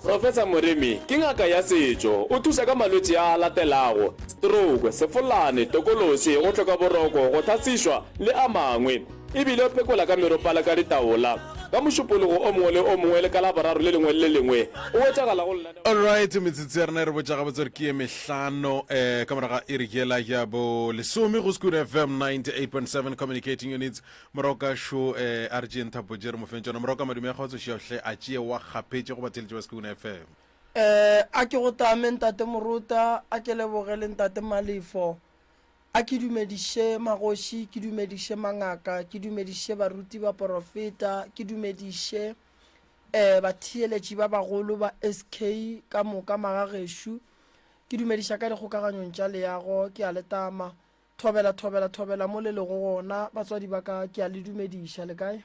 Professor Moremi ke ngaka ya setšo. O thuša ka malwetši a a latelago, stroke, sefolane, tokološi, go hloka boroko, go hlasišwa le a mangwe. E bile o phekola ka meropa le ka ditaola. Ka Mošupologo o mongwe le o mongwe le ka Laboraro le lengwe le le lengwe o hwetšagala go lenaneo. Alright, metsotso ya rena e re botša gabotse gore ke ye mehlano eh, ka morago ga iri yela ya bo lesome go Skoon FM 98.7 Communicating Units. Moroka šo eh, a re tšeeng thapo tše re mo feng tšona. Moroka madume a kgotso šiahle a tšee wa kgaphetše go batheeletši ba Skoon FM. Eh, a ke go tame Ntate Moruta, a ke leboge le Ntate Malefo. A ke dumediše magoši, ke dumediše mangaka, ke dumediše baruti baporofeta, ke dumediše eh, batheeletši ba bagolo ba SK ka moka magagešo. Ke dumediša ka dikgokaganyong tša leago, ke a le tama. Thobela, thobela, thobela mo le lego gona, batswadi ba ka, ke a le dumediša. Le kae?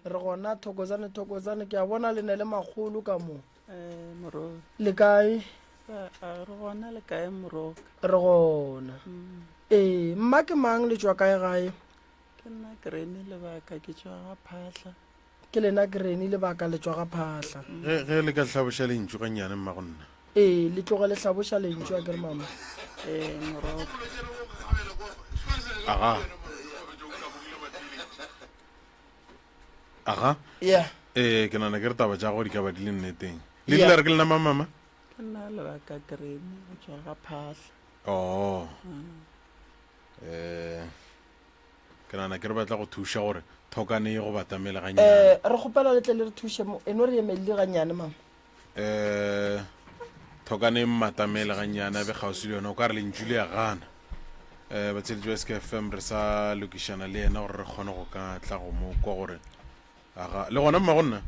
Re gona, thokozane, thokozane. Ke a bona le ne le makgolo ka mo. Eh, moroka. Le kae? A re gona le kae moroka? Re gona. Mm. Ee, mma ke mang le tšwa kae gae? Ke nna Granny Lebaka ke tšwa ga Phahla. Ke lena Granny Lebaka le tšwa ga Phahla. Ge, ge le ka hlaboša lentšu gannyane mma go nna. Ee, le tloge le hlaboša lentšu a ke re mama. Ee, moroka. Aga. Aga. Yeah. Ee, ke nana ke re taba tša gago di ka ba di le nneteng. Le Yeah. rile re ke lena mang mama? Ke nna Lebaka Granny go tšwa ga Phahla. Oh. Eh. Ke nagana ke re ba tla go thuša gore thokane ye go batamele gannyane. Eh, re kgopela le tle le re thuše mo. E no re emelele gannyane, mama. Eh, thokane e mmatamele gannyane a be kgauswi le yona o ka re lentšu le ya gana. Eh, batsheletši ba SKFM re sa lokišana le yena gore re kgone go ka tla go mo kwa gore aga le gona mma go nna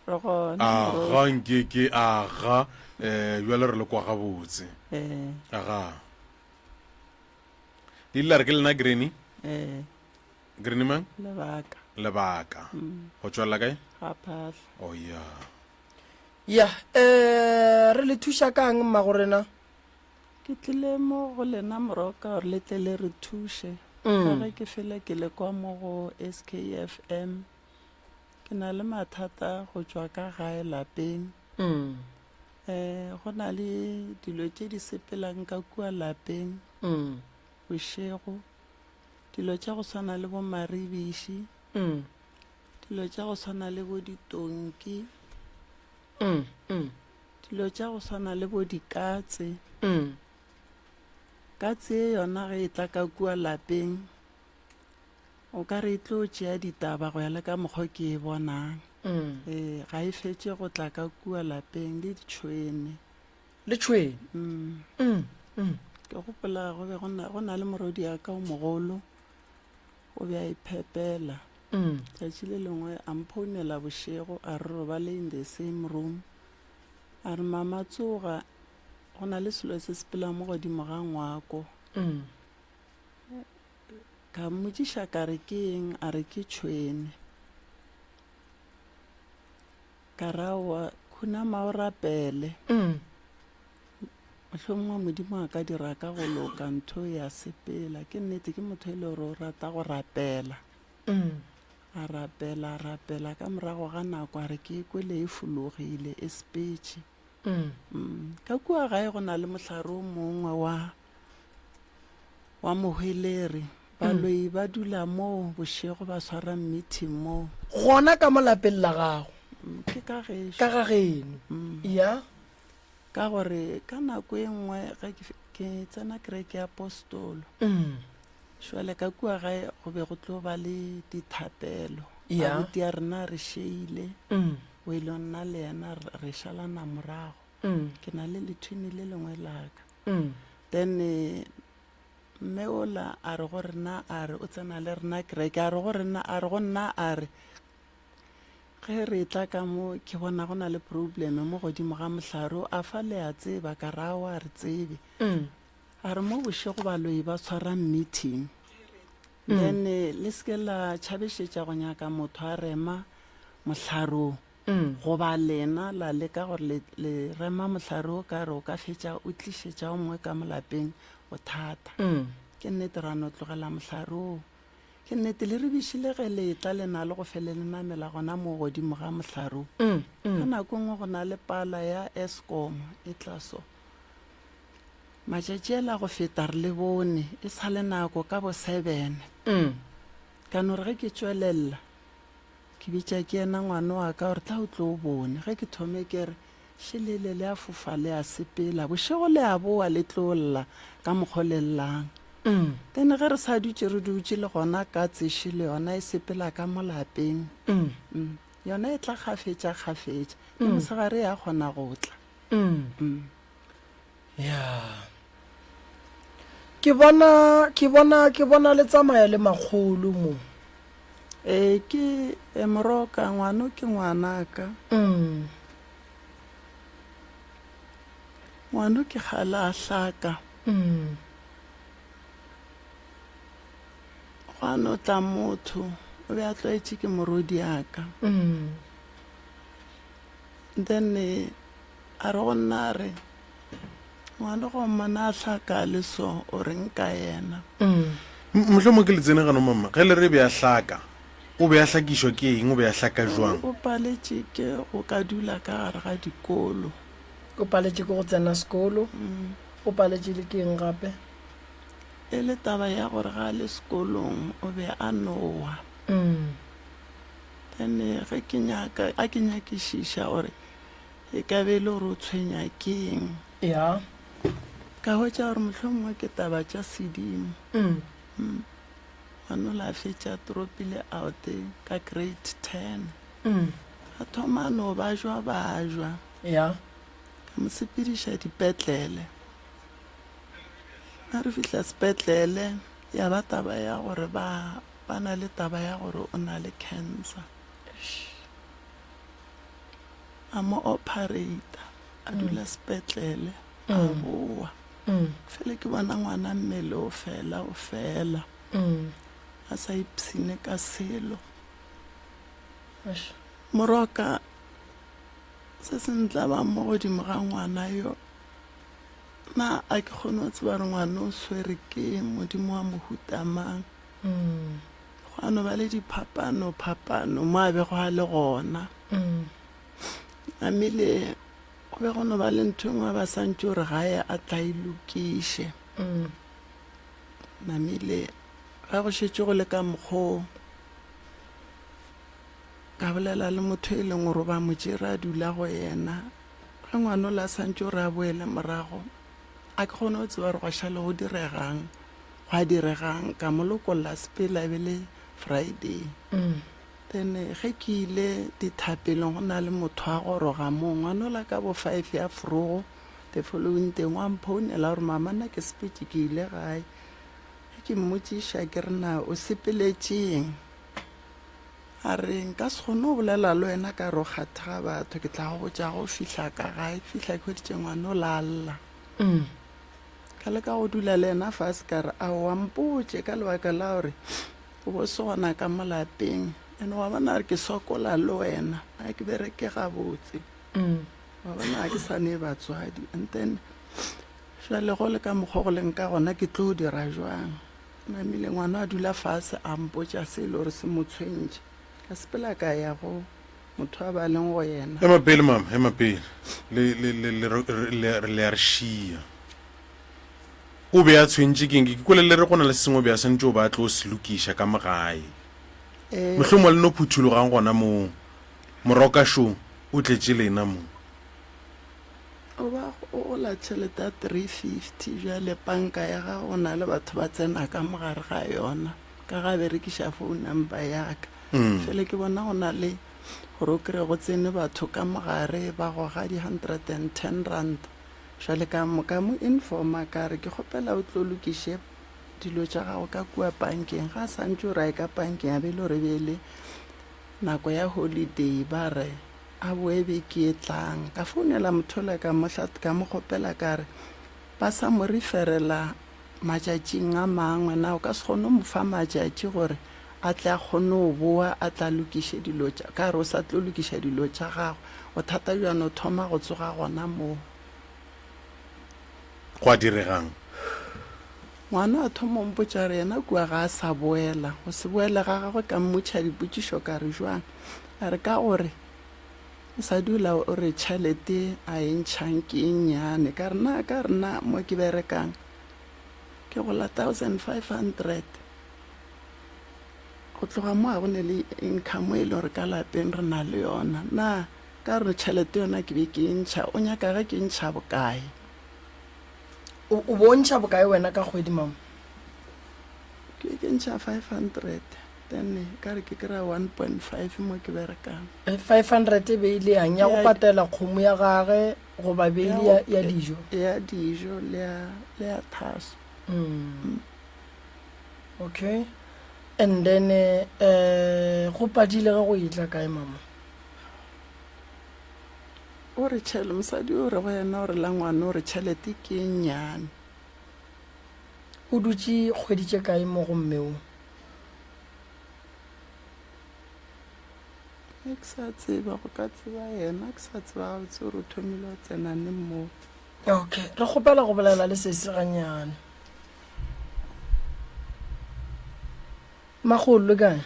Re gona. aga nke ke aga eh bjale re le kwa gabotse Eh, aga Le ile la re ke lena Granny? Ee. Granny mang? Lebaka. Lebaka. Go tšwelela kae? Ga Phahla. Oh ya. Ya, eh re le thuša kang mmago rena? Ke tlile mo go lena moroka gore le tle le re thuše. Ka ge ke fele ke le kwa mo go SKFM. Ke na le mathata go tšwa ka gae lapeng. Eh, go na le dilo tše di sepelang ka kua lapeng bošego, dilo tša go swana le bo maribiši, dilo tša go swana le bo ditonki, dilo tša go swana le bo dikatse. Katse ye yona ge e tla ka kua lapeng, O ka re e tlo tšea ditaba go ya le ka mokgwa ke e bonang. Ee, ga e fetše go tla ka kua lapeng le ditšhwene. Le tšhwene? Ke gopola go be go na, go na le morwedi ya ka o mogolo, o be a iphepela. Tšatši le lengwe a mphounela bošego a re robale in the same room. A re mama tsoga, go na le selo se sepelang mo godimo ga ngwako. Ka mmotšiša ka re ke eng, a re ke tšhwene. Ka re aowa, khunama o rapele. Mohlomongwe Modimo a ka dira ka go loka ntho ya sepela. Ke nnete ke motho e le gore o rata go rapela. A rapela, a rapela, ka morago ga nako a re ke e kwele e fologile, e sepetše. Ka kua gae go na le mohlare o mongwe wa wa mohweleri. Baloi ba dula moo bošego ba swara meeting moo. Gona ka mo lapeng la gago? Ke ka gešo. Ka ga geno? Ya. Ka gore ka nako e nngwe ge ke, ke tsena kereke ya Apostolo, šwale ka kua gae go be go tlo ba le dithapelo. Ya. Abuti ya rena re šeile, o ile nna le yena re šalana morago. Ke na le lethwini le lengwe la ka. Then mme ola a re go rena a re o tsena le rena kereke a re go rena a re go nna a re ge re tla ka mo ke bona go na le problem mo godimo ga mohlare o a fa le a tseba ka ra wa re tsebe a re mo bošego baloi ba tshwara meeting then le se ke la tšhabešetša go nyaka motho a rema mohlarong Goba lena la leka gore le, le rema mohlare o ka re o ka fetša o tlišetša o mongwe ka mo lapeng bothata. Ke nnete ra no tlogela mohlare oo. Ke nnete, leribiši le ge le etla le na le go fele le namela gona moo godimo ga mohlare wo. Ka nako e nngwe go na le pala ya Eskom e tla so. Matšatši a la go feta re le bone e sa le nako ka bo sebene. Ka no re ge ke tšwelelela ke bitša ke yena ngwana wa ka gore tla o tlo o bone. Ge ke thome ke re šelele le a fofa le a sepela, bošego le a boa le tlo lla ka mokgo le llang. Then ge re sa dutše re dutše le gona katse šele yona e sepela ka mo lapeng. Yona e tla kgafetša kgafetša le mosegare ya kgona go tla. Ya. Ke bona, ke bona, ke bona le tsamaya le makgolo mo. Ee, ke e moroka, ngwano ke ngwanaka. Mm. Ngwano ke kgale a hlaka. Mm. Gwa no tla motho, o be a tlwaetše ke morwediaka. Mm. Then eh, A re go nna a re, Ngwana go mmona a hlaka a le so, o reng ka yena? Mohlomongwe ke le tsene gano mama, ge le re be a hlaka, o be a hlakišwa ke eng, o be a hlaka jwang? O paletše ke go ka dula ka gare ga dikolo. O paletše ke go tsena sekolo, o paletše le ke eng gape? E le taba ya gore ga a le sekolong o be a nowa. Then ge ke nyaka, a ke nyakišiša gore E ka be e le gore o tshwenya ke eng? Ya. Ka hwetša gore mohlomongwe ke taba tša sedimo. Mm. Mm. Ngwanola a fetša tropile out ka grade 10. Mm. A thoma a no bajwa bajwa. Ya. Ka mo sepediša dipetlele. A re fihla sepetlele ya ba taba ya gore ba ba na le taba ya gore o na le cancer. Eish. A mo operator, a dula sepetlele, a boa. Fele ke bona ngwana mmele o fela o fela, a sa ipshine ka selo. Moroka, se se ntlabang mo godimo ga ngwana yo, na a ke kgone go tseba gore ngwana o swere ke modimo wa mohuta mang. Gwa no ba le diphapano phapano mo a bego a le gona. Namile go be go no ba le ntho e nngwe ba sa ntše gore gae a tla e lokiše. Namile ga go šetše go le ka mokgoo ka bolela le motho e leng gore ba mo tšere a dula go yena. Ge ngwana ola a sa ntše gore a boele morago, a ke kgone go tseba gore gwa šale go diregang. Gwa diregang, ka mo lokolla sepela e be le Friday. Then ge ke ile dithapelong go na le motho a goroga moo, ngwanola ka bo five ya forogo the following day wa mphounela gore mama nna ke sepetše ke ile gae. Ge ke mmotšiša ke re na o sepeletšeng? A re nka se kgone go bolela le wena ka re o kgatha ga batho ke tla go botša ge o fihla ka gae. Ke fihla ke hweditše ngwanola a lla. Ka leka go dula le yena fase ka re aowa mpotše ka lebaka la gore O bo se gona ka mo lapeng. And wa bona gore ke sokola le wena. A ke bereke gabotse. Wa bona ga ke sa ne batswadi. And then jwale go le ka mokgwa go leng ka gona ke tlo dira jwang? Namile ngwana a dula fase a mpotša se e le gore se mo tshwentše. Ka sepela ka ya go motho a ba leng go yena. Ema pele mama, ema pele. Le le le le le a re šia. O be a tshwentše ke eng? Ke kwele le re go na le se sengwe o be a swanetše o ba a tlo se lokiša ka mo gae. Mohlomongwe le no phuthologang gona moo. Moroka šo o tletše lena mo. O ba o gola tšhelete ya 350 bjale panka ya gago o na le batho ba tsena ka mo gare ga yona ka ga berekiša phone number ya ka. Fele ke bona go na le gore o kry-e go tsene batho ka mo gare ba goga di 110 rand. Bjale ka mo, ka mo informa ka re, Ke kgopela o tlo lokiše dilo tša gago ka kua pankeng. Ga a sa ntše o re a ye ka pankeng, a be e le gore e be e le nako ya holiday, ba re a boe beke e tlang. Ka founela motho yola ka mo ka mo kgopela ka re, ba sa mo referela matšatšing a mangwe, na o ka se kgone go mo fa matšatši gore a tle a kgone go boa a tla lokiše dilo tša, ka re o sa tlo lokiša dilo tša gagwe. Bothata bja no thoma go tsoga gona moo. Gwa diregang? Ngwana a thoma o mpotša gore yena kua ga a sa boela. Go se boele ga gagwe ka mmotšha dipotšišo ka re jwang? A re ka gore o sa dula o re tšhelete a e ntšhang ke e nnyane. Ka re na ka re na mo ke berekang ke gola 1500. Go tloga mo ga go ne le income e le gore ka lapeng re na le yona. Na ka re tšhelete yona ke be ke e ntšha o nyaka ge ke ntšha bokae? O, o bo ntšha bokae wena ka kgwedi, mama? Ke ke ntšha 500 then ka re ke kry-a 1.5 mo ke berekang. 500 e be e le yang? Ya go patela kgomo ya gage goba be e le ya, ya dijo? Ya dijo le ya, le ya thaso. Mm. Okay. And then eh go padile ge go etla kae mama? O re tšhele, mosadi o re go yena o re la ngwana o re tšhelete ke e nnyane. O dutše kgwedi tše kae mo go mme o? Ge ke sa tseba, go ka tseba yena, ke sa tseba gabotse gore o thomile go tsena neng moo. Okay, re kgopela go bolela le sesi gannyane. Makgolo le kae?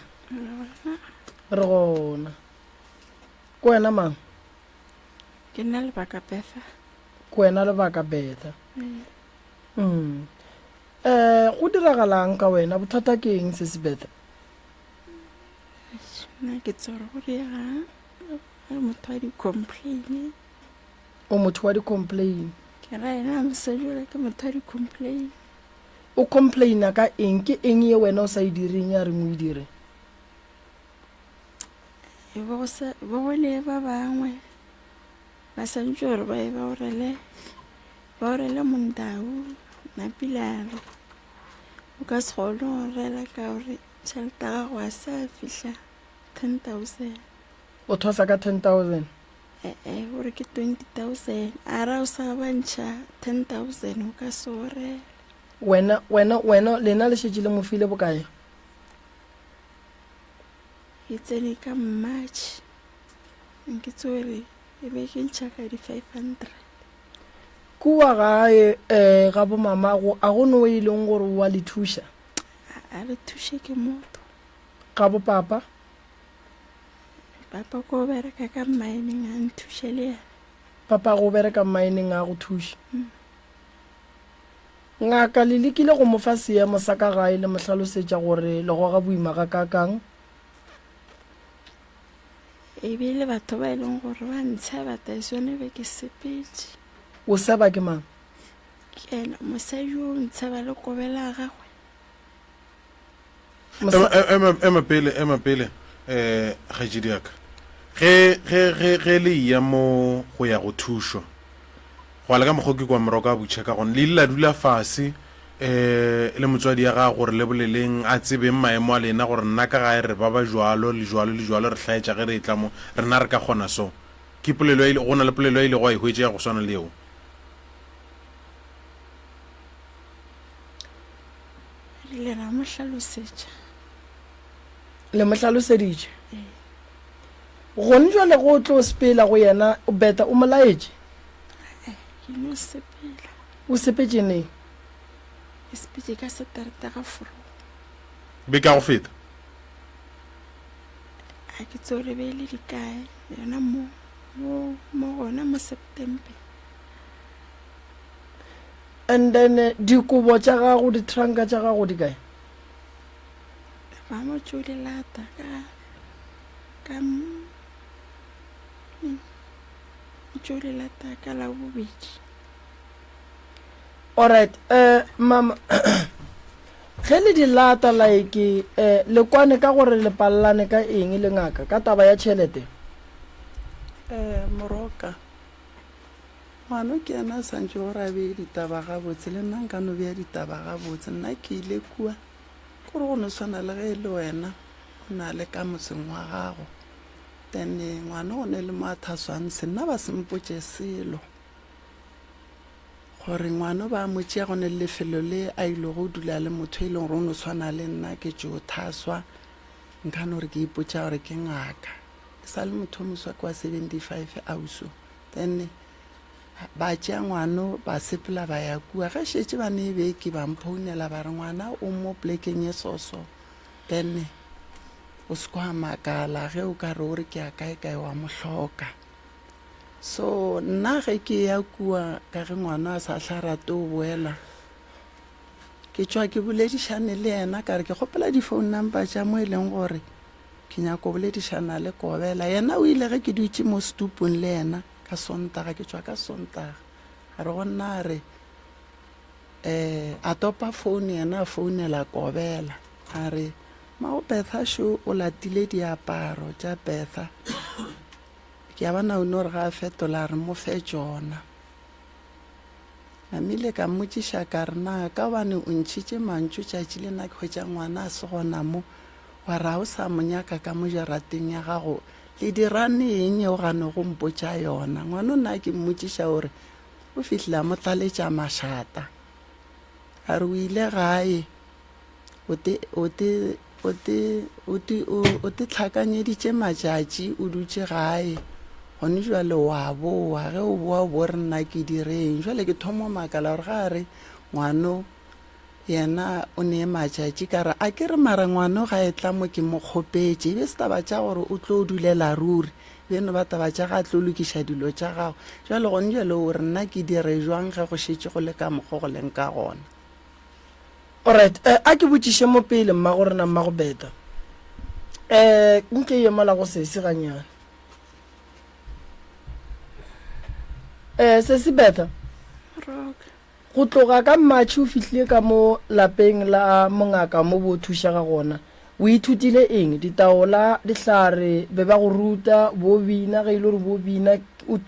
Re gona. Ke wena mang? Ke nna Lebaka Betha. Ke wena Lebaka Betha. Mm. Eh, go diragalang ka wena? Bothata ke eng sesi Betha? Nna ke tsore go diegang. Re motho wa di-complain. O motho wa di-complain. Ke ra yena mosadi ola ke motho wa di-complain. O complaina ka eng? Ke eng ye wena o sa e direng ya reng o e dire? E bo go sa bo go le ba bangwe ba santse gore ba ye ba orele ba orele mondau napilare o ka se kgone go rela ka gore tšhelete ya gago a sa fihla 10000 O thosa ka 10000. ee gore ke 20000 a ra o sa ba ntšha 10000 o ka se orele Wena wena wena lena le šetše le mo file bokae? Ke tsene ka March nke tsore e be ke ntšha ka di 500. Kua gae um ga bo mamago a go no e leng gore o a le thuša? A re thuše ke motho. Ga bo papa? Papa ko bereka ka mining a nthuše le yena. Papa go bereka mining a go thuše? Mm. Ngaka le lekile go mo fa seemo sa ka gae le mo hlalosetša gore le goga boima gakaakang? E be e le batho ba e leng gore ba ntsheba taesone be ke sepetše. O seba ke mang? Ke yena mosadi yo o ntsheba le kobela ya gagwe. Ema, ema pele, ema pele, eh, kgaetšedi ya ka. Ge, ge, ge, ge le eya mo go ya go thušwa, Go ya le ka mokgwa o ke kwa Moroka a butšha ka gona, le ile la dula fase um le motswadi ya gago gore le boleleng, a tsebeng maemo a lena gore nna ka gae re ba ba jwalo le jwalo le jwalo, re hlaetša ge re etla mo, rena re ka kgona so. Ke polelo ya ile, go na le polelo ya ilego a e hwetša ya go swana le yeo? Re ile ra mo hlalosetša. Le mo hlaloseditše? Gone jwale go tlo sepela go yena, o beta o mo laetše? Ke no sepela. O sepetše neng? Ke sepetše ka Sateretaga forogo. Beke ya go feta? A ke tsebe gore be e le dikae, yona mo, mo, mo gona mo September. And then dikobo tša gago, ditranka tša gago di kae? Ba mo tšo di lata ka ka tšo di lata ka Labobedi. Alright, eh mama ge le di lata like eh le kwane ka gore le palelane ka eng le ngaka ka taba ya tšhelete? Eh Moroka, ngwano ke yena a santše gore a beye ditaba gabotse le nna nka no beya ditaba gabotse. Nna ke ile kua Kore go no swana le ge e le wena o na le ka motseng wa gago, then ngwana o ne le mo a thaswang se nna ba se mpotše selo gore ngwana ba mo tšea go ne le lefelo le a ile go dula le motho e leng gore o no tshwana le nna ke tšo thaswa nka no re ke ipotša gore ke ngaka ke sa le motho o moswa ke wa 75 auso then. Ba tšea ngwano ba sepela ba ya kua. Ge šetše ba ne beke ba mphounela ba re ngwana o mo plekeng ye soso. Then o se kwa makala ge o ka re o re ke ya kae kae wa mo hloka. So nna ge ke ya kua ka ge ngwana a sa hla rate o boela ke tšwa ke boledišane le yena ka re ke kgopela di-phone number tša mo e leng gore ke nyako boledišana le Kobela. Yena o ile ge ke dutše mo setupung le yena ka Sontaga, ke tšwa ka Sontaga, a re go nna a re um a topa phone yena a founela Kobela a re mago Bertha šo o latile diaparo tša Bertha. Ke a bona o no re ga a fetola a re mo fe tšona. Namile ka mmotšiša ka re na ka gobane o ntšhitše mantšu tšatši le nna ke hwetša ngwana a se gona mo, wa re ga o sa mo nyaka ka mo jarateng ya gago, le dirane eng ye o gane go mpotša yona? Ngwano nna ke mmotšiša o re o fihlile a mo tlaletša mašata. A re o ile gae O te, o te, o te, o te, o, o te hlakanyeditše matšatši o dutše gae. Gone jwale wa boa, ge o boa o bo re nna ke direng. Jwale ke thomo makala gore ga a re ngwano yena o ne matšatši ka re a ke re mara ngwano ga e tla mo ke mo kgopetše e be se taba tša gore o tlo dulela ruri e no ba taba tša ga a tlo lokiša dilo tša gago jwale gone jwale o re nna ke dire jwang ge go šetše go le ka mokgo go leng ka gona. Alright, eh, a ke botšiše mo pele mmago rena mmago Beta. Eh, nke ye mola go sesi ganyane. Eh, sesi Beta. Rock. Go tloga ka March o fihlile ka mo lapeng la mongaka mo bo thušega gona. O ithutile eng? Ditaola, dihlare, be ba go ruta, bo bina, ge e le gore bo bina,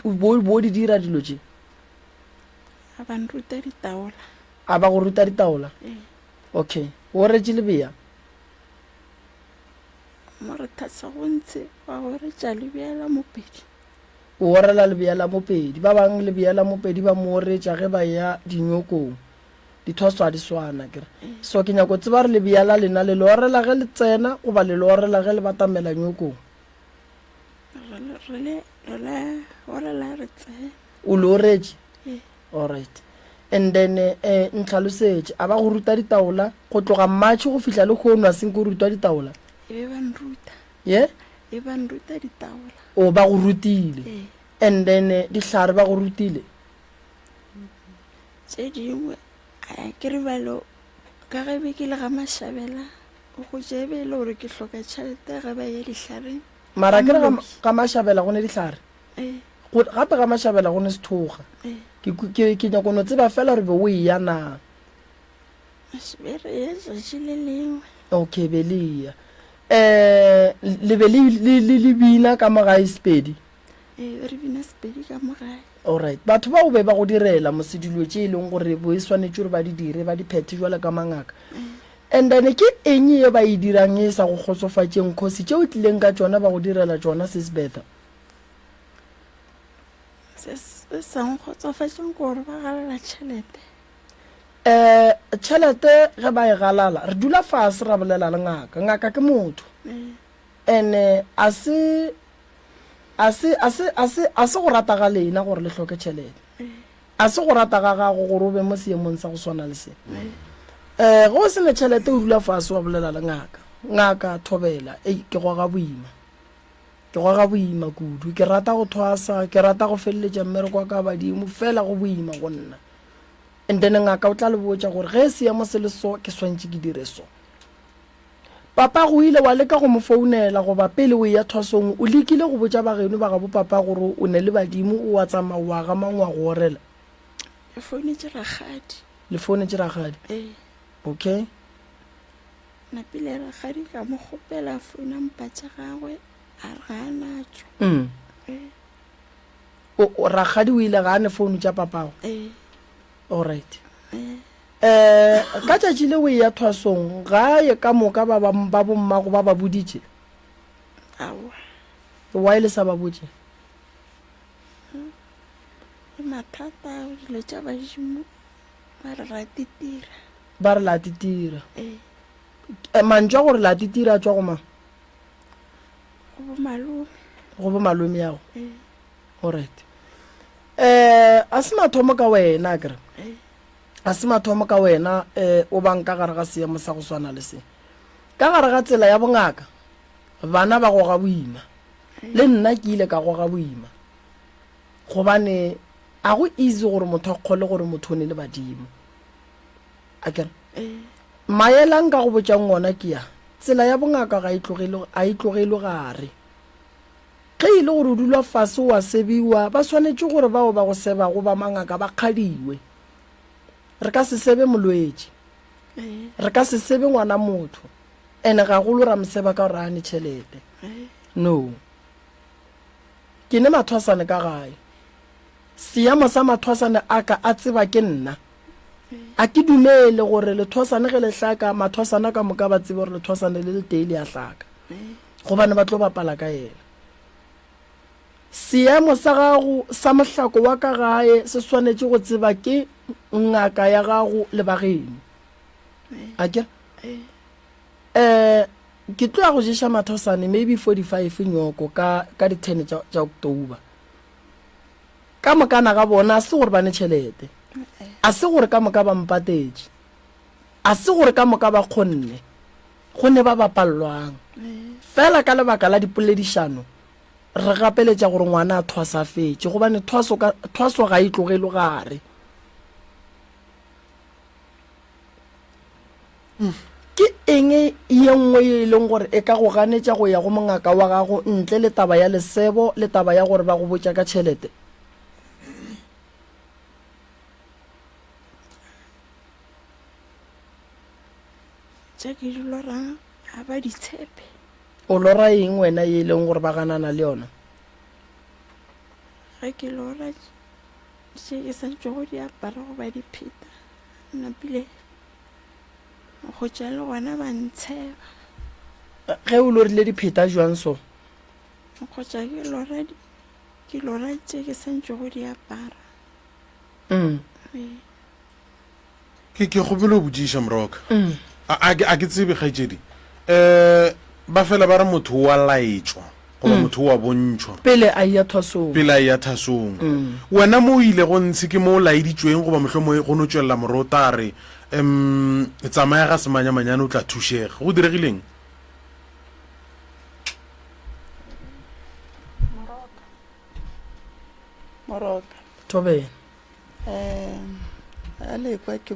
bo, bo di dira dilo tše? A ba nruta ditaola. A ba go ruta ditaola? Ee. Okay. O oretše lebea? Morethatsa go ntshe wa oretša lebea la mopedi. O orela lebea la mopedi. Ba bang lebea la mopedi ba mo oretša ge ba eya dinyokong. Dithwaso ga di swana akere. So ke nyako tseba gore lebea la lena le le orela ge le tsena goba le le orela ge le batamela nyokong? Re le, re le, re le orela re tsena. O le oretše? Ee. Alright. And then eh, ntlhalosetše, a ba go ruta ditaola go tloga March go fihla lehono a senke o rutwa ditaola? E be ba nruta. Ye? E ba nruta ditaola. O ba go rutile. Ee. And then eh, dihlare ba go rutile? Tše dingwe a ke re balo ka ge be ke le ga Mashabela o hwetša e be e le gore ke hloka tšhelete ge ba ya dihlareng. Mara ke re ga Mashabela go ne dihlare? Ee. Go, gape ga Mashabela go ne sethoga. Ee. Ke, ke, ke nyako no tseba fela gore be o eya na. Be re ye tšatši le lengwe. Okay, be le eya. Eh, le be le, le, le, le bina ka mo gae Sepedi? Ee, be re bina Sepedi ka mo gae. Alright. Batho bao be ba go direla mose dilo tše e leng gore bo e swanetše gore ba di dire, ba di phethe jwalo ka mangaka. And then ke eng ye ba e dirang e sa go kgotsofatšeng khosi tše o tlileng ka tšona ba go direla tšona sis Bertha? Se se sa nkgotsofatšeng ke gore ba galala tšhelete. Um tšhelete ge ba e galala re dula fase ra bolela le ngaka. Ngaka ke motho. And-e a se a se a se a se a se go rata ga lena gore le hloke tšhelete. A se go rata ga gago gore o be mo seemong sa go swana le se. Um ge o se ne tšhelete o dula fase wa bolela le ngaka. Ngaka, thobela, ei ke goga boima. Ke goga boima kudu. Ke rata go thwasa, ke rata go feleletša mmereko wa ka badimo, fela go boima go nna. And then ngaka o tla le botša gore ge seemo se le so, ke swantše ke dire so. Papa go ile wa leka go mo founela goba pele o eya thwasong o lekile go botša bageno ba gabo papa gore o ne le badimo o a tsamaya o a ga mang wa go orela? Le founetše rakgadi. Le founetše rakgadi? Ee. Okay. Napile rakgadi ka mo kgopela phone number tša gagwe a re ga a natšo. Mm. Ee. O, o rakgadi o ile ga a ne phone tša papago? Ee. Alright. Ee. Eh, ka tšatši le o eya thwasong gae ka moka ba ba ba bommago ba ba boditše? Aowa. Why le sa ba botše? Ke mathata ao dilo tša badimo ba re ra titira. Ba re la titira. Ee. Eh, mantšu a gore la titira a tšwa go mang? Go bo malome. Go bo malome yago? Ee. Alright. Um a se mathomo ka wena akere a se mathomo ka wena um o bang ka gare ga seemo sa go swana le se ka gare ga tsela ya bongaka bana ba goga boima le nna ke ile ka goga boima gobane a go easy gore motho a kgole gore motho o ne le badimo akere maela nka go botšang ona ke ya tsela ya bongaka ga e tlogele a e tlogelwe gare Ge e le gore o dula fase o a sebiwa, ba swanetše gore bao ba go sebago ba mangaka ba kgadiwe. Re ka se sebe molwetši. Re ka se sebe ngwana motho. Ene gagolo ra mo seba ka gore a ne tšhelete. No. Ke ne mathwasane ka gae. Seemo sa mathwasane a ka a tseba ke nna. A ke dumele gore lethwasane ge le hlaka, mathwasana ka moka ba tsebe gore lethwasane le letee le a hlaka. Gobane ba tlo bapala ka yena. Seemo sa gago sa mohlako wa ka gae se swanetše go tseba ke ngaka ya gago le ba geno. A ke re? Eh, ke tlo ya go ješa mathwasane maybe 45 nyoko ka, ka di 10 tša, tša October. Ka mokana ga bona a se gore ba ne tšhelete. A se gore ka moka ba mpatetše. A se gore ka moka ba kgonne. Go ne ba ba pallwang. Fela ka lebaka la dipoledišano, re gapeletša gore ngwana a thwasafetše, gobane thwaso ka, thwaso ga e tlogelwe gare. Ke eng ye nngwe ye e leng gore e ka go ganetša go ya go mongaka wa gago ntle le taba ya lesebo le taba ya gore ba go botša ka tšhelete? Tše ke di lorang ga ba di tshepe. O lora eng wena ye e leng gore ba ganana le yona? Ge ke lora tše ke sa tšwago di apara goba dipheta, napile go tša le gona ba ntsheba. Ge o lorile dipheta jwang so? Go tša ke lora ke lora tše ke sa ntšego di apara. Mm. Ee. Ke ke kgopela go botšiša moroka. Mm. A a ke a ke tsebe kgaetšedi. Eh ba fela ba re motho o a laetšwa goba mm. motho o a bontšhwa pele a ya thwasong. Pele a ya thasong. Mm. Wena mo o ile go ntshe ke mo o laeditšweng goba mohlomongwe go no tšwelela morota a re em tsamaya ga semanyamanyane o tla thušega. Go diregileng? Moroka. Moroka. Thobela. Um a le kwa ke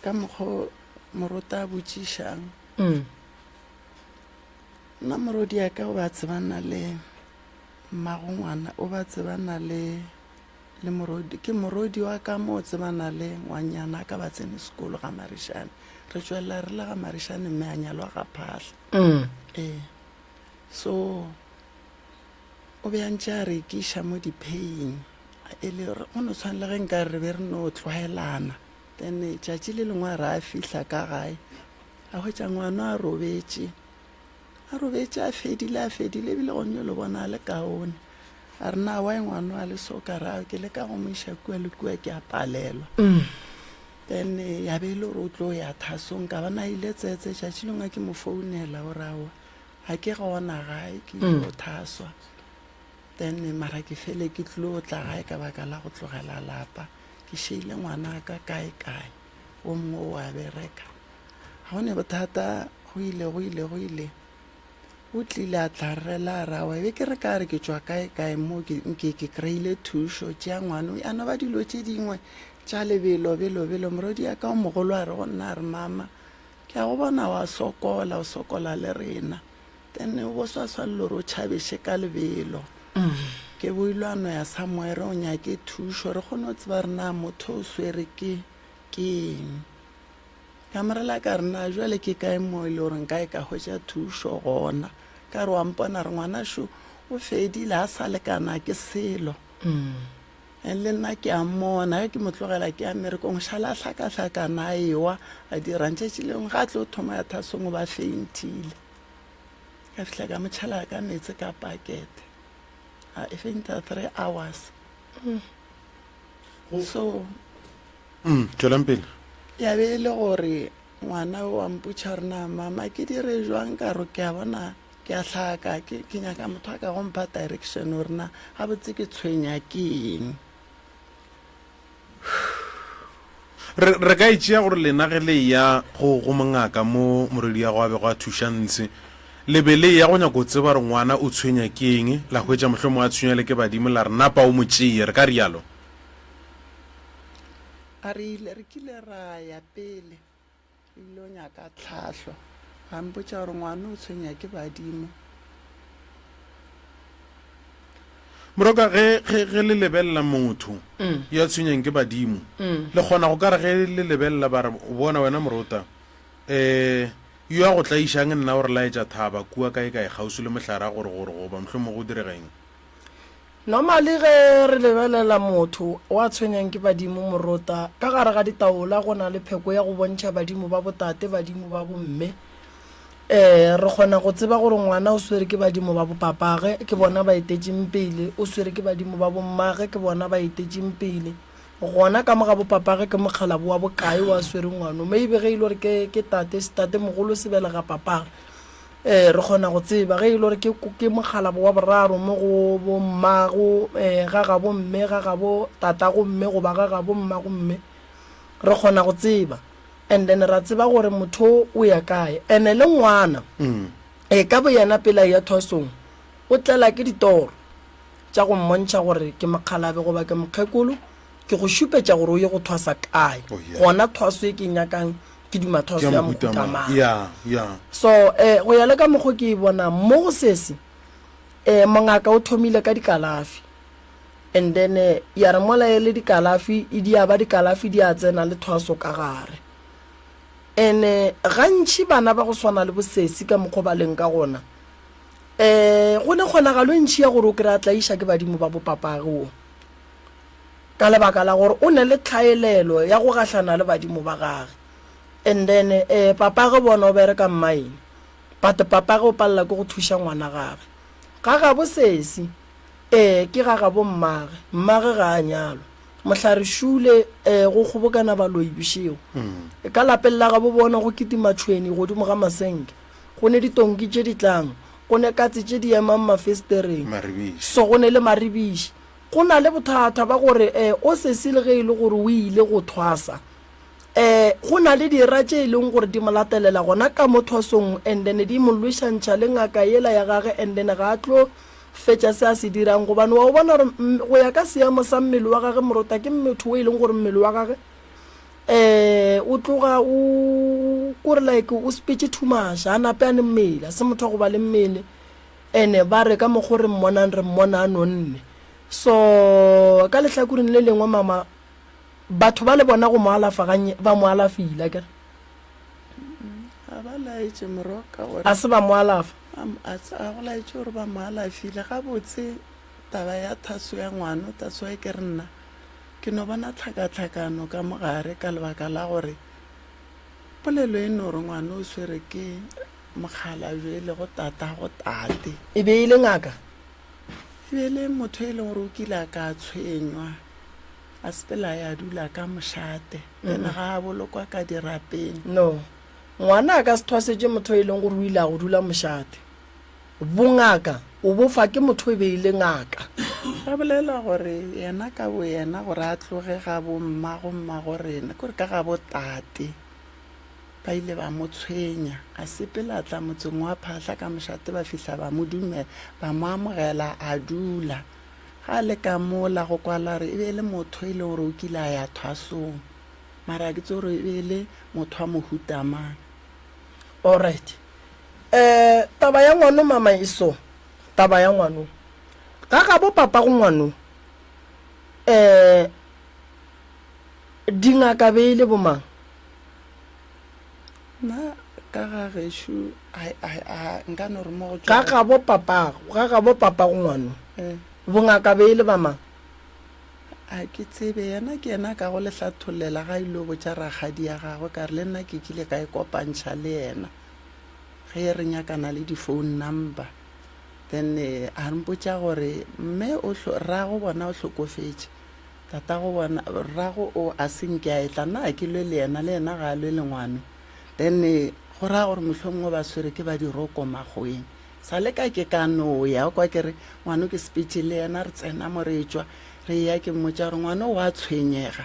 ka mokgwa morota a botšišang. Mm. Nna morodi ya ka o ba tsebana le mmago ngwana, o ba tsebana le le morodi, ke morodi wa ka mo o tsebana le ngwanyana ka ba tsene sekolo ga Marišane. Re tšwelela re le ga Marišane mme a nyalwa ga Phahla. Mm. Ee. So o be a ntše a rekiša mo dipheying e le gore go no tshwana le ge nka re be re no tlwaelana. Then tšatši le lengwe a re a fihla ka gae a hwetša ngwana a robetše, a robetše a fedile a fedile ebile go nyo le bona a le kaone. A re na why ngwana a le so ka re ke leka go mo iša kua le kua ke a palelwa. Then ya be e le gore o tlo ya thasong ka bona a ile tsetse tšatši lengwe ke mo founela o re aowa ga ke gona gae ke ile go thaswa. Then mara ke fele ke tlilo tla gae ka baka la go tlogela lapa ke šeile ngwana ka kae kae o mongwe o a bereka. Ga go ne bothata go ile go ile go ile o tlile a tla rela a re aowa be ke re ka re ke tšwa kae kae mo ke nke ke kry-ile thušo tšea ngwana o a no ba dilo tše dingwe tša lebelo belo belo morwedi ya ka o mogolo a re go nna a re mama ke a go bona wa sokola o sokola le rena then o bo swa swanelo gore o tšhabeše ka lebelo ke boile a no ya somewhere o nyake thušo re kgone go tseba re na motho o swere ke ke eng Ka mo rela ka re, Na bjale ke kae mo e le gore nka e ka hwetša thušo gona? Ka re, Wa mpona re ngwanašo o fedile, a sa lekana ke selo. And le nna ke a mmona, ge ke mo tlogela ke ya mmerekong, šala a hlakahlakana a ewa a dirang. Tšatši lengwe ga a tlo thoma ya thasong o ba faintile. Ka fihla ka mo tšhela ka meetse ka pakete. A e fainta 3 hours. So Mm, tšwelang pele. Ya be e le gore ngwana o a mpotša gore na mama ke dire jwang ka re ke a bona ke a hlaka ke, ke nyaka motho a ka go mpha direction gore na gabotse ke tshwenya ke eng. Re, re ka e tšea gore lena ge le eya go, go mongaka mo morwediago a bego a thuša ntshe, le be le eya go nyaka go tseba gore ngwana o tshwenya ke eng, la hwetša mohlomongwe a tshwenywa le ke badimo, la re napa o mo tšee, re ka rialo? A re ile, re kile ra ya pele. Re ile nyaka tlhahlo. Ba mpotša gore ngwana o tshwenya ke badimo. Moroka, ge, ge, ge le lebelela motho yo a tshwenyang ke badimo, le kgona go ka re ge le lebelela ba re, Bona wena Morota, um yo a go tlaišang nna o re laetša thaba kua kaekae kgauswi le mohlare a gore, gore goba mohlomongwe go direga eng? Normally ge re lebelela motho wa tshwenyang ke badimo morota, ka gare ga ditaola go na le pheko ya go bontšha badimo ba botate, badimo ba bomme. Um re kgona go tseba gore ngwana o swere ke badimo ba bopapage, ke bona ba etetšeng pele, o swere ke badimo ba bommage, ke bona ba etetšeng pele. Gona ka mo ga bopapage ke mokgalabo wa bokae wa swere ngwano, maybe ge e le gore ke, ke tate, setate mogolo se belega papage. Ee, re kgona go tseba ge e le gore ke, ke mokgalabo wa boraro mo go bo mmago, eh, ga gabo mme, ga gabo tatago mme goba ga gabo mmago mme. Re kgona go tseba. And then ra tseba gore motho o o ya kae. And-e le ngwana, e ka boyena pele a eya thwasong, o tlela ke ditoro tša go mmontšha gore ke mokgalabe goba ke mokgekolo, ke go šupetša gore o ye go thwasa kae. Oh, yeah. Gona thwaso e ke e nyakang ke duma Ke thwaso ya ya mohuta mohuta mang? mang. Ya, ya. So eh, go ya le ka mokgo ke e bonang mo go sese eh, mongaka o thomile ka dikalafi and then eh, ya re mola e le dikalafi e di a ba dikalafi di a tsena le thwaso ka gare. And eh, gantši bana ba go swana le bosesi ka mokgo ba leng ka gona eh, go ne kgonagalo e ntši ya gore o kry-a tlaiša ke badimo ba bopapage wo. Ka lebaka la gore o ne le tlhaelelo ya go gahlana le badimo ba gage. And then eh papage bona o bereka mmaene but papage o palela ke go thuša ngwana gage. Ga gabo sesi eh ke ga gabo mmage, mmage ga a nyalwa. Mohlare šule eh go kgobokana baloi bošego. Ka lapeng la gabo bona go kitima tšhweni godimo ga masenke. Go ne ditonki tše di tlang, go ne katse tše di emang mafestereng. So go ne le maribiši. Go na le bothata ba gore o sesi le ge e le gore o ile go thwasa, go na le dira tše e leng gore di mo latelela gona ka mo thwasong and then di mo lwešantšha le ngaka yela ya gage and then ga a tlo fetša se a se dirang gobane wa o bona gore go ya ka seemo sa mmele wa gage morota ke motho o e leng gore mmele wa gage um o tloga o kore like o sepetše too much a nape a ne mmele a se motho wa go ba le mmele. Ene ba re ka mokgo re mmonang re mmona a nonne. So ka lehlakoreng le lengwe mama batho ba le bona go mo alafa ganye ba mo alafile akere. Ga ba laetše moroka gore. A se ba mo alafa. A se a go laetše gore ba mo alafile gabotse taba ya thaso ya ngwano that's why ke re nna ke no bona tlhakatlhakano ka mo gare ka lebaka la gore polelo e no re ngwana o swere ke Mokgalabje e lego tatago tate. E be e le ngaka? E be e le motho e leng gore o kile a ka tshwenywa, a sepela a ya dula ka mošate, then ga a bolokwa ka dirapeng. No. Ngwana a ka se thwasetše motho e leng gore o ile a go dula mošate. Bongaka o bo fa ke motho e be e le ngaka. Ba bolela gore yena ka boyena gore a tloge ga bo mmago mmago rena, ke gore ka ga bo tate. Ba ile ba mo tshwenya. A sepela a tla motseng wa Phahla ka mošate ba fihla ba mo dumela, ba mo amogela a dula. Ga a le ka mola go kwala gore e be e le motho e le gore o kile a ya thwasong. Mara ga ke tsebe gore e be e le motho wa mohuta mang. Alright. Eh, taba ya ngwano mama e so. Taba ya ngwano. Ga gabo papago ngwano, eh, dingaka be e le bomang? Nna ka ga gešo nka no re mo go Ga gabo papago, ga gabo papago ngwano. Eh. Bongaka be e le ba mang? A ke tsebe, yena ke yena a ka go le hlathollela ga ile botša rakgadi ya gagwe ka re le nna ke kile ka e kopantšha le yena ge re nyakana le di-phone number. Then eh, a mpotša gore mme o rrago bona o hlokofetše. Tatago bona, rrago o a se nke a etla, nna ga ke lwe le yena, le yena ga a lwe le ngwano. Then go raya gore mohlomongwe ba swere ke ba diroko makgoweng. Sa le ka ke ka no ya, o kwa ke re ngwano ke sepetše le yena, re tsena mo re etšwa, re eya ke mmotša gore ngwano o a tshwenyega.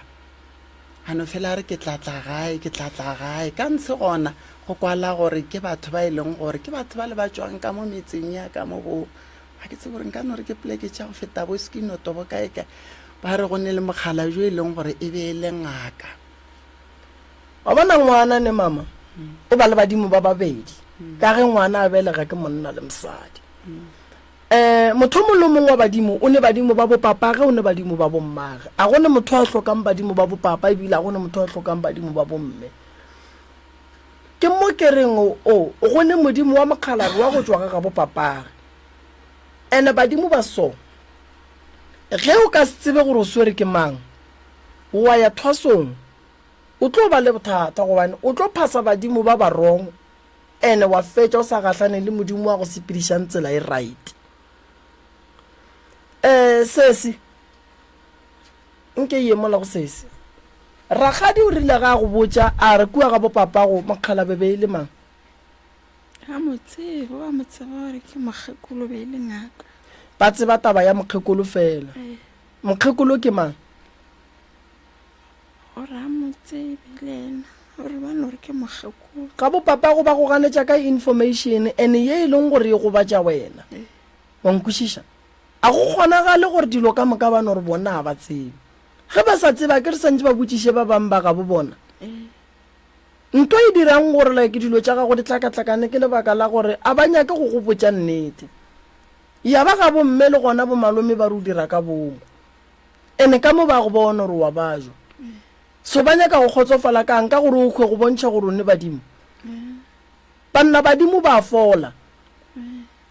A no fela a re ke tla tla gae, ke tla tla gae. Ka ntshe gona go kwala gore ke batho ba e leng gore ke batho ba le ba tšwang ka mo metseng ya ka mo bo, ga ke tsebe gore nka no re ke poleke tša go feta bo Skinoto bo kae kae. Ba re go ne le mokgala jo e leng gore e be e le ngaka. Wa bona ngwana ne mama o ba le badimo ba babedi ka ge ngwana a belega ke monna le mosadi. Um motho o mongwe le o mongwe wa badimo o ne badimo ba bopapage o ne badimo ba bommage. A go ne motho a hlokang badimo ba bopapa ebile a go ne motho a hlokang badimo ba bomme. Ke mo ke reng o go ne modimo wa mokgalabje wa go tšwa ga gabo papage. Ene badimo ba so ge o ka se tsebe gore o swere ke mang wa ya thwasong o tlo ba le bothata gobane o tlo phasa badimo ba ba wrong ene wa fetša o sa gahlane le modimo wa go sepedišang tsela e right. Eh sesi nke ye mola go sesi. Rakgadi o rile ga a go botša a re kua ga bo papago mokgalabje be e le mang? Ga mo tsebe, ba mo tseba gore ke mokgekolo be e le ngaka. Ba tseba taba ya mokgekolo fela. Ee. Mokgekolo ke mang? Gore a mo tsebe le yena, gore ba no re ke mokgekolo. Ga bo papago ba go ganetša ka information and ye e leng gore e gobatša wena. Ee. Wa nkwešiša? A go kgonagale gore dilo ka moka ba no re bona ga ba tsebe. Ge ba sa tsebe, akere santše ba botšiše ba bang ba gabo bona? Ee. Nto e dirang gore like dilo tša gago di hlakahlakane ke lebaka la gore a ba nyake go go botša nnete. Ya ba gabo mme le gona bo malome ba re o dira ka boomo. Ene ka mo ba go bona gore o a bajwa. So ba nyaka go kgotsofala kang ka gore o hwe go bontšha gore o ne badimo? Banna badimo ba fola.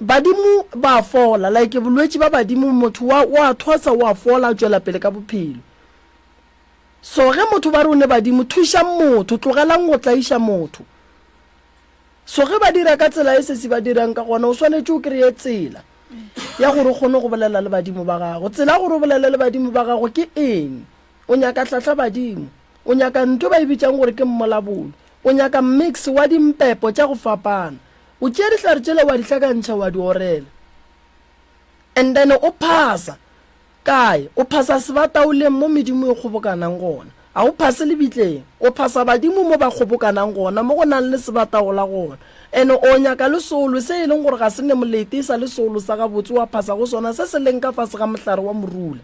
Badimo ba fola like bolwetši ba badimo motho wa wa thwasa wa fola a tšwela pele ka bophelo. So ge motho ba re o ne badimo thušang motho tlogelang go tlaiša motho. So ge ba dira ka tsela e sesi ba dirang ka gona o swanetše o kreye tsela ya gore o kgone go bolela le badimo ba gago. Tsela ya gore o bolele le badimo ba gago ke eng? O nyaka hlahla badimo. O nyaka ntho ba e bitšang gore ke mmolabolo. O nyaka mix wa dimpepo tša go fapana. O tšea dihlare tšela wa di hlakantšha wa di orela. And then o phasa kae? O phasa sebataoleng mo medimo e kgobokanang gona. A o phase lebitleng. O phasa badimo mo ba kgobokanang gona, mo go nang le sebataola gona. And o nyaka le seolo se e leng gore ga se ne molete, e sa le seolo sa gabotse, wa phasa go sona se se leng ka fase ga mohlare wa morula.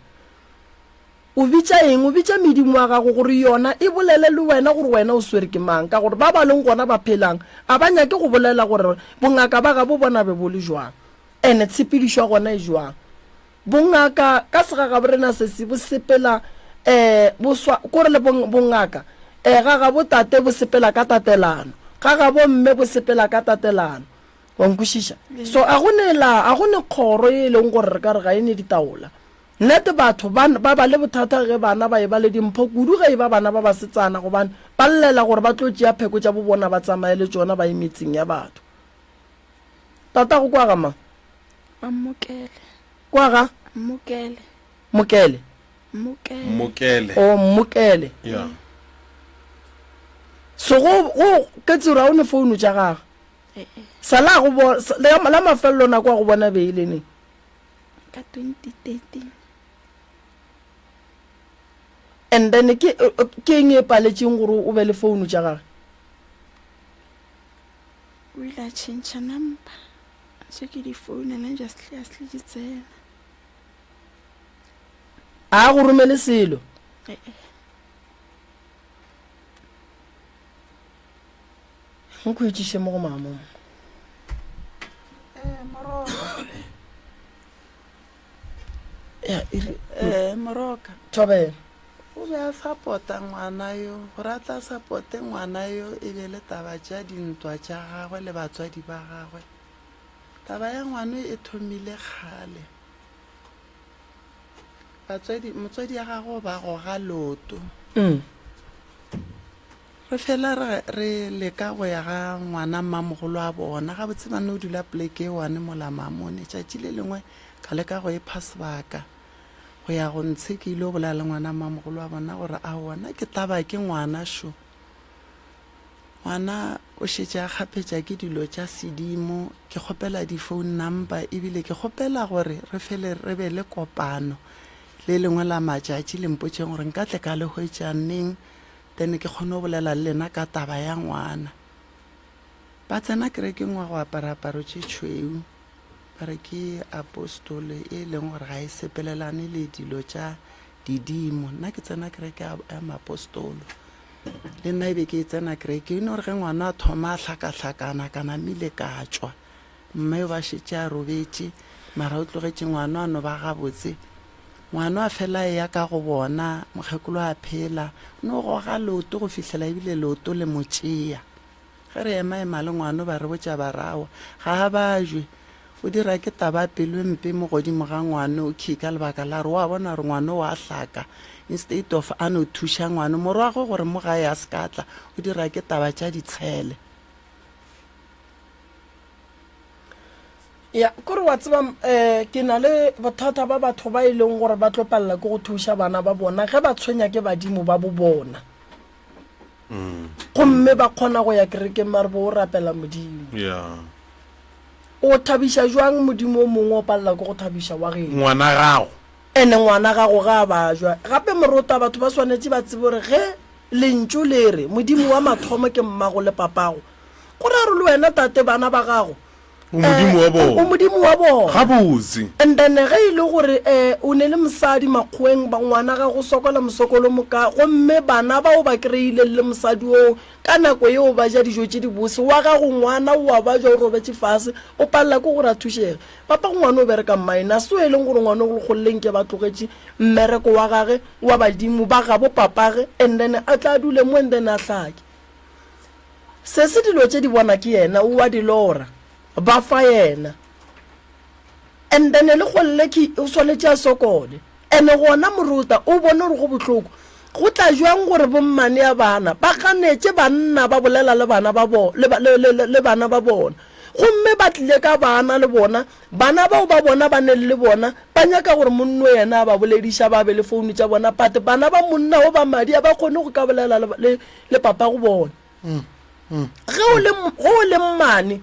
O bitša eng? O bitša medimo ya gago gore yona e bolele le wena gore wena o swere ke mang, ka gore ba ba leng gona ba phelang a ba nyake go bolela gore bongaka ba gabo bona be bo le jwang ene tshepedišo ya gona e jwang. Bongaka ka segagaborena sesi bo sepela um bo swa kore le bongaka um ga gabo tate bo sepela ka tatelano, ga gabo mme bo sepela ka tatelano. Wa nkwešiša? So a go ne la, a go ne kgoro ye e leng gore re ka re ga e ne ditaola. Nnete batho ba ba ba le bothata ge bana ba eba le dimpho, kudu ge eba bana ba basetsana, gobane ba llela gore ba tlo tšea pheko tša bobona ba tsamaye le tšona ba ye metseng ya batho. Tatago kwa ga mang? Ba Mmokele. Kwa ga? Mmokele. Mokele? Mmokele. Mmokele. Oh, Mmokele. Yeah. So go go ke tsero a o ne founu tša gagwe. Eh, eh. Sa la go bo la mafelelo nako a go bona be ile neng? Ka 2013. And then ke ke eng e paletšeng gore o be le founu tša gagwe? O ile a change number. So ke di founela just a se di tsena. A go romele selo? Eh eh. Nkhwetšiše mo go mama mo. Eh, moroka. Ya, e re. Eh, moroka. Thobela. O be a sapota ngwana yo, gore a tla sapote ngwana yo e be le taba tša dintwa tša gagwe le batswadi ba gagwe. Taba ya ngwano e thomile kgale. Batswadi, motswadi ya gagwe ba goga loto. Mm. Re fela re, re leka go ya ga ngwana mmamogolo wa bona. Gabotse ba no dula poleke e one mola Mamone. Tšatši le lengwe ka leka go ipha sebaka go ya go ntshe ke ile go bolela le ngwana mmamogolo wa bona gore aowa nna ke taba ke ngwana šo. Ngwana o šetše a kgaphetša ke dilo tša sedimo. Ke kgopela di-phone number ebile ke kgopela gore re fele re be le kopano le lengwe la matšatši le mpotšeng gore nka tle ka le hwetša neng. Then ke kgone go bolela le lena ka taba ya ngwana. Ba tsena kerekeng wa go apara aparo tše tšhweu, ba re ke apostole e leng gore ga e sepelelane le dilo tša didimo. Nna ke tsena kereke ya, ya maapostolo. Le nna e be ke e tsena kereke. E no re ge ngwana a thoma a hlakahlakana, ka namile ka tšwa. Mme o ba šetše a robetše, mara o tlogetše ngwano a no ba gabotse. Ngwano a fela a eya ka go bona, mokgekolo a phela, o no goga leoto go fihlela ebile leoto le mo tšea. Ge re ema-ema le ngwano ba re botša ba re aowa, ga a bajwe, o dira ke taba ya pelo e mpe mo godimo ga ngwano khii ka lebaka la gore wa bona gore ngwano wa hlaka instead of a no thuša ngwano morwagwe gore mo gae a se ka tla, o dira ke taba tša ditshele. Ya, kore wa tseba um ke na le bothata ba batho ba e leng gore ba tlo palela ke go thuša bana ba bona ge ba tshwenya ke badimo ba bo bona. Gomme ba kgona go ya kerekeng ba re bo o rapela Modimo. Yeah. O thabiša jwang Modimo o mongwe o palela ke go thabiša wa geno? Ngwana gago. Ene ngwana gago ga a bajwa. Gape morota batho ba swanetše ba tsebe gore ge Lentšu le re Modimo wa mathomo ke mmago le papago, Go ra gore le wena tate bana ba gago O Modimo wa bona. O Modimo wa bona. Gabotse. And then ge e le gore eh, o ne le mosadi makgoweng, ba ngwana gago o sokola mosokolo mo ka, gomme bana ba o ba kry-ileng le mosadi oo, ka nako yeo ba ja dijo tše di bose, wa gago ngwana o a ba ja o robetše fase, o palela ke gore a thušege. Papa go ngwana o bereka mine, a se o e leng gore ngwana o lekgolole nke ba tlogetše mmereko wa gage wa badimo ba gabo papage and then a tla dule mo and then a hlake. Sesi dilo tše di bona ke yena o wa di lora ba fa yena and then le golle ke o swanetše a sokole and gona moruta o bone gore go bohloko go tla jwang gore bommane ya bana ba ganetše banna ba bolela le bana ba bo le, le, le, le bana ba bona gomme ba tlile ka bana le bona bana bao ba bona ba neng le bona ba nyaka gore monno yena a ba bolediša ba be le founu tša bona but bana ba monna o ba madi a ba kgone go ka bolela le, le, le papa go bona. Ge o le, ge o le mmane,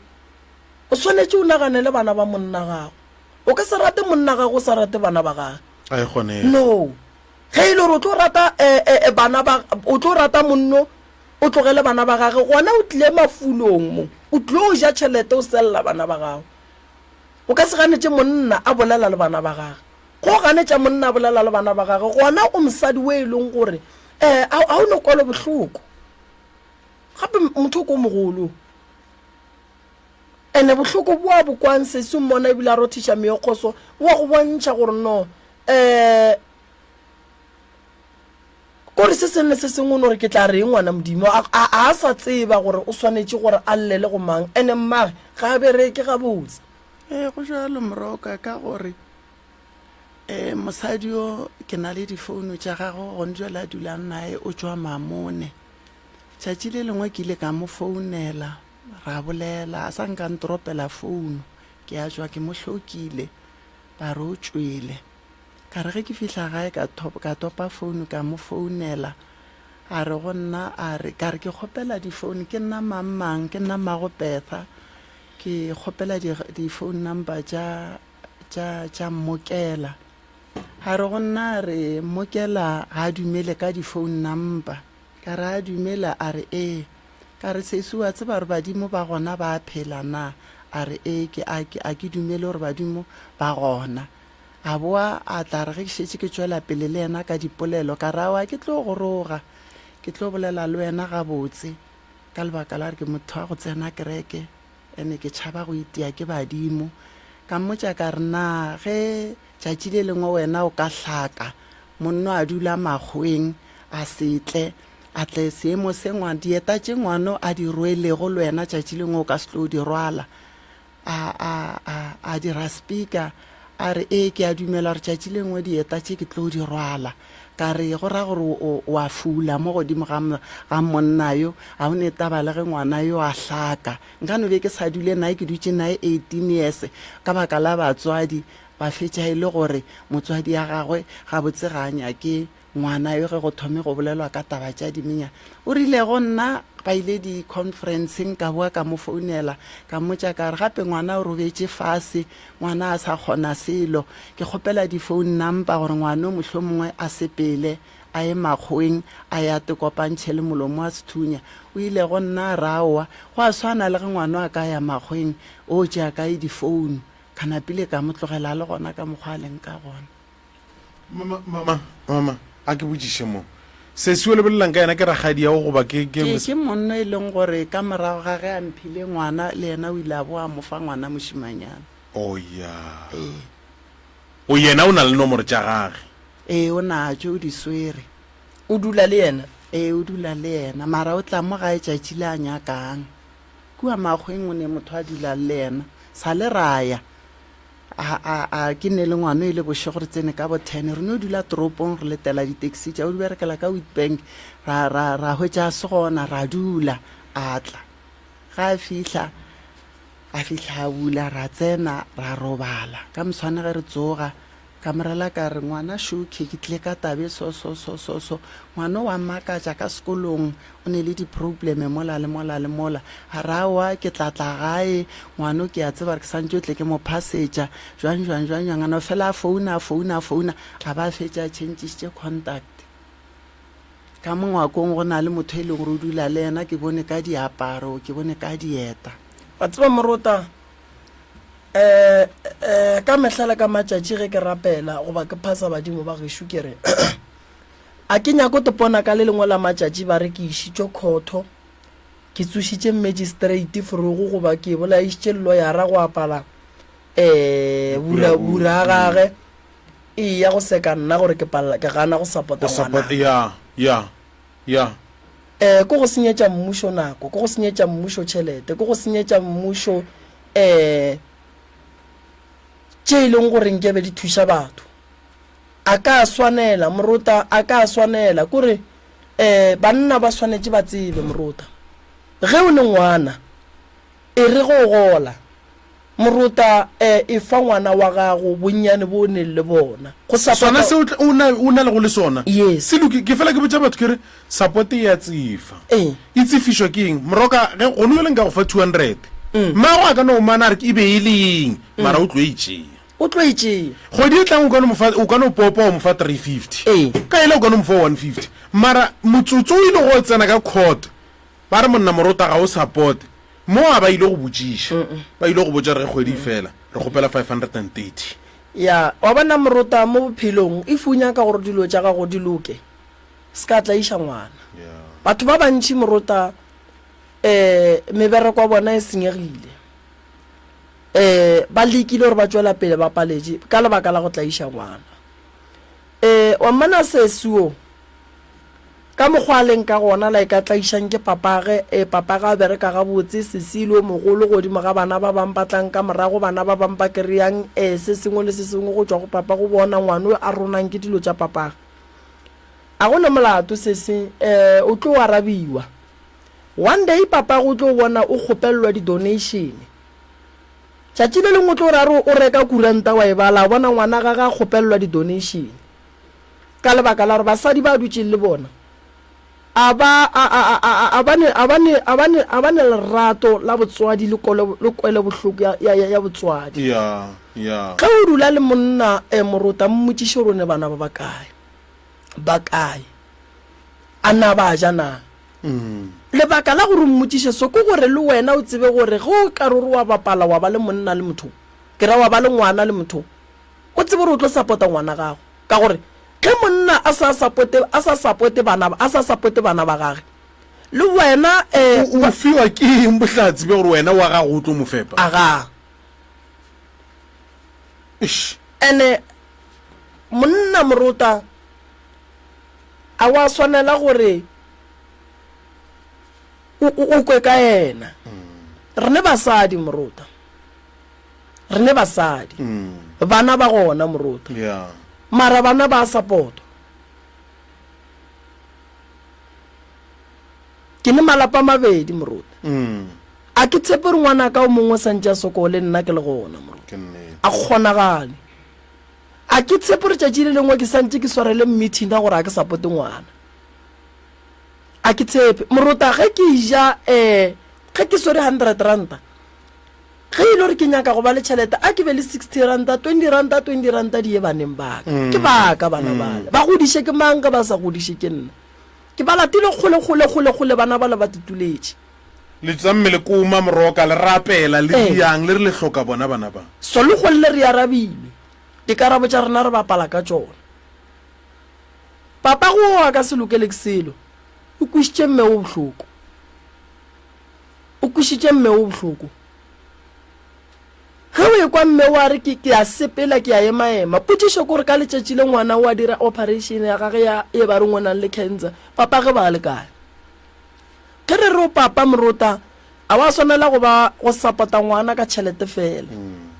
o swanetše o nagane le bana ba monna gago. O ka se rate monna gago o sa rate bana ba gage. A e kgonege. No. Ge e le gore o tlo rata eh, eh, eh, bana ba, o tlo rata monno, o tlogele bana ba gage, gona o tlile mafulong mo. O tlo ja tšhelete o sella bana ba gago. O ka se ganetše monna a bolela le bana ba gage. Go ganetša monna a bolela le bana ba gagwe, gona o mosadi o e leng gore um ga o no kwelo bohloko. Gape motho o ko mogolo. Ene bohloko bo a bo kwang sesi o mmona ebile a rothiša meokgo so, wa go bontšha gore no um kore se sengwe le se sengwe o no re ke tla reng ngwana Modimo. A, a, a sa tseba gore o swanetše gore a llele go mang. Ene mmage ga a bereke gabotse. Ee, go jalo Moroka ka gore um mosadi yo ke na le difounu tša gagwe gone jale a dulang naye o tšwa Mamone. Tšatši le lengwe ke ile ka mo founela ra bolela a sa nka ntoropela founu ke a tšwa ke mo hlokile ba re o tšwele. Ka re ge ke fihla gae ka ka topa founu ka mo founela a re go nna a re ka re ke kgopela difounu ke nna mang mang ke nna mmago Bertha ke kgopela di di-phone number tša tša tša Mmokela. A re go nna a re Mmokela ga a dumele ka di-phone number. Ka re a dumela a re ee. Ka re sesi wa tseba gore badimo ba gona ba a phela na? A re ee ke a ke a ke dumele gore badimo ba gona. A boa a tla re ge ke šetše ke tšwela pele le yena ka dipolelo ka re aowa ke tlo go roga ke tlo bolela le wena gabotse ka lebaka la gore ke motho wa go tsena kereke. Ene ke tšhaba go itia ke badimo. Ka mmotša ka re, Na ge tšatši le lengwe wena o ka hlaka, monno a dula makgoweng, a se tle, a tle seemo se ngwa, dieta tše ngwano a di rwelego le wena tšatši lengwe o ka se tlo di rwala? A, a, a, a dira speaker, a re, Ee, ke a dumela gore tšatši le lengwe dieta tše ke tlo di rwala. Ka re, Go ra gore o, o a fula mo godimo ga, ga monna yo. Ga o ne taba le ge ngwana yo a hlaka. Nka no be ke sa dule naye, ke dutše naye 18 years ka baka la batswadi. Ba fetša e le gore motswadi ya gagwe gabotse ga a nyake Ngwana yo ge go thome go bolelwa ka taba tša dimenya, o rile go nna ba ile di-conferenceng, ka boa ka mo founela, ka mmotša ka re gape ngwana o robetše fase, ngwana a sa kgona selo, ke kgopela di-phone number gore ngwano mohlomongwe a sepele. a ye makgoweng a ye a tekopantšhe le molomo wa sethunya. O ile go nna a re aowa, go a swana le ge ngwano a ka ya makgoweng o tšea kae difounu. Ka napile ka mo tlogela a le gona ka mokgwa a leng ka gona. Mama, mama, mama, a ke botšiše mo. Sesi o lebelelang ka yena ke rakgadiago goba ke, ke. Ke, ke monna e leng gore ka morago ga ge a mphile ngwana, le yena o ile a boa a mo fa ngwana mošimanyana. Oh ya. Ee. O yena o na le nomoro tša gage? Ee, o natšo, o di swere. O dula le yena? Ee, o dula le yena, mara o tla mo gae tšatši le a nyakang. Kua makgweng o ne motho a dulang le yena. Sa le ra ya. A, a, a, ke ne le ngwano e le bošego re tsene ka bo ten. Re no dula toropong re letela di-taxi tša o di berekela ka Witbank. Ra, ra, ra hwetša a se gona, ra dula. A tla. Ga a fihla, a fihla a bula, ra tsena, ra robala. Ka moswane ge re tsoga, Ka mo rela ka re, Ngwana Shuki, ke tlile ka taba e so, so, so, so, so. Ngwana o a mmakatša ka sekolong, o ne le diprobleme mola le mola le mola. A re, Aowa, ke tla tla gae, ngwano ke a tseba gore ke santše o tle ke mo phasetša, jwang, jwang, jwang, jwang. A no fela a founa, a founa, a founa, a ba a fetša a tšhentšišitše contact. Ka mo ngwakong go na le motho e leng gore o dula le yena, ke bone ka diaparo, ke bone ka dieta. Wa tseba Morota, Um um ka mehla le ka matšatši ge ke rapela goba ke phasa badimo ba gešo ke re a ke nyako topona ka le lengwe la matšatši ba re ke išitšwe khotho ke tsošitše magistrate forogo goba ke bolaišitše lloyara go apala um bura bura gage e ya go seka nna gore ke palela ke gana go support-a ngwana. Ya ya ya. Eh, ke go senyetša mmušo nako, ke go senyetša mmušo tšhelete, ke go senyetša mmušo eh tše e leng gore nkebe di thuša batho. A ka swanela, morota, a ka swanela, kore eh banna ba swanetše ba tsebe, morota, ge o le ngwana, e re ge o gola, Morota, e, efa ngwana wa gago bonnyane bo o neng le bona. Go Sona sapota. se o tla, o na, o na lego le sona, Yes. se loki. Ke fela ke botša batho ke re, support e a tsefa. Ee. E tsefišwa ke eng? Moroka, ge gone bjale nka go fa 200. Mmago a ka no mana a re ke e be e le eng, mara o tlo e tšea. O tlo e tšea. Kgwedi e tlang o ka no mo fa, o ka no popa wa mo fa 350. Ee. Ka yela o ka no mo fa 150. Mara motsotso o ile go tsena ka court, Ba re monna Morota ga o supporte mo a ba ile go botšiša ba ile go botša re ge kgwedi e fela re kgopela 530. Ya, wa bona Morota mo bophelong if o nyaka gore dilo tša gago di loke se ka tlaiša ngwana. Batho ba bantši Morota um mebereko ya bona e senyegile um ba lekile gore ba tšwela pele ba paletše ka lebaka la go tlaiša ngwana. Um wa mmona sesi wo Ka mokgwa a leng ka gona, like a tlaišang ke papage, ee, papage a bereka gabotse, sesi le o mogolo godimo ga bana ba bang ba tlang ka morago, bana ba bang ba kereyang, ee, se sengwe le se sengwe go tšwa go papago bona, ngwano a ronang ke dilo tša papage. A go ne molato, sesi, ee, o tlo arabiwa. One day papago o tlo bona o kgopellwa di-donation. Tšatši le lengwe o tlo re a re o reka kuranta wa e bala, a bona ngwana gage a kgopellwa di-donation. Ka lebaka la gore basadi ba dutšeng le bona a ba, a, a, a, a, a ba ne, a ba ne, a ba ne, a ba ne lerato la botswadi le kolo, le kwelobohloko ya, ya, ya, ya botswadi. Ya, ya. Ge o dula le monna, eh, morota, mmotšiše gore o ne bana ba bakae. Ba kae? A na ba ja na? Lebaka la gore o mmotšiše so ke gore le wena o tsebe gore ge o ka re o re wa bapala wa ba le monna le motho, ke ra wa ba le ngwana le motho, o tsebe gore o tlo sapota ngwana gago. Ka gore ge monna a sa sapote, a sa sapote bana, a sa sapote bana ba gage, le wena eh. O, o fiwa ke eng bohlatse bja gore wena wa gago o tlo mo fepa? Agaa. Eish. Ene monna morota a wa swanela gore o, o, o kwe ka yena. Rene basadi morota. Re ne basadi. Bana ba gona morota. Yeah. Mara bana ba support. Ke ne malapa mabedi morota. Mm. A ke tshepe gore ngwana ka o mongwe santse a sokole nna ke le gona morota. Ke nnete. A kgonagale. A ke tshepe gore tšatši le lengwe ke santse ke swarele meeting ka gore a ke supporte ngwana. A ke tshepe. Morota ge ke ja eh ge ke swere 100 ranta. Ge e le gore ke nyaka go ba le tšhelete, a ke be le 60 ranta, 20 ranta, 20 ranta di ye baneng ba ka. Ke ba ka bana bale. Ba godiše ke mang ge ba sa godiše ke nna? Ke ba latile kgole, kgole, kgole, kgole, bana bale ba tutuletše. Le tsamme le koma moroka, le rapela, le riang, le re le hloka bona bana ba. So le golle re arabilwe. Dikarabo tša rena re bapala ka tšona. Papago o a ka se lokele ke selo. O kwešitše mme wo bohloko. O kwešitše mme wo bohloko. Ge o ekwa mme o a re ke, ke a sepela, ke a emaema. Potšišo ke gore ka letšatši le ngwana o a dira operation ya gage ya e ba reng o nang le cancer, papa ge ba le kae? Ge re re o papa morota, a wa swanela go ba go sapota ngwana ka tšhelete fela.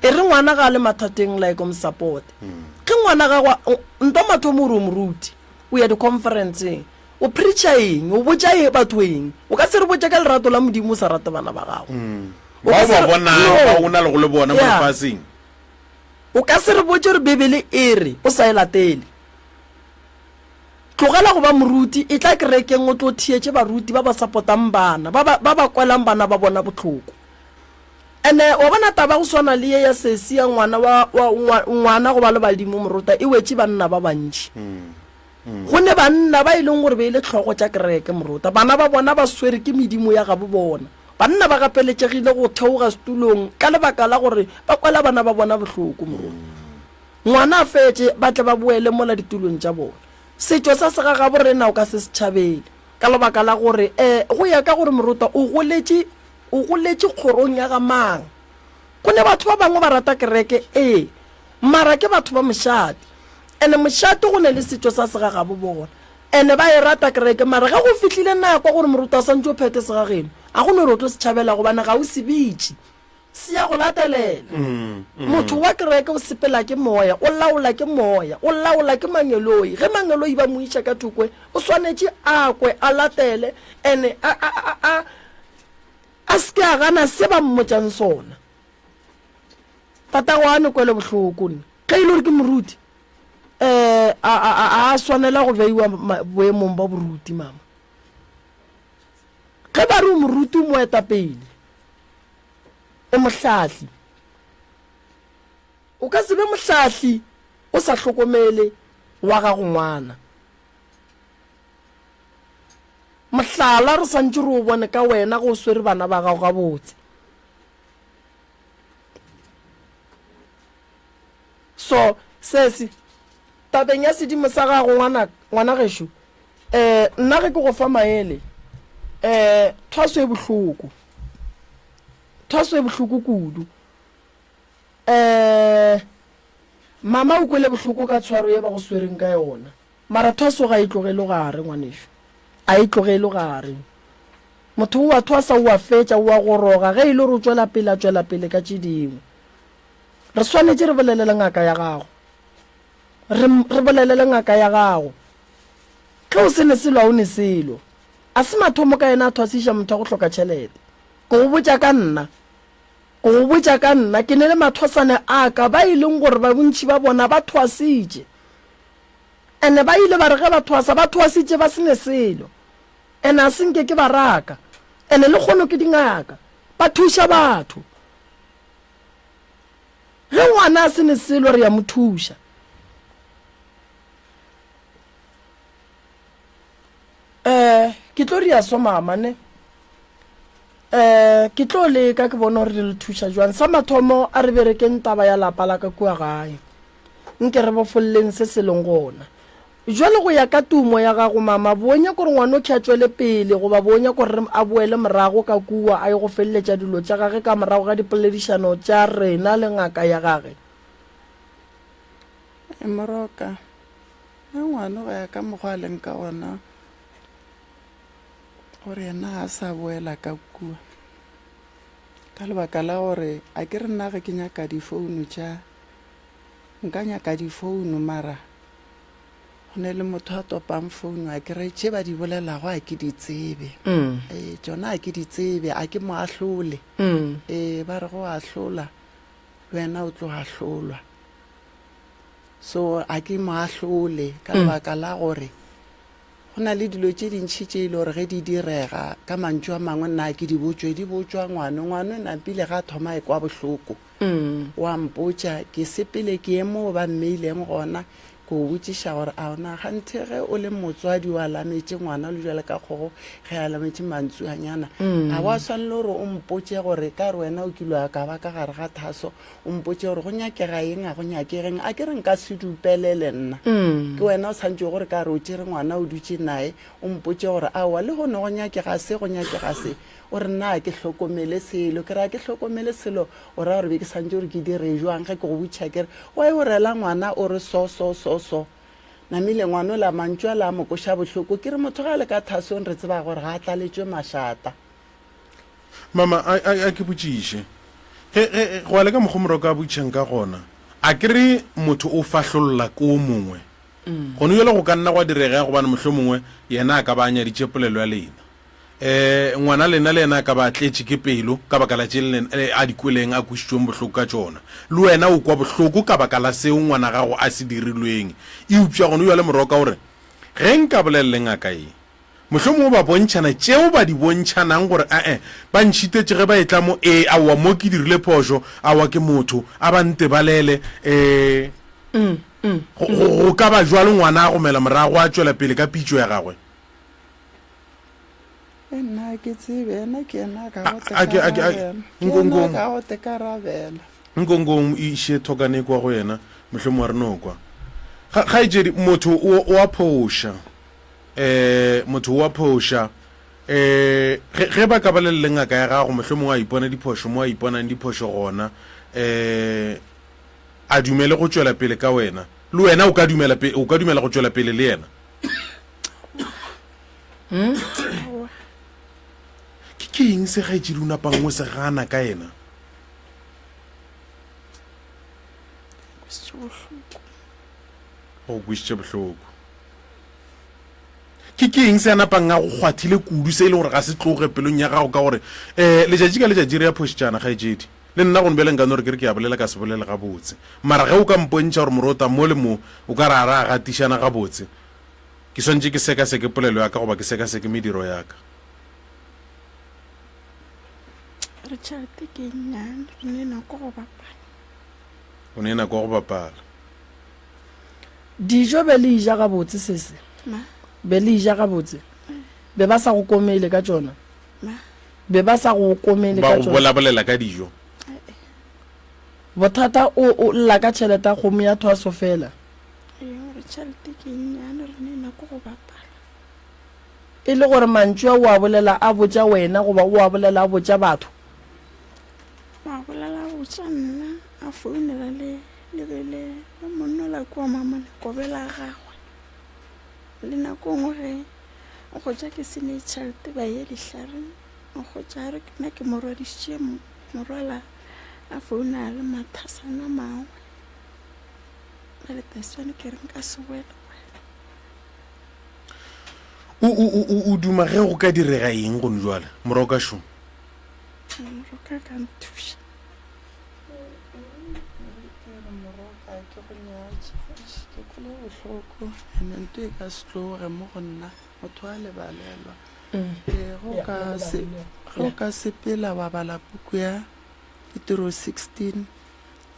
E re ngwana ga a le mathateng like o mo sapote. Ge ngwana gago, ntwa mathomo o re o moruti, o ya di-conference-eng, O preacher eng? O botša e, batho eng? O ka se re botše ka lerato la Modimo o sa rate bana ba gago. O Ba ka o se ba re, bonang, no. ba o na lego le bona mo Yeah. lefaseng. O ka se re botše gore Bibele e re o sa e latele. Tlogela go ba moruti, etla kerekeng o tlo theetše baruti ba ba sapotang bana, ba ba, ba ba kwelang bana ba bona bohloko. Ene wa bona taba go swana le ye ya sesi ya ngwana wa, wa, ngwa, ngwana go ba le badimo morota e wetše banna ba bantši. Go ne banna ba e leng gore be e le hlogo tša kereke, morota. Bana ba bona ba swere ke medimo ya gabo bona. Banna ba gapeletšegile go theoga setulong ka lebaka la gore ba kwela bana ba bona bohloko, morota. Ngwana a fetše, ba tle ba boele mola ditulong tša bona. Setšo sa segagabo rena o ka se se tšhabele, ka lebaka la gore, eh, go ya ka gore morota o goletše, o goletše kgorong ya ga mang. Go ne batho ba bangwe ba rata kereke, ee, mara ke batho ba mošate. Ene mošate go ne le setšo sa segagabo bona. Ene ba e rata kereke, mara ge go fihlile nako gore moruti a swantše o phethe segageno, a go no re o tlo se tšhabela gobane ga o se bitše. Se ya go latelela. Motho wa kereke o sepela ke moya, o laola ke moya, o laola ke mangeloi. Ge mangeloi ba mo iša ka thokwe, o swanetše a kwe, a latele, ene a, a, a, a, A se ke a gana se ba mmotšang sona. Tatago a ne kwelobohloko nna. Ge e le gore ke moruti, um a, a, a, a swanela go beiwa boemong ba boruti, mama. Ge ba re o moruti, o moetapele, o mohlahli. O ka se be mohlahli o sa hlokomele wa gago ngwana. Mohlala re santše re o bone ka wena ge o swere bana ba gago gabotse. So, sesi, tabeng ya sedimo sa gago, ngwana, ngwana gešo, eh, nna ge ke go fa maele, eh, thwaso e bohloko. Thwaso e bohloko kudu. Eh, mama o kwele bohloko ka tshwaro ye ba go swereng ka yona. Mara thwaso ga e tlogelwe gare, ngwanešu. A e tlogelwe gare. Motho o a thwasa, o a fetša, o a goroga, ge e le gore o tšwela pele, a tšwela pele ka tše dingwe. Re swanetše re bolele le ngaka ya gago. Re, re bolele le ngaka ya gago. Ge o se ne selo, a o ne selo. A se mathomo ka yena a thwasiša motho wa go hloka tšhelete. Ke go botša ka nna. Ke go botša ka nna. Ke ne le mathwasane a ka, ba e leng gore ba bontši ba bona ba thwasitše. Ene ba ile ba re ge ba thwasa, ba thwasitše ba se ne selo. Ene a se nke ke ba raka. Ene lekgono ke dingaka. Ba thuša batho. Ge ngwana a se ne selo re ya mo thuša. Eh, ke tlo ria so mama ne. Eh, ke tlo leka ke bone gore re le thuša jwang. Sa mathomo a re berekeng taba ya lapa la ka kua gae. Nke re bofolleng se se leng gona. Jwale go ya ka tumo ya gago, mama, bo nyaka gore ngwanokhi a tšwele pele goba bo nyaka gore re a boele morago ka kua a ye go feleletša dilo tša gage ka morago ga dipoledišano tša rena le ngaka ya gage? Moroka, Nna ngwano go ya ka mokgwa a leng ka gona, gore yena ga a sa boela ka kua. Ka lebaka la gore a ke re nna ge ke nyaka difounu tša Nka nyaka difounu mara go ne le motho a topang founu a kere tše ba di bolelago a ke di tsebe. Ee, tšona a ke di tsebe, a ke mo ahlole. Ee, ba re go ahlola le wena o tlo ahlolwa. So a ke mo ahlole ka lebaka la gore. Go na le dilo tše dintši tše e le gore ge di direga, ka mantšu a mangwe nna ke di botšwe, di botšwa ngwano. Ngwano napile ga a thoma a ekwa bohloko, o a mpotša. Ke sepele ke ye moo ba mmeileng gona, ke o botšiša gore a na ganthe ge o le motswadi o alametše ngwana o le bjale ka kgogo ge a alametše mantsuanyana, a wa swanele gore o mpotše gore ka re wena o kile wa ka ba ka gare ga thaso, o mpotše gore go nyakega eng a go nyakegeng. A ke re nka se dupelele nna, ke wena o swantšego gore ka re o tšere ngwana o dutše naye, o mpotše gore aowa lehono go nyakega se, go nyakega se. O re nna a ke hlokomele selo, ke re a ke hlokomele selo, o ra gore be ke swantše gore ke dire jwang ge ke go botšiša ke re wa e o rela ngwana o re so so so so. Namile ngwana ola mantšu ala a mo koša bohloko, ke re motho ge a le ka thasong re tseba gore ga a tlaletšwe mašata. Mama, a, a, a ke botšiše. Ge, ge, go ya le ka mokgwa Moroka a botšišang ka gona, a ke re motho o fahlolla ko o mongwe? Gone bjale go ka nna gwa direga gobane mohlomongwe yena a ka ba a nyaditše polelo ya lena. Um ngwana lena le yena a ka ba a tletše ke pelo ka baka la tše le, a di kweleng, a kwešitšweng bohloko ka tšona. Le wena o kwa bohloko ka baka la seo ngwana gago a se dirilweng. Eupša gone bjale Moroka o re, Ge nka bolela le ngaka ye, Mohlomongwe ba bontšhana tšeo ba di bontšhanang gore ae, ba ntšhitetše ge ba etla mo, ee, aowa, mo ke dirile phošo, aowa, ke motho, a ba ntebalele, ee. Go, go, go ka ba bjalo ngwana a gomela morago a tšwela pele ka pitšo ya gagwe. E nna ga ke tsebe, yena ke yena a ka go A, a ke, a ke, a, tekarabela. Ke nko, yena nko, a ka go tekarabela. nko, nko o iše thokane kwa go yena, mohlomongwe a re no kwa. Ga, kgaetšedi, motho o, o a phoša. um motho o a phoša um ge, ge ba ka bolela le ngaka ya gago mohlomongwe a ipona diphošo mo a iponang diphošo gona um a dumele go tšwela pele ka wena le wena o ka dumela pe, o ka dumela go tšwela pele le yena Aowa. ke ke eng se gaetšedi o napang o se gana ka yena Kwešitše bohloko. Go kwešitše bohloko. Ke ke eng se a napang a go kgwathile kudu se e le gore ga se tloge pelong ya gago ka gore um letšatši ka letšatši re ya phošetšana kgaetšedi? Le nna gone bjale nka no re ke re ke a bolela ka se bolele gabotse. Mara ge o ka mpontšha gore morota mo le mo o ka re a re a gatišana gabotse, ke swanetše ke sekaseke polelo ya ka goba ke sekaseke mediro ya ka. Re tšhelete ke e nnyane, re ne nako go bapala. O ne nako go bapala. Dijo be le ja gabotse sese? Ma. Be le ja gabotse? Be ba sa go komele ka tšona? Ma. Be ba sa go komele Ba ka go tšona? bolabolela ka dijo? Bothata o o lla ka tšhelete ya kgomo ya thwaso fela. Ee, gore tšhelete ke e nnyane re ne nako go bapala. E le gore mantšu a o a bolela a botša wena goba o a bolela a botša batho? O a bolela a botša nna, a founela le le be le le monna la kua mamane kobe la gagwe. Le nako nngwe ge o kgotša ke se ne tšhelete ba ye dihlareng, o kgotša a re ke nna ke mo rwadišitše morwala a founa le mathasana a mangwe. Bjale taswane ke re nka se boele go wena. O, o, o, o, o duma ge go ka direga eng gone jwale, moroka šo? Moroka ka nthuša. Moroka ke go nyatša. Eish, ke kwele bohloko and nto e ka se tloge mo go nna. Motho a lebalelwa. Ee, ge o ka se, ge o ka sepela wa bala puku ya Ditiro 16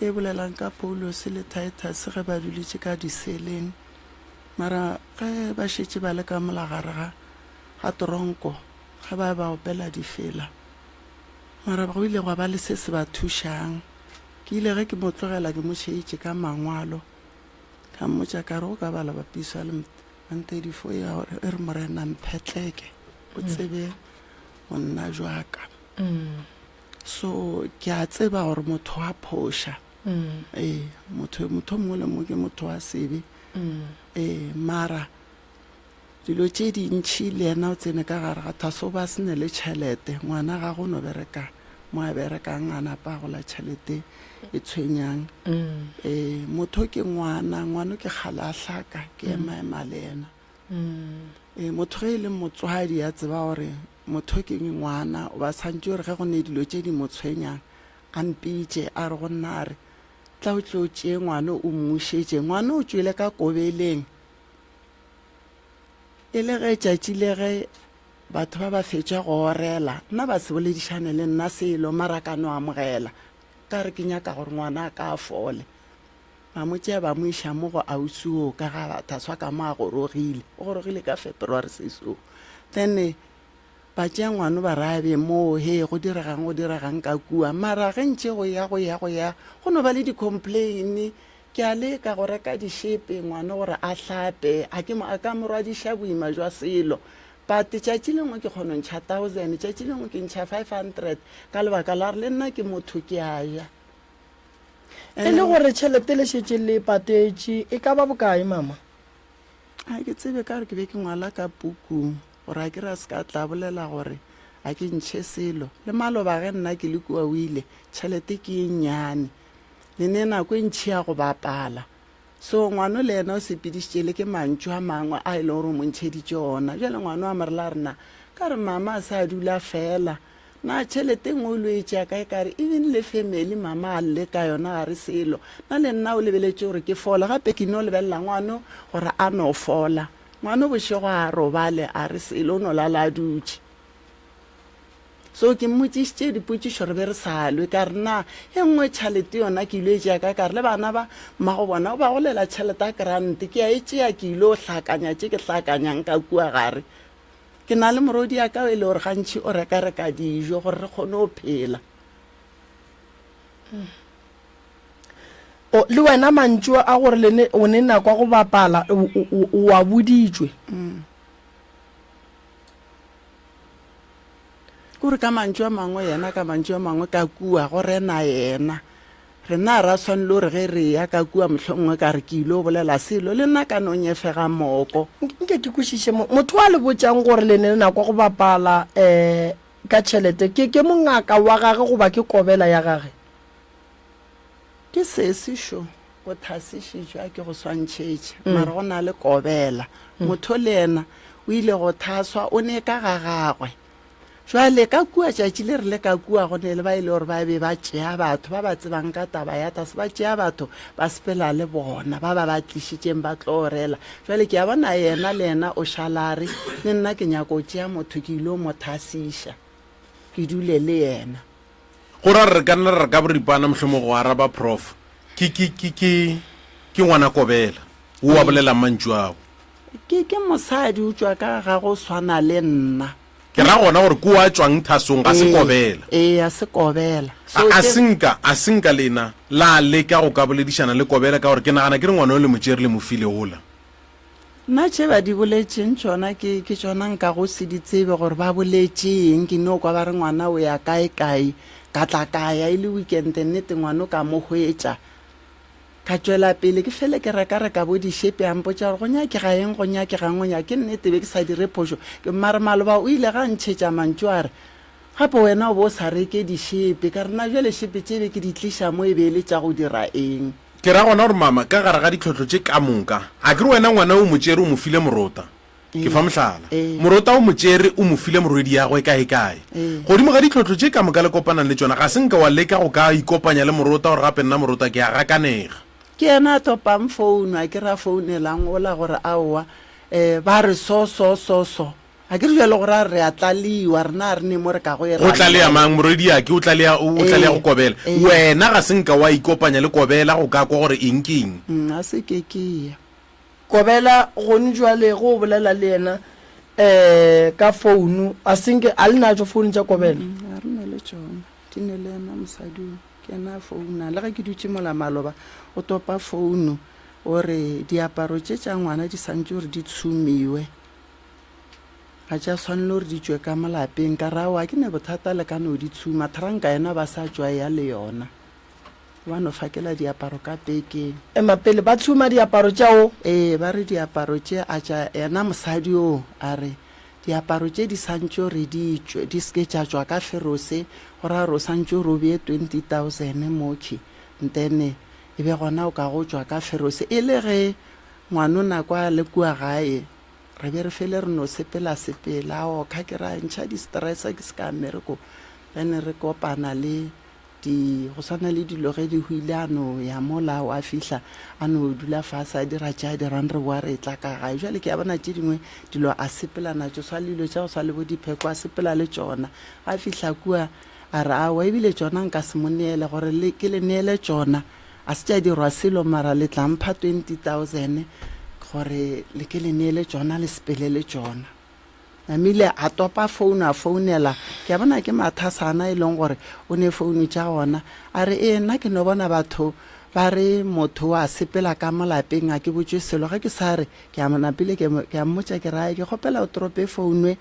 e bolelang ka Paulose le Titus ge ba duletše ka diseleng. Mara ge ba šetše ba le ka mola gare ga, ga tronko, ge ba ba opela difela, mara go ile gwa ba le se se ba thušang. Ke ile ge ke mo tlogela ke mo šeitše ka mangwalo, ka mmotša ka re o ka bala bapiso ya le 134 ya gore e re Morena mphetleke o tsebe monna jwa ka. So ke a tseba gore motho wa phoša. Ee, motho motho mongwe le mongwe ke motho wa sebe. Ee, mara Dilo tše dintši le yena o tsene ka gare ga thaso o ba se ne le tšhelete. Ngwana gagwe o no bereka mo a berekang a napa a gola tšhelete e tshwenyang. Ee, motho ke ngwana, ngwano ke kgale a hlaka ke emaema le yena. Ee, motho ge e le motswadi a tseba gore motho ke ngwana o ba tshwanetše gore ge go ne dilo tše di mo tshwenyang a mpitše a re go nna a re tla o tle o tšee ngwana o mmušetše. Ngwana o tšwele ka kobeleng. E le ge tšatši le ge batho ba ba fetša go orela, nna ba se boledišane le nna selo, mara ka no amogela. Ka re ke nyaka gore ngwana a ka a fole. Ba mo tšea ba mo iša mo go ausi oo ka ga Thaswa ka mo a gorogile. O gorogile ka February sesi oo. Then ba tšea ngwano ba re a be moo, he go diregang go diregang ka kua. Mara ge ntše go ya go ya go ya go no ba le di-complain. Ke a leka go reka dišepe ngwano gore a hlape, a ke mo a ka mo rwadiša boima jwa selo. But tšatši lengwe ke kgono ntšha thousand, tšatši lengwe ke ntšha 500 ka lebaka la gore le nna ke motho ke a ja. E le gore tšhelete le šetše le patetše e ka ba bokae mama? Ga ke tsebe ka gore ke be ke ngwala ka pukung gore a ke re a se ka tla bolela gore a ke ntšhe selo. Le maloba ge nna ke le kua o ile, tšhelete ke e nnyane. Le ne nako e ntšhi ya go bapala. So ngwano le yena o sepedišitše le ke mantšu a mangwe a e leng gore o mo ntšheditše ona. Bjale ngwano a mo rela re na ka re mama a se a dula fela. Na tšhelete e nngwe o lo e tšea kae ka re even le family mama a lle ka yona ga re selo. Na le nna o lebeletše gore ke fole gape ke no lebelela ngwano gore a no fola. Ngwano bošego a robale a re selo o no lala a dutše. So ke mmotšišitše dipotšišo re be re sa lwe ka re na e nngwe tšhalete yona ke ilo e tšea kae ka re le bana ba mmago bona o ba golela tšhelete ya grant ke a e tšea ke ilo hlakanya tše ke hlakanyang ka kua gare. Ke na le morwedi ya ka e le gore gantši o reka-reka dijo gore re kgone go phela. O, le wena mantšu a gore le ne, o ne nako ya go bapala, o, o, o, o a boditšwe. Kore ka mantšu a mangwe yena, ka mantšu a mangwe ka kua go rena yena. Rena ra swanelo gore ge re ya ka kua mohlomongwe ka re ke ile bolela selo le nna ka no nyefega moko. Nke ke kwešiše mo, motho a le botšang gore le ne le nako ya go bapala um ka tšhelete ke ke mongaka wa gage goba ke kobela ya gage? Ke sesi šo, o thasišitšwe a ke go swantšhetše, mara go na le kobela. Motho le yena o ile go thaswa o ne ka ga gagwe. Jwale ka kua tšatši le re le ka kua go ne le ba e le gore ba be ba tšea batho ba ba tsebang ka taba ya tase, ba tšea batho ba sepela le bona ba ba ba tlišitšeng ba tlo rela. Jwale ke a bona yena le yena o šala a re le nna ke nyako tšea motho ke ilo mo thasiša ke dule le yena. Go ra re ka nna ra re ka boripana mohlomong go araba Prof. Ke, ke, ke, ke, ke ngwana Kobela wo a bolelang mantšu ao. Ke, ke mosadi o tšwa ka ga go swana le nna. Ke ra gona gore ke o a tšwang thasong, ga se Kobela. Ee, ga se Kobela. A, a se nka, a se nka lena la leka go ka boledišana le Kobela ka gore ke nagana ke re ngwana yo le mo tšere le mo file wola. Nna tše ba di boletšeng tšona ke, ke tšona nka go se di tsebe gore ba boletše eng. Ke no kwa ba re ngwana o ya kae kae. Ka tla ka ya e le weekend, nnete ngwana o ka mo hwetša. Ka tšwela pele ke fele ke reka-reka bo dišepe, a mpotša gore go nyakega eng, go nyakegang, go nyake. Ke nnete be ke sa dire phošo. Ke mare maloba o ile ga a ntšhetša mantšu a re, Gape wena o be o sa reke dišepe. Ka re, Na bjale šepe tše be ke di tliša mo e be e le tša go dira eng? Ke ra gona gore mama, ka gare ga ditlhohlo tše ka moka, a ke re wena ngwana o mo tšere o mo file morota? Ke fa mohlala. Morota o mo tšere o mo file morwediagwe kaekae. Godimo ga ditlhohlo tše ka moka le kopanang le tšona, ga se nka wa leka go ka ikopanya le Morota gore gape nna Morota ke a gakanega. Ke yena a topang founu, a ke re a founelang ola gore aowa um ba re so so so so. A ke re bjale gore a re a tlaliwa, rena a re ne mo re kago e Go tlalea mang? Morwediake o tlalea, o tlalea go Kobela. Wena ga se nka wa ikopanya le Kobela go ka kwa gore eng ke eng? Ga se ke ke ya. Kobela, Gone jwale ge o bolela le yena um ka founu, a se nke a le natšo founu tša Kobela? Ga re na le tšona, di ne le yena mosadi o, ke yena a founang. Le ge ke dutše mola maloba, o topa founu o re diaparo tše tša ngwana di santše gore di tshumiwe, ga tša swanelo gore di tšwe ka mo lapeng. Ka re aowa, ga ke ne bothata le ka no di tshuma, thranka yena ba sa tšwa ya le yona. Ba no fakela diaparo ka pekeng. Ema pele ba tshuma diaparo tša o. Ee, ba re diaparo tše a tša yena mosadi o, a re, Diaparo tše di santšo re di tšwe, di se ke tša tšwa ka ferose, go ra gore o santše o re o bee 20,000 mokhwi, ntene e be gona o ka go tšwa ka ferose. E le ge ngwano nako a le kua gae, re be re fele re no sepela sepela, a okha ke ra ntšha di-stress ke se ka mmereko, then re kopana le. Di, go swana le dilo ge di hwile, a no ya mola, wa fihla a no dula fase a dira tše a dirang, re boa re etla ka gae. Bjale ke a bona tše dingwe dilo a sepela natšo, swa le dilo tša go swa le bo dipheko a sepela le tšona. Ga fihla kua a re, Aowa, ebile tšona nka se mo neele, gore le, ke le neele tšona, a se tša dirwa selo, mara le tla mpha 20,000 gore le ke le neele tšona, le sepele le tšona. Namile a topa founu a founela, ke a bona ke Mathasana e leng gore o ne founu tša gona. A re, Ee, nna ke no bona batho ba re motho o a sepela ka mo lapeng, a ke botšwe selo. Ge ke sa re, ke a mo napile ke, ke a mmotša ke re, Ai, ke kgopela o trope founu e.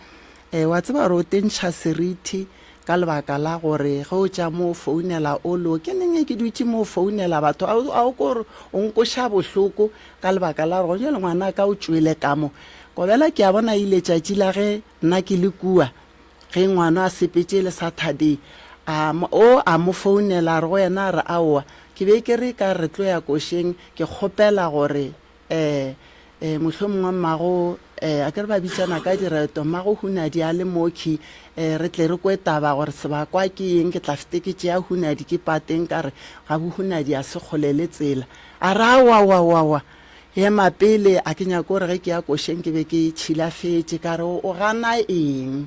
E, wa tseba gore o tentšha seriti ka lebaka la gore ge o tša mo o founela o lo, ke neng e ke dutše mo o founela batho, a o, a o ko re o nkoša bohloko ka lebaka la gore gona bjale ngwanaka o tšwele ka mo. Kobela ke a bona ile tšatši la ge nna ke le kua, ge ngwano a sepetše e le Saturday, a mo, o a mo founela a re go yena a re aowa, ke be ke re ka re tlo ya košeng, ke kgopela gore eh, eh, mohlomongwe mmago, eh, a ke re ba bitšana ka direto, mmago Hunadi a le mokhwi, eh, re tle re kwe taba gore sebakwa ke eng, ke tla fete ke tšea Hunadi ke pateng ka re ga bo Hunadi a se kgole le tsela. A re aowa-owa-owa, Ema pele, a ke nyake gore ge ke ya košeng ke be ke tšhilafetše. Ka re, O gana eng?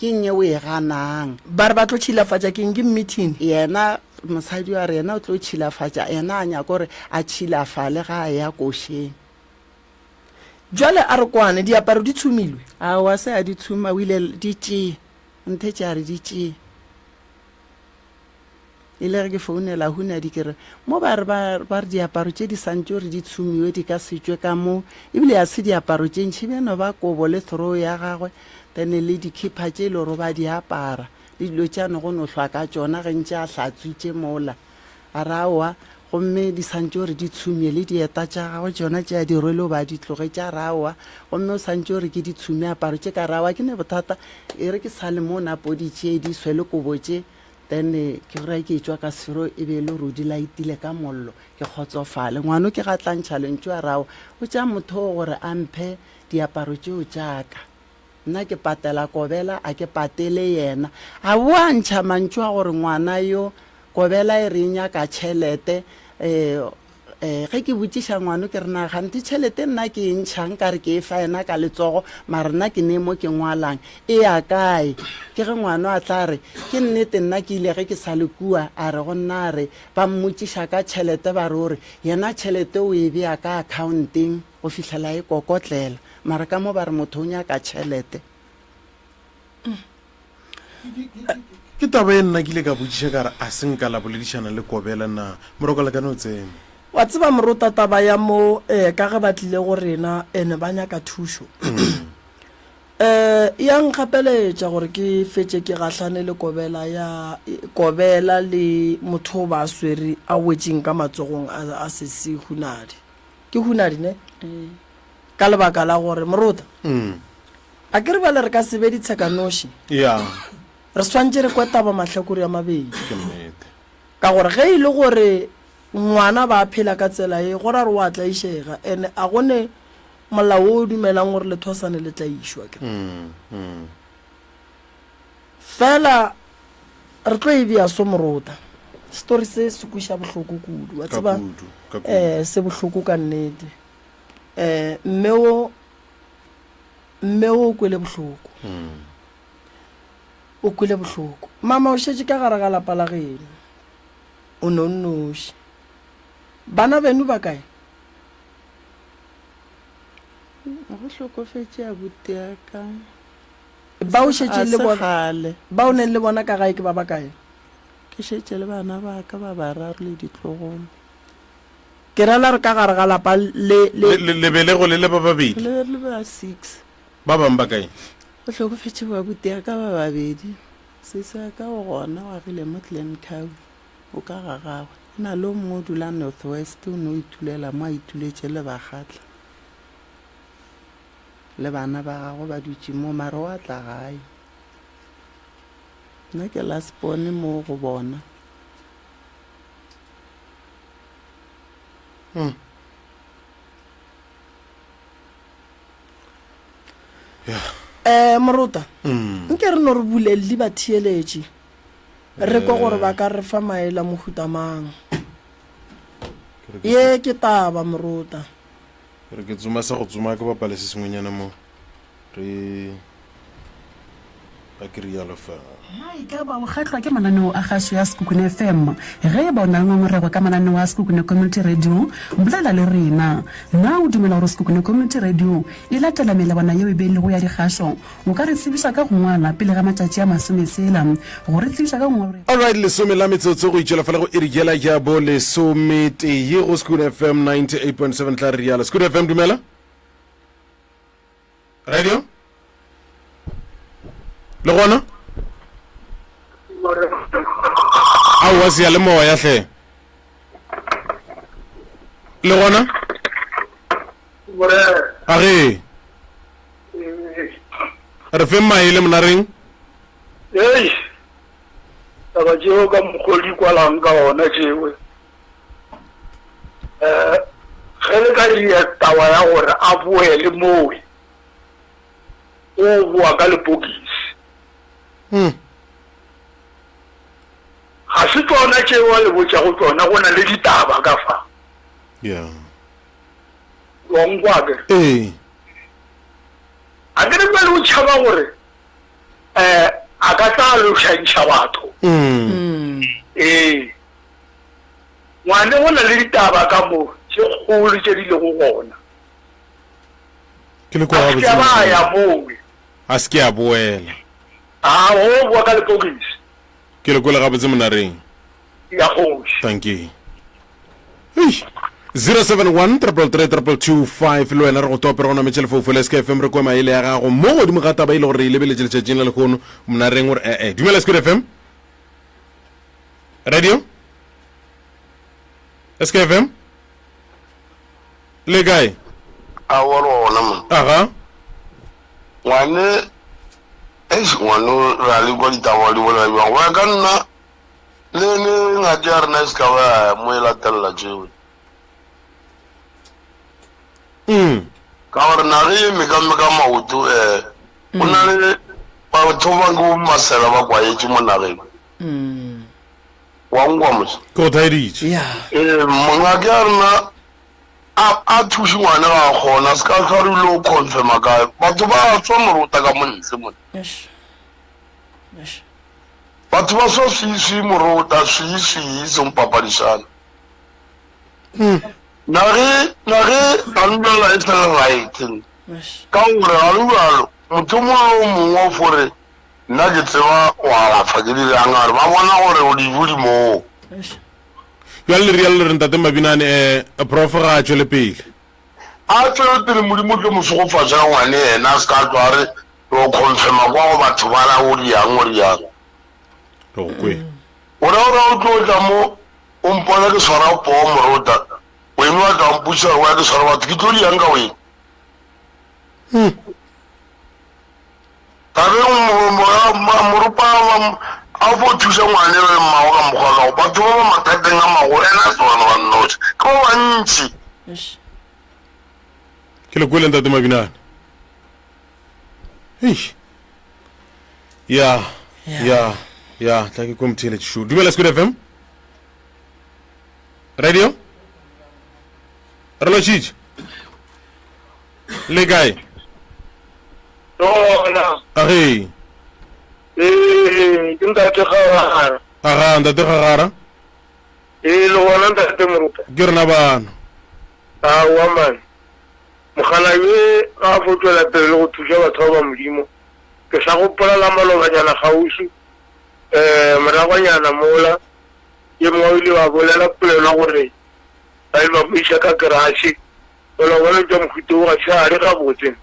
Ke eng ye o e ganang? Ba re ba tlo tšhilafatša ke eng? Ke mmithini. Yena mosadi yo a re yena o tlo tšhilafatša, yena a nyaka gore a tšhilafale ga a eya košeng. Bjale a re kwane, diaparo di tshumilwe? Aowa, se a di tshuma, o ile di tšee. O nthetše a re di tšee. E le ge ke founela Hunadi ke re, Mo ba re ba, ba re diaparo tše di santše gore di tshumiwe di ka se tšwe ka mo, ebile ga se diaparo tše ntši, bja no ba kobo le throw ya gagwe, then le dikhipha tše e le gore o ba di apara, le dilo tše a no go no hlwa ka tšona ge ntše a hlatswitše mola. A re aowa, gomme di santše gore di tshumye, le dieta tša gagwe tšona tše a di rwele o ba di tlogetše, a re aowa, gomme o santše gore ke di tshume aparo tše, ka re aowa, ke ne bothata, e re ke sale mo napo di tšee di swe le kobo tše, Then ke gore ke etšwa ka sefero e be e le gore o di laetile ka mollo, ke kgotsofale. Ngwano ke ga tla ntšha lentšu a rago, botša motho o gore a mphe diaparo tšeo tša ka. Nna ke patela Kobela, a ke patele yena. A boa a ntšha mantšu a gore ngwana yo Kobela e re e nyaka tšhelete, um Ee, ge ke botšiša ngwano ke re na ganthe tšhelete nna ke e ntšhang ka re ke e fa yena ka letsogo mara nna ke ne mo ke ngwalang e ya kae? Ke ge ngwano a tla re ke nnete nna ke ile ge ke sa le kua a re go nna a re ba mmotšiša ka tšhelete ba re o re yena tšhelete o e bea ka akhaonteng go fihlela e kokotlela mara ka mo ba re motho o nyaka tšhelete. Ke taba ye nna ke ile ka botšiša ka re, A se nka la boledišana le Kobela na? Moroko le ka no tsena. Wa tseba Morota taba ya mo eh, ka ge ba tlile go rena ene ba nyaka thušo eh, ya nkgapeletša gore ke fetše ke gahlane le Kobela ya Kobela le motho o ba swere a wetšeng ka matsogong a, a sesi Hunadi. Ke Hunadi ne? Ka lebaka la gore Morota A ke re bjale re ka se be ditshekanoši? Ya. Re swantše re kwe taba mahlakore a mabedi. Ke nnete. Ka gore ge e le gore ngwana ba phela ka tsela ye, go ra gore o a tlaišega, ene a go ne molao wo o dumelang gore lethwasane le tlaišwa. Ke Fela re tlo e bea so morota. Story se se kweša bohloko kudu. Wa tseba, eh, se bohloko ka nnete. Eh, mme wo Mme o o kwele bohloko. O kwele bohloko. Mama o šetše ka gare ga lapa la geno. O ne o nnoši. Bana beno ba kae? Go hlokofetše abuti ya ka. Ba o šetše le bona, ba o neng le bona ka gae ke ba bakae? Ke šetše le bana ba ka ba bararo le ditlogolo. Ke ra la re ka gare ga lapa le, le. Le, le belego le le ba babedi. Le le ba six. Ba bang ba kae? Go hlokofetše babuti ya ka ba babedi. Sesi wa ka o gona, o agile mo Glencoe, o ka ga gagwe. Go na le o mongwe o dula North West, o no itulela mo a ituletše le Bakgatla. Le bana ba gagwe ba dutše mo, mara o a tla gae. Nna ke last born mo go bona. Um Morota, nke re no re bulelli batheeletši. Re kwe gore ba ka re fa maele a mohuta mang. Ye ke taba, Morota. Ke re ke tsoma sa go tsoma ke bapale se sengwenyana mo. Re ga ke rialo fa. Na e ka ba o kgahlwa ke mananeo a kgašo ya Sekhukhune FM? Ge e ba o na le ngongorego ka mananeo a Sekhukhune Community Radio, bolela le rena. Na o dumela gore Sekhukhune Community Radio e latela melawana yeo e beilwego ya dikgašo? O ka re tsebiša ka go ngwala pele ga matšatši a masometshela go re tsebiša ka ngongorego. Alright, lesome la metsotso go itšwela fela go iri yela ya bo lesometee go Sekhukhune FM 98.7 tla re rialo. Sekhukhune FM dumela. Radio? Le gona? Aowa seyalemoya hle. Le gona? A ge. Re feng maele monareng? Ei, taba tšeo ka mokgwa di kwalang ka ona tšewe. Um ge le ka ria taba ya gore a boele mowe, o boa ka lepokisi. Hmm. Ga se tšona tšeo a le botšago tšona, go na le ditaba ka fa. Yeah. Wa nkwa ke? Ee. A ke re bjale o tšhaba gore um a ka tla lošantšha batho. Mm. Ee. Ngwane go na le ditaba ka mo tše kgolo tše di lego gona. Ke le kwa A se ke a ba ya mowe. A se ke a boela. A go boa ka lepokisi. Ke le kwele gabotse monareng. Ya kgoši. Dankie. Eish. 071 333 225 le wena re go tope re go nametše lefoufo la SKFM re kwe maele ya gago mo godimo ga taba e le gore re e lebeletše letšatšing la lehono monareng gore ee dumela SKFM Radio SKFM le kae Aowa le gona man. Aga. Ngwane eish ngwane ra le kwa ditaba di bolela bjang go ya ka nna le le ngati ya rena e se ka ba ya mo e latelela tšeo. Mm. Ka gore naga e mekameka maoto um go na le batho ba ke bo masela ba kwaetše mo nageng. Mm. Wa nkwa mos? Ke go thaeditše. Ya. Ee, mongake ya rena a a thuše ngwana ga a kgona, a se ka hlwa re ile go confirma kae. Batho ba tswa morota ka mo ntle mone. Eish. Eish. Batho ba swa swi swi morota, swi swi e seng papadišana. Nage nage ga le bjala e sa le right. Eish. Ka gore ga le bjalo, motho o mongwe le o mongwe o fo re Nna ke tseba go alafa ke dirang a re ba bona gore o dijo di moo. Bjale le rialo le re ntate Mabinane eh prof ga a tšwele pele. A tšwele pele Modimo tlo mo šegofatša ka ngwane yena a se ka tšwa a re re o confirma kwa go batho bala o riang o riang. Re go kwele. O ra gore o tlo tla mo o mpona ke swara poo morota wene wa tla wa mpotšiša gore wa ke swara batho ke tlo riang ka wene. Tabeng moropa a fo thuša ngwane le mmago ka mokgwa ka go batho ba ba mathateng a magolo ene a se bona ba nnoši ke ba bantši. Ke le kwele ntate Mabinane. Eish. Ya, ya, ya, tla ke kwe motheeletši šo. Dumela Squid FM. Radio? Re lotšhitše. Le kae? Gona. Age. Ee, ke ntate Gagara. Aga, ntate Gagara. Ee, le gona ntate Moruta. Ke rena bano. Aowa man. Mokgalabje ga a fo tšwela pele le go thuša batho ba ba Modimo. Ke sa gopola la malobanyana kgauswi, um moragonyana mola, ye mongwe o ile wa bolela polelo ya gore ba ile ba mo iša ka keratšhe Gola gobane tša mohuta wo ga di sa le gabotse.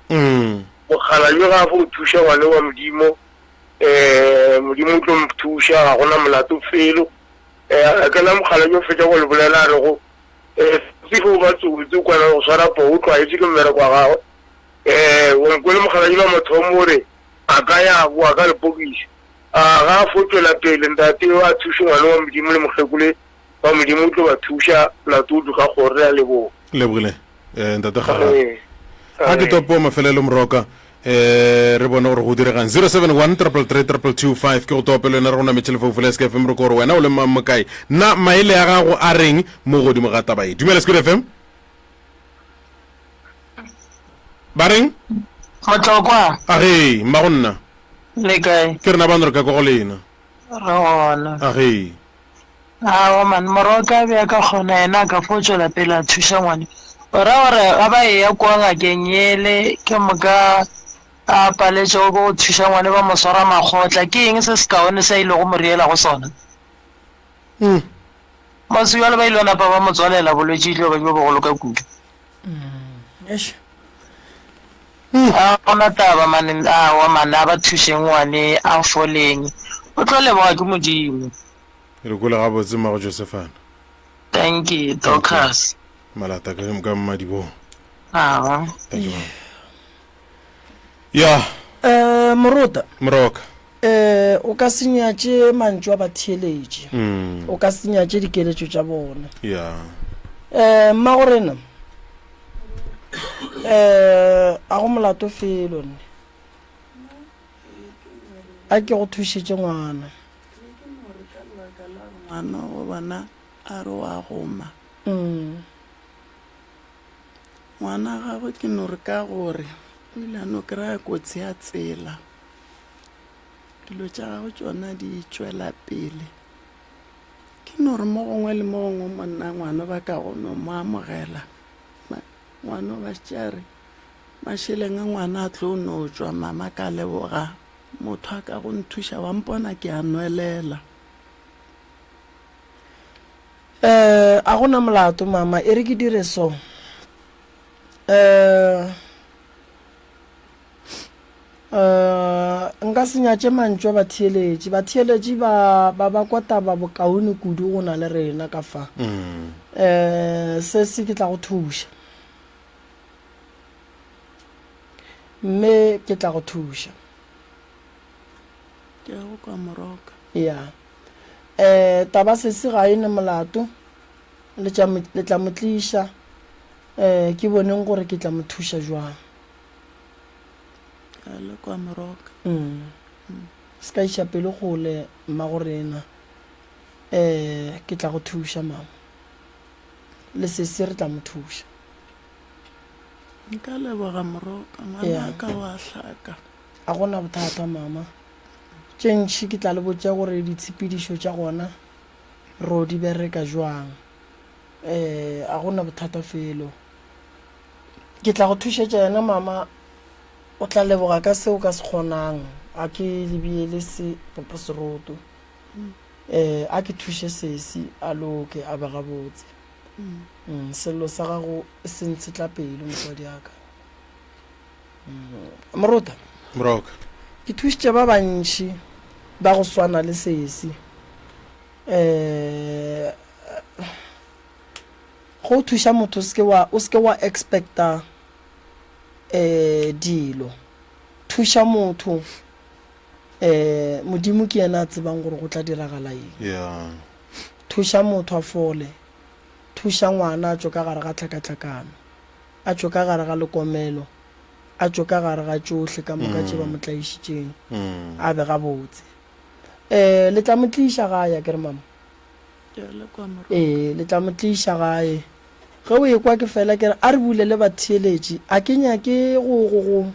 Mokgalabje ga a fo thuša ngwane wa Modimo, um Modimo o tlo mo thuša, ga gona molato felo. Um ke la mokgalabje o fetša go le bolela a rego, um tsotsi ge o ba tsotsi o kwana le go swara poo, o tlwaetše ke mmereko wa gagwe. Um o nkwele mokgalabje la mathomo o re a ka ya boa ka lepokisi. A ga a fo tšwela pele ntate a thuše ngwane wa Modimo le mokgekolo Ba Modimo o tlo ba thuša molato o tloga kgoro re a leboga. Lebogile eh, ntate Gagara. Ga ke topo mafelelo moroka. Eh, re bone gore go diregang 071 333 2225 ke go tope le wena re go nametše lefaufau la SKFM re ko gore wena o le mang mo kae na maele a gago a reng mo godimo ga taba ye dumela Sekhudu FM ba reng Motlokwa. Age mmago nna Le kae? Ke rena bano re ka kwa go lena. Re gona. Age. Aowa man, morwa o tla be a ka kgona yena a ka fo tšwela pele a thuša ngwane. O ra gore ga ba eya kua ngakeng yele ke moka a paletšego ke go thuša ngwane ba mo swara makgotla, ke eng se sekaone se a ilego mo riela go sona? Mos bjalo ba ile napa ba mo tswalela, bolwetši e tlo ba bjo bogolo ka kudu. Ga gona taba man, aowa man, a ba thuše ngwane a foleng, o tlo leboga ke Modimo. Re kwele gabotse mmago Josephana. Thank you, Dorcas. Malata ka ka mmadibong. Awa. Thank you, mama. Ya. Eh, Morota. Moroka. Eh, o ka se nyatše mantšu a batheeletši. Mm. O ka se nyatše dikeletšo tša bona. Ya. Eh, mmago rena. Eh, a go molato felo nne. A ke go thušetše ngwana. Ke ke no re ka lebaka la gore ngwana wa bona a re wa goma. Ngwana wa gagwe ke no re ka gore o ile a no kry-a kotsi ya tsela. Dilo tša gagwe tšona di tšwela pele. Ke no re mo gongwe le mo gongwe monna ngwana ba ka go no mo amogela. Ngwana o ba šetše a re mašeleng a ngwana a tlo no tšwa mama ka leboga. Motho a ka go nthuša wa mpona ke a nwelela. Eh, a gona molato mama, e re ke dire so. Eh, eh, nka se nyatše mantšu a batheeletši. Batheeletši ba, ba ba kwa taba bokaone kudu go na le rena ka fa. Eh, se se ke tla go thuša. Mme ke tla go thuša. Ke ya go kwa moroka. Ya. Eh, taba sesi ga e ne molato. Le tša mo, le tla mo tliša. Eh, ke boneng gore ke tla mo thuša jwang. Ke a le kwa moroka. Mm. Se ka iša pelo kgole, mmagorena. Eh, ke tla go thuša, mama. Le sesi re tla mo thuša. Nka leboga Moroka, ngwana ka wa hlaka. A gona bothata mama. Tše ntši ke tla le botša gore ditshepedišo tša gona ro di bereka jwang. Eh, a gona bothata felo. Ke tla go thušetša yena mama, o tla leboga ka se o ka se kgonang. A ke le beele se seroto. Eh, a ke thuše sesi a loke a be gabotse. Mm, sello sa gago se ntshetla pelo motswadi aka. Mm, Morota. Moroka. Ke thušitše ba bantši ba go swana le sesi. Eh go thuša motho o seke wa o seke wa expecta eh dilo. Thuša motho eh Modimo ke yena a tsebang gore go tla diragala eng. Yeah. Thuša motho a fole. Thuša ngwana a tšwe ka gare ga tlhakatlhakano, a tšwe ka gare ga lekomelo, a tšwe ka gare ga tšohle ka moka tše ba mo tlaišitšeng, a be gabotse. Um le tla mo tliša gae, akere mama? Ee, le tla mo tliša gae. Ge o ekwa ke fela ke re a re bulele batheeletši, a ke nyake go, go, go,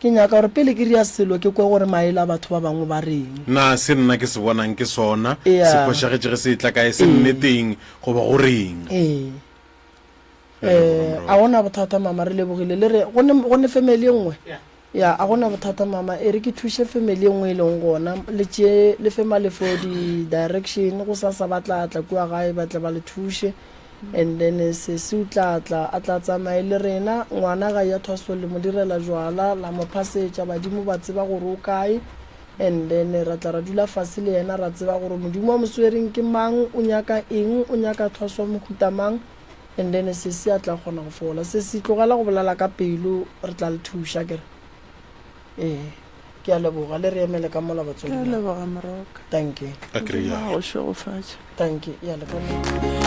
Ke nyaka gore pele ke ria selo ke kwe gore maele a batho ba bangwe ba reng. Na se nna ke se bonang ke sona Ea. se phošagetše ge se etla kae, se Ee. nneteng goba go reng? Ee. Re leboga Eh, Morwa. a gona bothata mama, re lebogile. Le re go ne go ne family e nngwe? Ya, a gona bothata mama, e re ke thuše family e nngwe e leng gona, le tšee le fe Malefo di direction, gosasa ba tla tla kua gae ba tle ba le thuše. And then sesi o tla tla, a tla tsamaye le rena. Ngwana ga ya thwasong le mo direla jwala, la mo phasetša, badimo ba tseba gore o kae. And then ra tla ra dula fase le yena, ra tseba gore modimo wa mo swereng ke mang, o nyaka eng, o nyaka thwaso ya mohuta mang. And then sesi a tla kgona go fola. Sesi, tlogela go bolela ka pelo, re tla le thuša akere. Ee, ke a leboga. Le re emele ka mola batswadi Ke a ba. leboga Moroka. Dankie. A ke Modimo a realo. go šegofatše. Dankie. Ya le ka mola.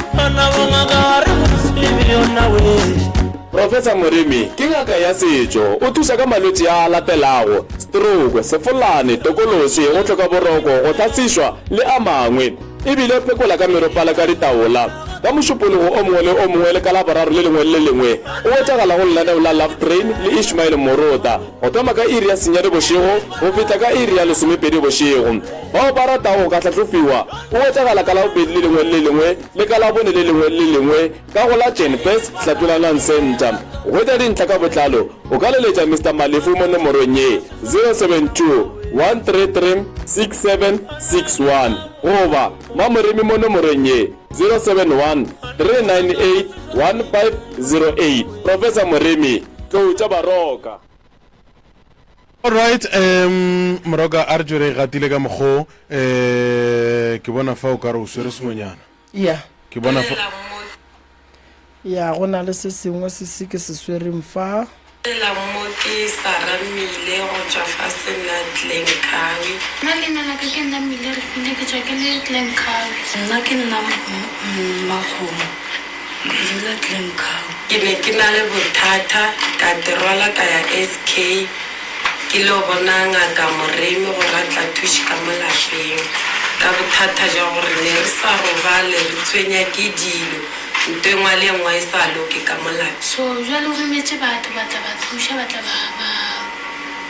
Professor Moremi ke ngaka ya setšo, o thuša ka malwetši a a latelago, stroke, sefolane, tokološi, go hloka boroko, go hlasišwa le a mangwe. E bile o phekola ka meropala ka ditaola. Ka Mošupologo o mongwe le o mongwe le ka Laboraro le lengwe le le lengwe o hwetšagala go lenaneo la Love Train le Ishmael Morota go thoma ka iri ya senyane bošego go fihla ka iri ya lesomepedi bošego. Bao ba ratago go ka hlahlofiwa o hwetšagala ka Labobedi le lengwe le le lengwe le ka Labone le lengwe le le lengwe ka go la Jenfes Hlatolanang Centre. Go hwetša dintlha ka botlalo o ka leletša Mister Malefu mo nomorong ye, 072 133 6761 goba Mamoremi mo nomorong ye, 071 398 1508. Professor Moremi, Tlou tša Baroka. Alright, um Moroka a re tšwe re e gatile ka mokgo um ke bona fa o ka re o swere sengwenyana. Ya. Ke bona fa. Ya, go na le se sengwe se se ke se swereng fa. Lela mo ke Sarah Mile go tšwa faseng la Glencoe. Nna leina la ka ke nna Mile Refile ke tšwa ke le Glencoe. Nna ke nna Mmakgomo ke dula Glencoe. Ke ne ke na le bothata ka te rwala ka ya SK Ke lo bona Ngaka Moremi gore a tla thuše ka mo lapeng ka bothata bja gore ne re sa robale re tshwenya ke dilo nto engwa le engwa e sa loke ka mo lapeng. So jwale o rometše batho ba tla ba thuša ba tla ba ba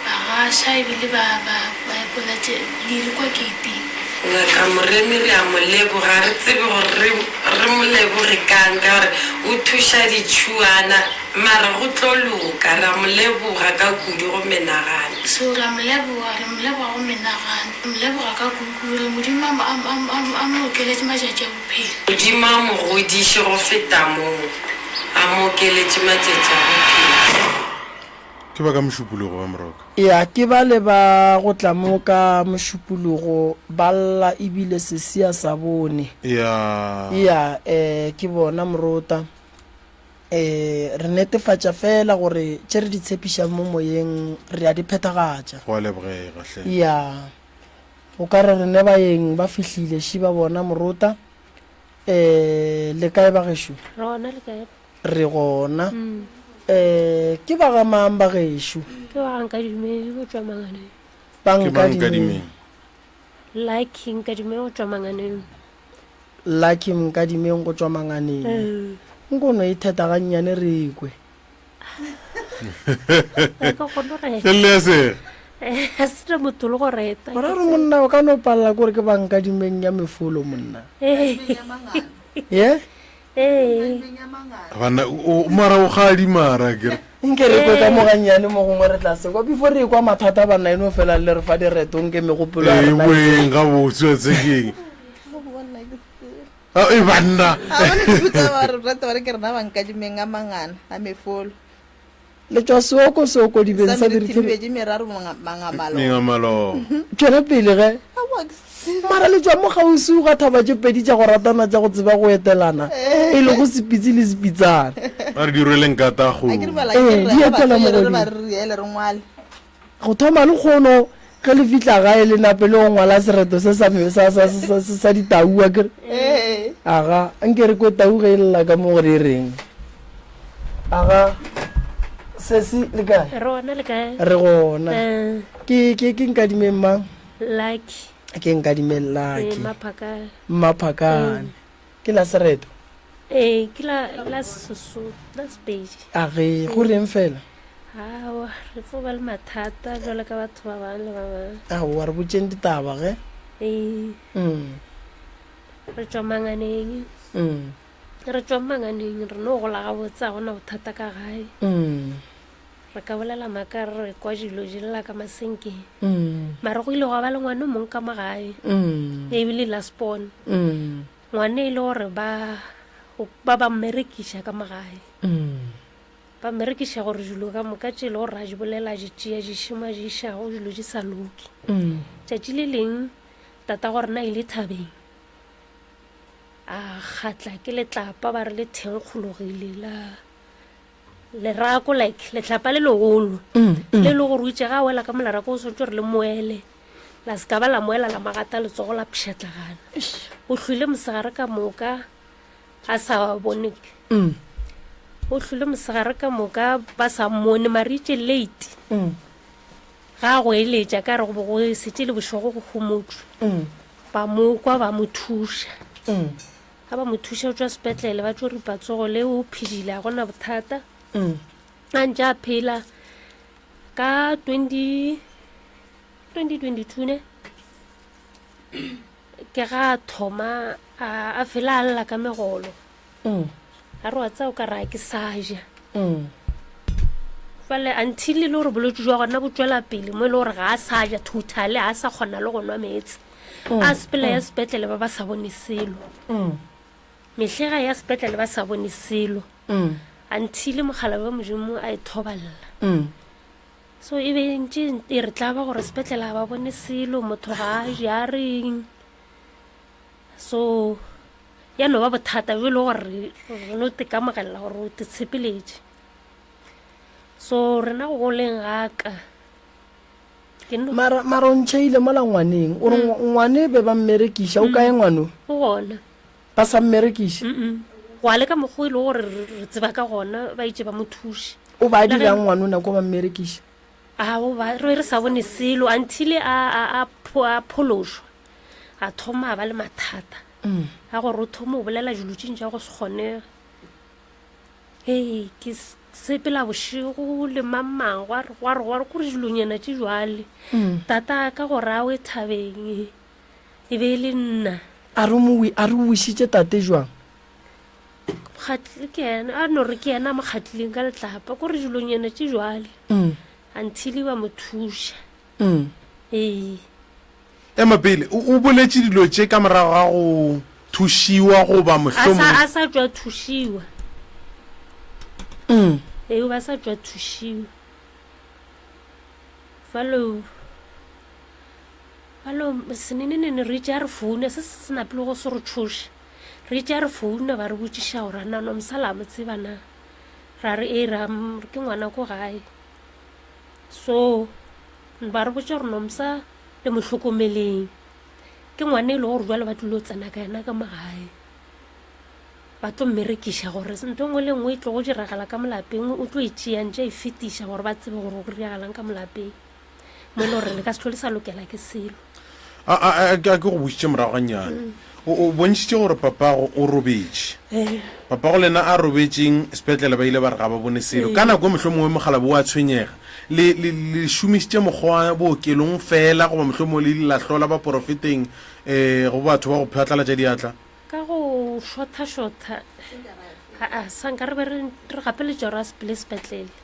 ba gaša ebile ba ba ba epolla tše dilo kwa keiting. Ngaka Moremi re a mo leboga ga re tsebe gore re re mo leboge kang ka gore o thuša ditšhuana Mara go tlo loka. Ra mo leboga ka kudu go menagano. So ra mo leboga, re mo leboga go menagano. Re mo leboga ka kudu kudu, re Modimo a, a, a, a, a mo okeletše matšatši a bophelo. Modimo a mo godiše go feta moo, a mo okeletše matšatši a bophelo. Ke ba ka Mošupologo ba Moroka. Ya, ke bale ba go tla mo ka Mošupologo ba lla ebile sesia sa bone. Ya. Ya, eh, ke bona Morota. Ee, re netefatša feela gore tše re di tshepišang mo moyeng re a di phethagatša. Go a lebogega hle. Ya, o ka re re ne baeng ba fihlile ši ba bona morota. Ee, le kae bagešo? Re gona, le kae? Re gona. Ee, ke ba ga mang bagešo? Ke ba ga Nkadimeng go tšwa Manganeng. Ba Ke ba Nkadimeng. Nkadimeng. Lucky Nkadimeng go tšwa Manganeng. Lucky Nkadimeng go tšwa Manganeng. Nko no itheta gannyane re kwe. Gora re monna o ka no palela kore ke ba Nkadimeng ya mefolo monna. Ye? Banna o mara o gadi mara ke re. Nke re kwe ka mo gannyane mo gongwe re tla se kwa before re ekwa mathata banna e no fela le re fa direto nke megopolo ya Ee rena e boeng gabotse wa tse keng. Ah, e banna. A bone ke botsa ba re rata ba re ke rena ba nkadimeng a mangana a mefolo. Le tšwa seoko seoko dibeng Sa sa meriti dirithebe. mebedi meraro mangamalo. Mengamalo. Tšwela pele ge. Aowa ke se. Mara le tšwa mo kgauswi ga thaba tše pedi tša go ratana tša go tseba go etelana, e lego Sepitsi le Sepitsana. Ba re di rwele nkata A ke re kgomo. bala ke Ee, re di ga ba etela tlo re mogodimo. ba re riele re ngwale. Go thoma lekgono ge le fihla gae le nape le go ngwala sereto se sa, sa, sa, sa, sa, sa ditau a kere. Ee. Aga, anke re kwe tau ge e lla ka mo gore e reng. Aga, sesi le kae? Re gona le kae? Re gona. Eh. Ke, ke, ke Nkadimeng mang? Lucky. Ke Nkadimeng Lucky. Eh, Mmaphakane. Mmaphakane. Ke la sereto? Ee, ke la, la Sesotho, la Sepedi. A ge, go reng fela? Aowa, re fo ba le mathata bjalo ka batho ba bangwe le ba bangwe. Aowa, re botšeng ditaba ge. Ee. Mm. Re tšwa Manganeng. Mm. Re tšwa Manganeng, re no gola gabotse, ga gona bothata ka gae. Mm. Re ka bolela maaka re re kwa dilo di lla ka masenkeng. Mm. Mara go ile gwa ba le ngwana o mongwe ka mo gae. Mm. Ebile last born. Mm. Ngwana e le gore ba ba ba mmerekiša ka mo gae. Ba mmerekiša gore dilo ka moka tše e le gore a di bolela a di tšea di šoma di išago dilo di sa loke. Tšatši le leng tata go rena ile thabeng a kgatla ke letlapa ba re le thenkgologile la lerako like letlapa le legolo le le gore o itše ga a wela ka molerako o swanetše gore le moele. La se ka ba la moela la magata letsogo la pšhatlagana. O hlwile mosegare ka moka a sa bone. O hlwile mosegare ka moka ba sa mmone mare itše late. Ga a go eletša ka re go be go setše le bošego go homotšwe. Ba mo kwa ba mo thuša. Ga ba mo thuša o tšwa sepetlele ba tšo ripa tsogo le o phedile a gona bothata. A ntše a phela ka 20 2022 ne ke ga a thoma a fela a lla ka megolo. A re wa tsaya o ka re a ke sa ja. Fale until e le gore bolwetse jwa gona bo tswela pele mo e le gore ga a sa ja totally, ga a sa kgona le go nwa meetse. A sepela ya sepetlele ba ba sa bone selo. Mehlega ya sepetlele ba sa bone selo. Until mogala wa Modimo a e thoballa. So e be ntše e re tlaba gore sepetlele ga ba bone selo, motho ga a je a reng. So ya no ba bothata bjo e le gore re no tekamogelela gore o te tshepeletše. So rena go goleng ga ka ke no Mara mara o ntšheile mola ngwaneng o re mm. ngwane be ba mmerekiša o kae mm. ngwano? O gona. Ba sa mmerekiše? Go a le ka mokgwa e le gore re tseba ka gona ba itše ba mo thuše. O ba dirang ngwano nako ba mmerekiša? A o ba re re sa bone selo until a a a phološwa. A thoma a ba le mathata a gore o thoma o bolela dilo tše tša go se kgonege. Ee, ke sepela bošego le mang-mang, gwa re, gwa re, gwa re, kore dilonyana tše jwale. Tata ka gore a we thabeng, e be e le nna. A re mo, a re o wišitše tate jwang? Mokgatli ke yena, a no re ke yena a mo kgatlileng ka letlapa, kore dilonyana tše jwale. Until ba mo thuša. Ee. Ema pele, o, o boletše dilo tše ka morago ga go thušiwa goba A sa, mohlomongwe. a sa tšwa thušiwa. Ee, o ba sa tšwa thušiwa. Falo, falo senenenene re itše a re founa, se se napile go se re tšhoše. Re itše a re founa ba re botšiša gore a na Nomsa la mo tseba na. Ra re ee, ra ke ngwana ko gae. So ba re botša gore Nomsa le mo hlokomeleng ke ngwana e le gore jwale ba tlilo tsena ka yena ka mo gae ba tlo mmerekiša gore ntho e nngwe le nngwe e tlo go diragala ka molapeng o tlo e tšea ntše a e fetiša gore ba tsebe gore go diragalang ka molapeng mo e le gore le ka se tlhole sa lokela ke selo. A, a, a, a ke go bošitše morago gannyane. O, o bontšhitše gore papago o robetše. Papago lena a robetšeng sepetlele ba ile ba re ga ba bone selo. Ka nako e mohlomongwe mokgalabje o a tshwenyega. Le, le, le šomišitše mokgwa wa bookelong feela goba mohlomongwe le ile la hlola baporofeteng, um go batho ba go phatlalatša diatla? Ka go šotha-šotha, aa, sa nka re be re, re gapeletša gore a sepele sepetlele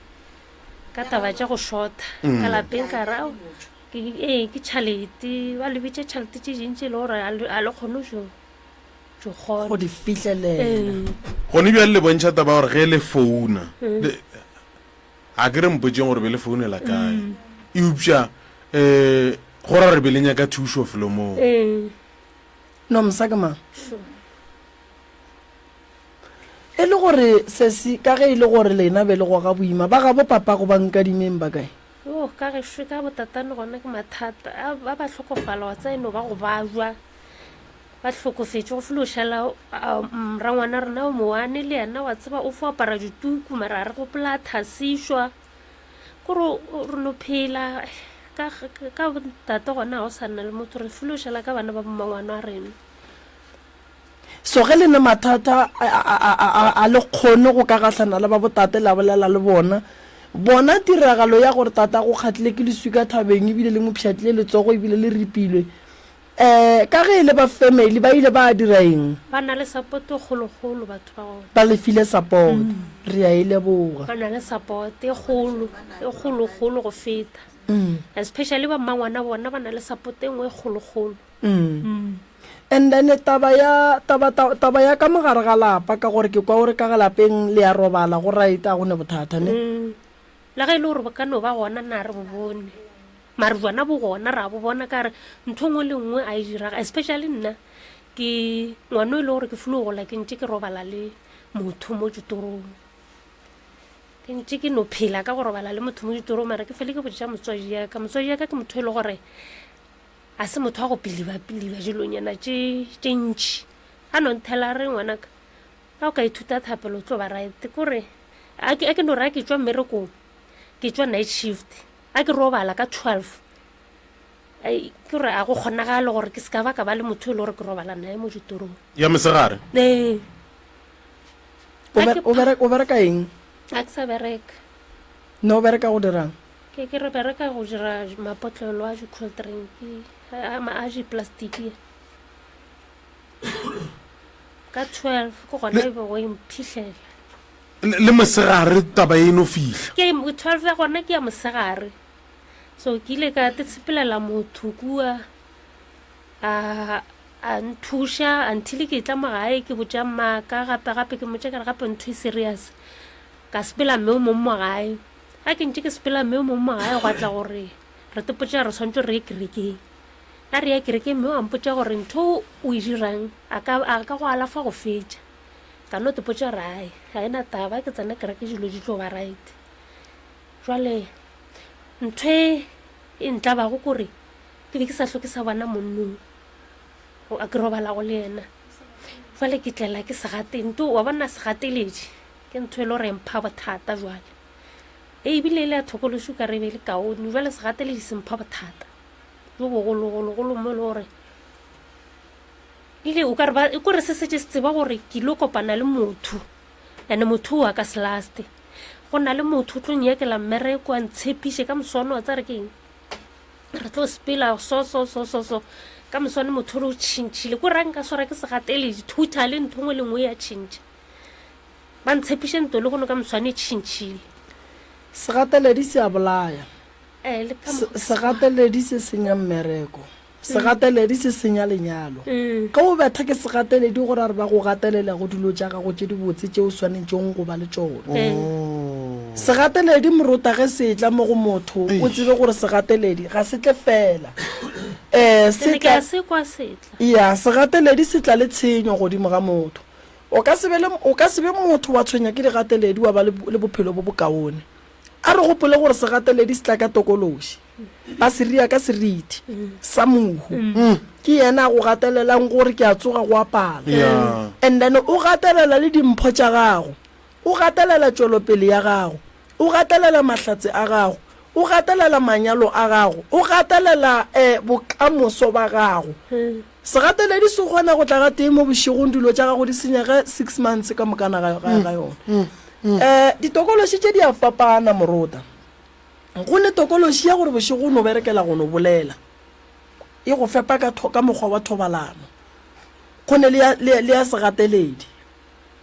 ka taba tša go šotha ka lapeng ka re, ao, Ke, ee, ke tšhalete, ba le bitša tšhalete tše dintši e le gore a le, a le kgone go jo kgona. Go di fihlelela. Ee. Gone bjale le bontšha taba ya gore ge le founa, le, a ke re mpotšeng gore be le founela kae, eupša um go ra gore be le nyaka thušo felo moo. Ee. Nomsa ke mang? Sure. E le gore sesi, ka ge e le gore lena be le goga boima, ba gabo papago ba nkadimeng ba kae? Yo, ka gešo ka botatane gona ke mathata. A ba ba hlokofala wa tseba e no ba go babja. Ba hlokofetše go felo šala rangwana rena o mowane le yena wa tseba o fo apara dituku mara a re gopola a thasišwa. Kore re no phela ka ka tate gona ga o sa nna le motho re felo šala ka bana ba bommangwana wa rena. So ge le ne mathata a, a, a, a, a le kgone go ka gahlana le ba botate la bolela le bona. Bona tiragalo ya gore tata go kgatlile ke leswika thabeng ebile le mo pšhatlile letsogo ebile le ripilwe. Um ka ge e le ba family ba ile ba dira eng? Ba na le support e kgolokgolo batho ba gona. Ba le file support. Re a e leboga. Ba na le support e kgolo, e kgolokgolo go feta. Especially ba mmangwana bona ba na le support e nngwe e kgolokgolo. And then taba ya, taba, taba, taba ya ka mogare ga lapa, ka gore ke kwa o re ka lapeng le ya robala, go right, a go ne bothata, ne? Le ge e le gore bo ka no ba gona, na re bo bone. Mare bjona bo gona, ra bo bona ka re ntho nngwe le nngwe a e diraga, especially nna, ke ngwana o e le gore ke filo gola ke ntše ke robala le motho mo ditorong. Ke ntše ke no phela ka go robala le motho mo ditorong, mara ke fele ke botša motswadi ya ka. Motswadi ya ka ke motho e le gore A se motho wa go piliba-piliba dilonyana tše tše ntši. A no nthela a re, Ngwanaka, ga o ka ithuta thapelo o tlo ba right. Kore. A ke, a ke no re a ke tšwa mmerekong, ke tšwa night shift, a ke robala ka 12. Ai, ke gore a go kgonagale gore ke se ka ba ka ba le motho e le gore ke robala naye mo ditorong. Ya mosegare? Ee. O ber- o bereka, o bereka eng? A ke sa bereka. Ne o bereka go dirang? Ke ke re bereka go dira mapotlelo a di-cold drink, a, a di-plastic. Ka 12 ke gona e bego e mphihlela. Le, le mosegare taba e no fihla. Ke 12 ya gona ke ya mosegare. So ke ile ka te tshepelela motho kua a a nthuša until ke tla mo gae ke botša mmaka gape gape ke mmotša ke re gape ntho e serious. Ka sepela mme o mong mo gae. Ga ke ntše ke sepela mme o mong mo gae gwa tla gore re tepotša re swantse re ye kerekeng. A re ya kerekeng mme wa mpotša gore ntho o e dirang a ka a ka go alafa go fetša. Ka no tepotša re ai ga e na taba ke tsena kereke dilo di tlo ba right. Jwale ntho e e ntlabago kore ke be ke sa hloke sa bona monnong a ke robalago le yena. Jwale ke tlela ke segate nto wa bona segateledi ke ntho e le gore e mpha bothata jwale. E ebile e le ya thokološi o ka re e be e le kaone jwale segateledi se mpha bothata jo bogologologolo mo e le gore ile o ka re ba kore se setse se tseba gore ke ile kopana le motho and motho o a ka se laste. Go na le motho o tlo nyakela mmereko a ntshepiše ka moswane wa tsare ke eng re tlo sepela so so so so so ka moswane motho o re o tšhintšhile ko ra nka swara ke segateledi totally ntho ngwe le nngwe ya tšhintšha ba ntshepiše nto le gono ka moswane e tšhintšhile. Segateledi se a bolaya. Eh, le ka mokgwa Segateledi se senya mmereko. Segateledi se senya lenyalo. Ge o betha ke segateledi go ra gore ba go gatelela go dilo tša gago tše dibotse tše o swanetšego go ba le tšona. Segateledi morota ge se etla mo go motho o tsebe gore segateledi ga se tle fela. Um se tla, ya, segateledi se tla le tshenyo godimo ga motho. O ka se be le, o ka se be motho wa tshwenya ke digateledi wa ba le, le bophelo bo bokaone. A re gopole gore segateledi se tla ka tokološi. Ba se ria ka seriti sa mohu. Ke yena a go gatelelang gore ke a tsoga go apala. And then o gatelela le dimpho tša gago. O gatelela tšwelopele ya gago. O gatelela mahlatse a gago. O gatelela manyalo a gago. O gatelela bokamoso ba gago. Segateledi se kgona go tla gatee mo bošegong dilo tša gago di senyege six months ka mokana ga yona. Ditokološi tše di a fapana morota. Go ne tokološi ya gore bošego o no berekela go no bolela, e go fepa ka, ka mokgwa wa thobalano. Go ne le ya, le, le ya segateledi.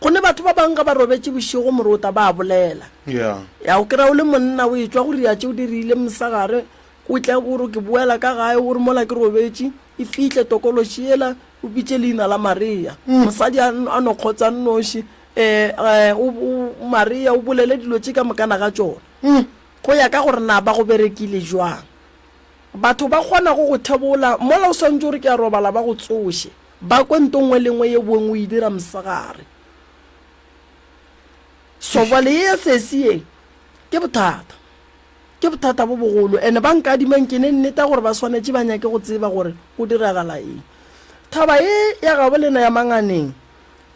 Go ne batho ba bangwe ga ba robetše bošego morota ba a bolela. Yeah. Ya o kry-a o le monna o etšwa go ria tše o di rile mosegare, o tle o re ke boela ka gae o re mola ke robetše, e fihle tokološi yela o bitše leina la Maria. Mosadi a, a no kgotsa nnoši, eh, eh, o, o, Maria o bolele dilo tše ka mokana ga tšona. Go ya ka gore na ba go berekile bjang. Batho ba kgona go go thebola mola o swantše o re ke a robala ba go tsoše, ba kwe nto nngwe le nngwe ye boeng o e dira mosegare. So bjale ye ya sesi ye ke bothata, ke bothata bo bogolo and ba nkadimang ke ne nneta gore ba swanetše ba nyake go tseba gore go diragala eng. Thaba ye ya gabo lena ya Manganeng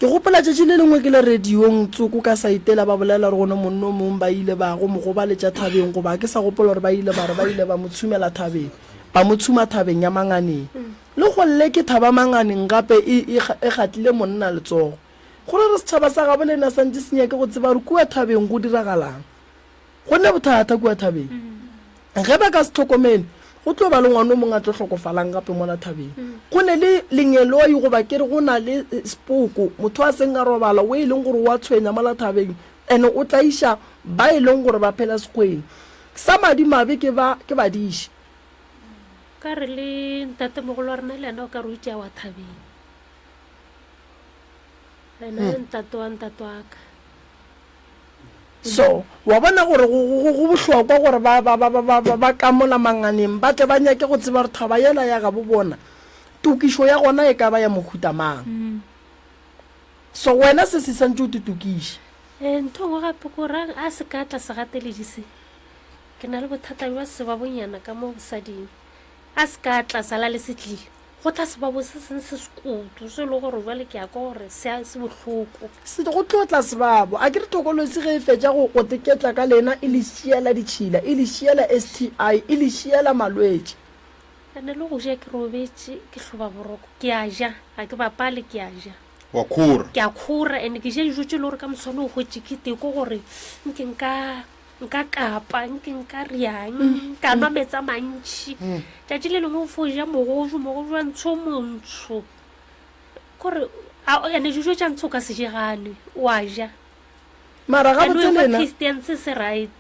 Ke gopola tšatši le lengwe ke le radiong tsoko ka saitela ba bolela gore go ne monna o mongwe ba ile ba go mo gobaletša thabeng goba ke sa gopola gore ba ile ba re ba ile ba mo tshumela thabeng ba mo tshuma thabeng ya Manganeng. Le golle ke thaba Manganeng gape e, e, e gatlile monna letsogo. Go re re setšhaba sa gabo lena santše se nyake go tseba gore kua thabeng go diragalang. Go ne bothata kua thabeng. Ge ba ka se hlokomele, go tlo ba le ngwana o mongwe a tlo hlokofalang gape mola thabeng. Go ne le lengeloi goba ke re go na le sepoko, motho a seng a robala o e leng gore o a tshwenya mola thabeng and o tlaiša ba e leng gore ba phela sekgweng. Sa madimabe ke ba ke badiši. Ka re le ntatemogolo wa rena le yena o ka re o itše a wa thabeng. Ena le ntate wa ntate wa ka. So, wa bona gore go, go, go bohlokwa gore ba, ba, ba, ba, ba, ba, ba ka mola manganeng ba tle ba nyake go tseba gore thaba yela ya gabo bona, tokišo ya gona e ka ba ya mohuta mang. So, wena se se santše o te tokiše. Ee, ntho nngwe gape ke gore a se ka tla segateledi se. Ke na le bothata bja sebabonyana ka mo bosading. A se ka tla sala le se tlile. Go tla sebabo se seng se sekutu se e le gore jwale ke ya kwa gore se a se bohloko. Se, go tlo tla sebabo. A ke re thokolosi ge e fetša go, go teketla ka lena e le šiela ditšhila, e le šiela STI, e le šiela malwetši. Ene le go ja ke robetše ke hloba boroko. Ke a ja, ga ke bapale ke a ja. Wa khora. Ke a khora and ke ja dijo tše e le gore ka moswane o hwetše ke teko gore nke nka nka kapa nke nka riang mm. ka nwa metsi a mantšhi mm. tšatši le lengwe o fo ja mogojo mogojo wa ntsho montsho kore ene dijo tša ntsho o ka se jegane wa ja mara gabotse lena christian se se right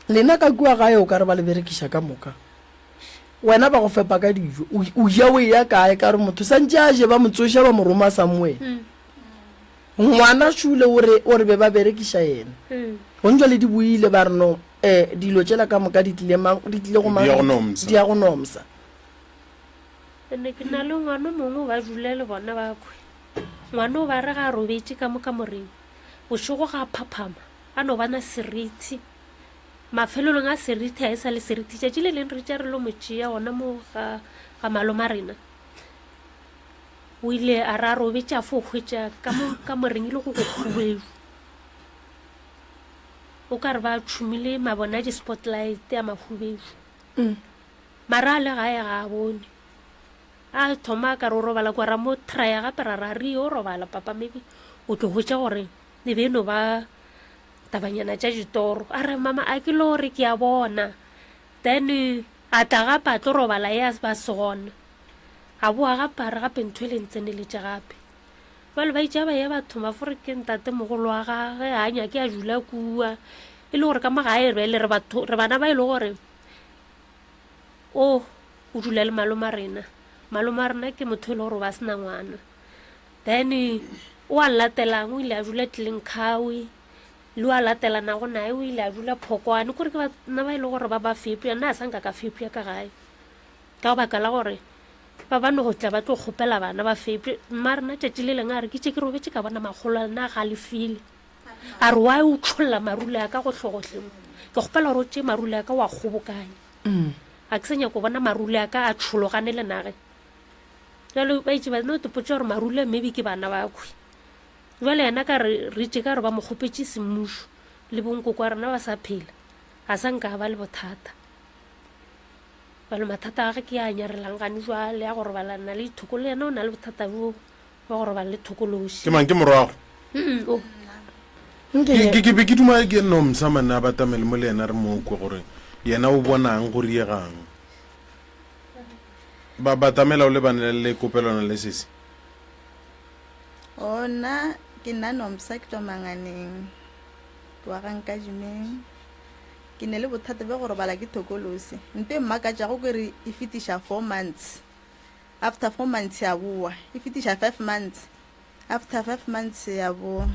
lena ka kua gae o ka re ba le berekiša ka moka wena ba go fepa ka dijo o ja o eya kae ka re motho santše a je ba mo tsoša ba mo roma somewhere mm. Ngwana šule o re, o re be ba berekiša yena. Gong jwale di boile ba re no, eh, dilo tšela ka moka di tlile mang, di tlile go mang? Di ya go Nomsa. Di ya go Nomsa. Ene ke na le ngwana o mongwe ba dula le bona ba kwe. Ngwana o ba re ga a robetše ka mo kamoreng, bošego ga a phaphama, a no ba na seriti. Mafelelong a seriti a e sa le seriti, tšatši le leng re tša re lo mo tšea gona mo ga, ga maloma rena. O ile a re a robetše a fo hwetša ka mo kamoreng e le go go khubedu. O ka re ba tšhumile mabone a di-spotlight a mahubedu. Mm. Mara a le gae ga a bone. A thoma a ka re o robala kwa ra mo trya gape ra ra re yo robala papa maybe o tlo hwetša gore e be e no ba tabanyana tša ditoro. A re mama a ke lo re ke a bona. Then a tla gape a tlo robala ya ba se gona. A boa gape a re gape ntho e le ntseneletše gape. Bjale ba itše ba ye ba thoma fore ke ntatemogolo wa gage a nyake a dula kua. E le gore ka mo gae bjale re batho re bana ba e le gore o o dula le malome a rena. Malome a rena ke motho e le gore o ba sena ngwana. Then o a latelang o ile a dula Tlenkhawi le o a latelanago naye o ile a dula Phokwane. Kore ke bana ba e le gore ba ba fepša nna a sa nka ka fepša ka gae. Ka baka la gore ba ba no go tla ba tlo kgopela bana ba fepše. Mma rena tšatši le lengwe a re ke tše ke robetše ka bona makgolo a lena a galefile. A re why o tšholla marule a ka gohlegohle mo? Ke kgopela gore o tšee marule a ka wa kgobokanye. Ga ke sa nyaka go bona marule a ka a tšhologane le nageng. Jalo ba itše ba no topotša gore marule maybe ke bana ba khwe. Jale yena ka re re itše ka re ba mo kgopetše semmušo le bonkoko wa rena ba sa phela. Ga sa nka a ba le bothata. Bjale mathata a gage ke a nyarelang gane jwale a go robalana le dithoko le yena o na le bothata bjo bja go robala le thokološi. Ke mang ke morwago? Mm, o. Ke ke ke be ke duma ke Nomsa mane a batamele mo le yena re mo kwe gore yena o bonang go riegang. Ba batamela o lebane le kopelwana le sesi. O nna ke nna Nomsa ke tšwa Manganeng ke wa ga Nkadimeng. Ke ne le bothata bja go robala ke thokolosi. Nto e mmakatšago ke re e fetiša four months. After four months ya boa. E fetiša five months. After five months ya boa.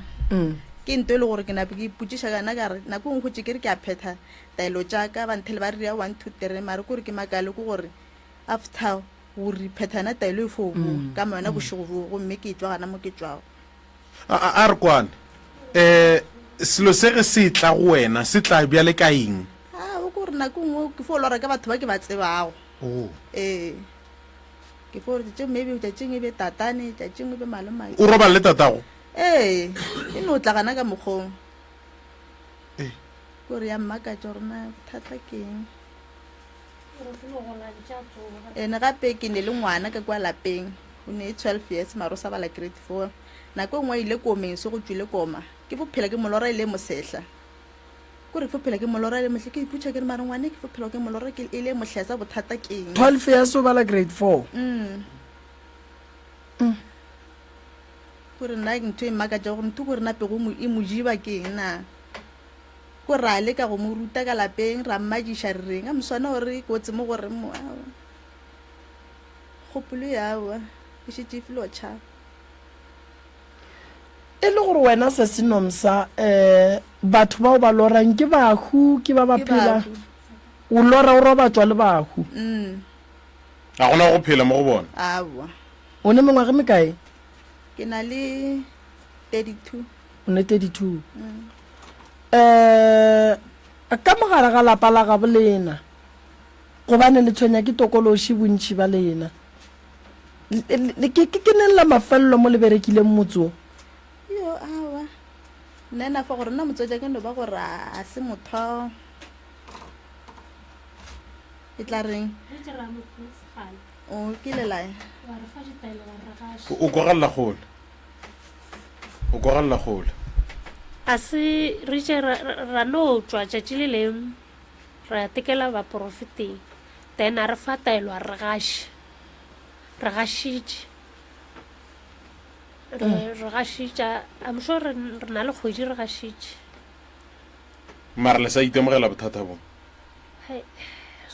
Ke nto e le gore ke nape ke ipotšiša ka yona ka re nako e nngwe hwetše ke re ke a phetha taelo tša ka ba nthele ba re dira one two three mare kore ke makale ke gore after go re phetha yona taelo e fo boa ka yona bošego bjoo gomme ke tšwa gana mo ke tšwago. A, a, a re kwane. Um selo se ge se tla go wena, se tla bjale ka eng? A, o ko re nako nngwe ke fo lora ka batho ba ke ba tsebago. Oh. Ee. Ke fo re tše maybe tšatšing e be tatane, tšatšing e be malomake. O robala le tatago? Ee, e no tla gana ka mokgong. Ee. Ko re ya mmakatša gore na bothata ke eng. Ene gape ke ne le ngwana ka kwa lapeng, o ne 12 years mara o sa bala grade 4. Nako e nngwe a ile komeng se go tšwile koma, ke fo phela ke mo lora e le mosehla. Ko re ke fo phela ke mo lora e le mohle, ke ipotša ke re mara ngwane ke fo phela ke mo lora ke e le mohlesa bothata ke eng? 12 years o bala grade 4. Mm. Ko re nna ntho e mmakatša gore ntho ko re nape go mo e mo jiba ke eng na? Ko ra leka go mo ruta ka lapeng, ra mmadiša re reng, a moswana o re kotsi mo go reng mo, aowa. Kgopolo ye aowa, e šetše e file go tšhaba. E le gore wena Sesi Nomsa, um batho bao ba lorang ke bahu, ke ba ba Ke phela? bahu. O lora o robatšwa le bahu? Mm. Ga gona go phela mo go bona. Aowa. O ne mengwaga e mekae? Ke na le 32. O ne 32. Mm. Um ka mogare ga lapa la gabo lena, gobane le tshwenya ke tokološi bontši ba lena. Ke, ke, ke neng la mafelelo mo le berekileng motse wo? Yo, aowa. Nna ena fa gore nna motswadi ke no ba gore a se motho e tla reng o kile lae o kwagalela kgole o kwagalela kgole a se re tše ra no tšwa tšatši le leng ra tekela baporofeteng then a re fa taelo a re gaše re gašitše re mm. re gašitša i'm sure re na le kgwedi re gašitše mara le sa itemogela bothata bo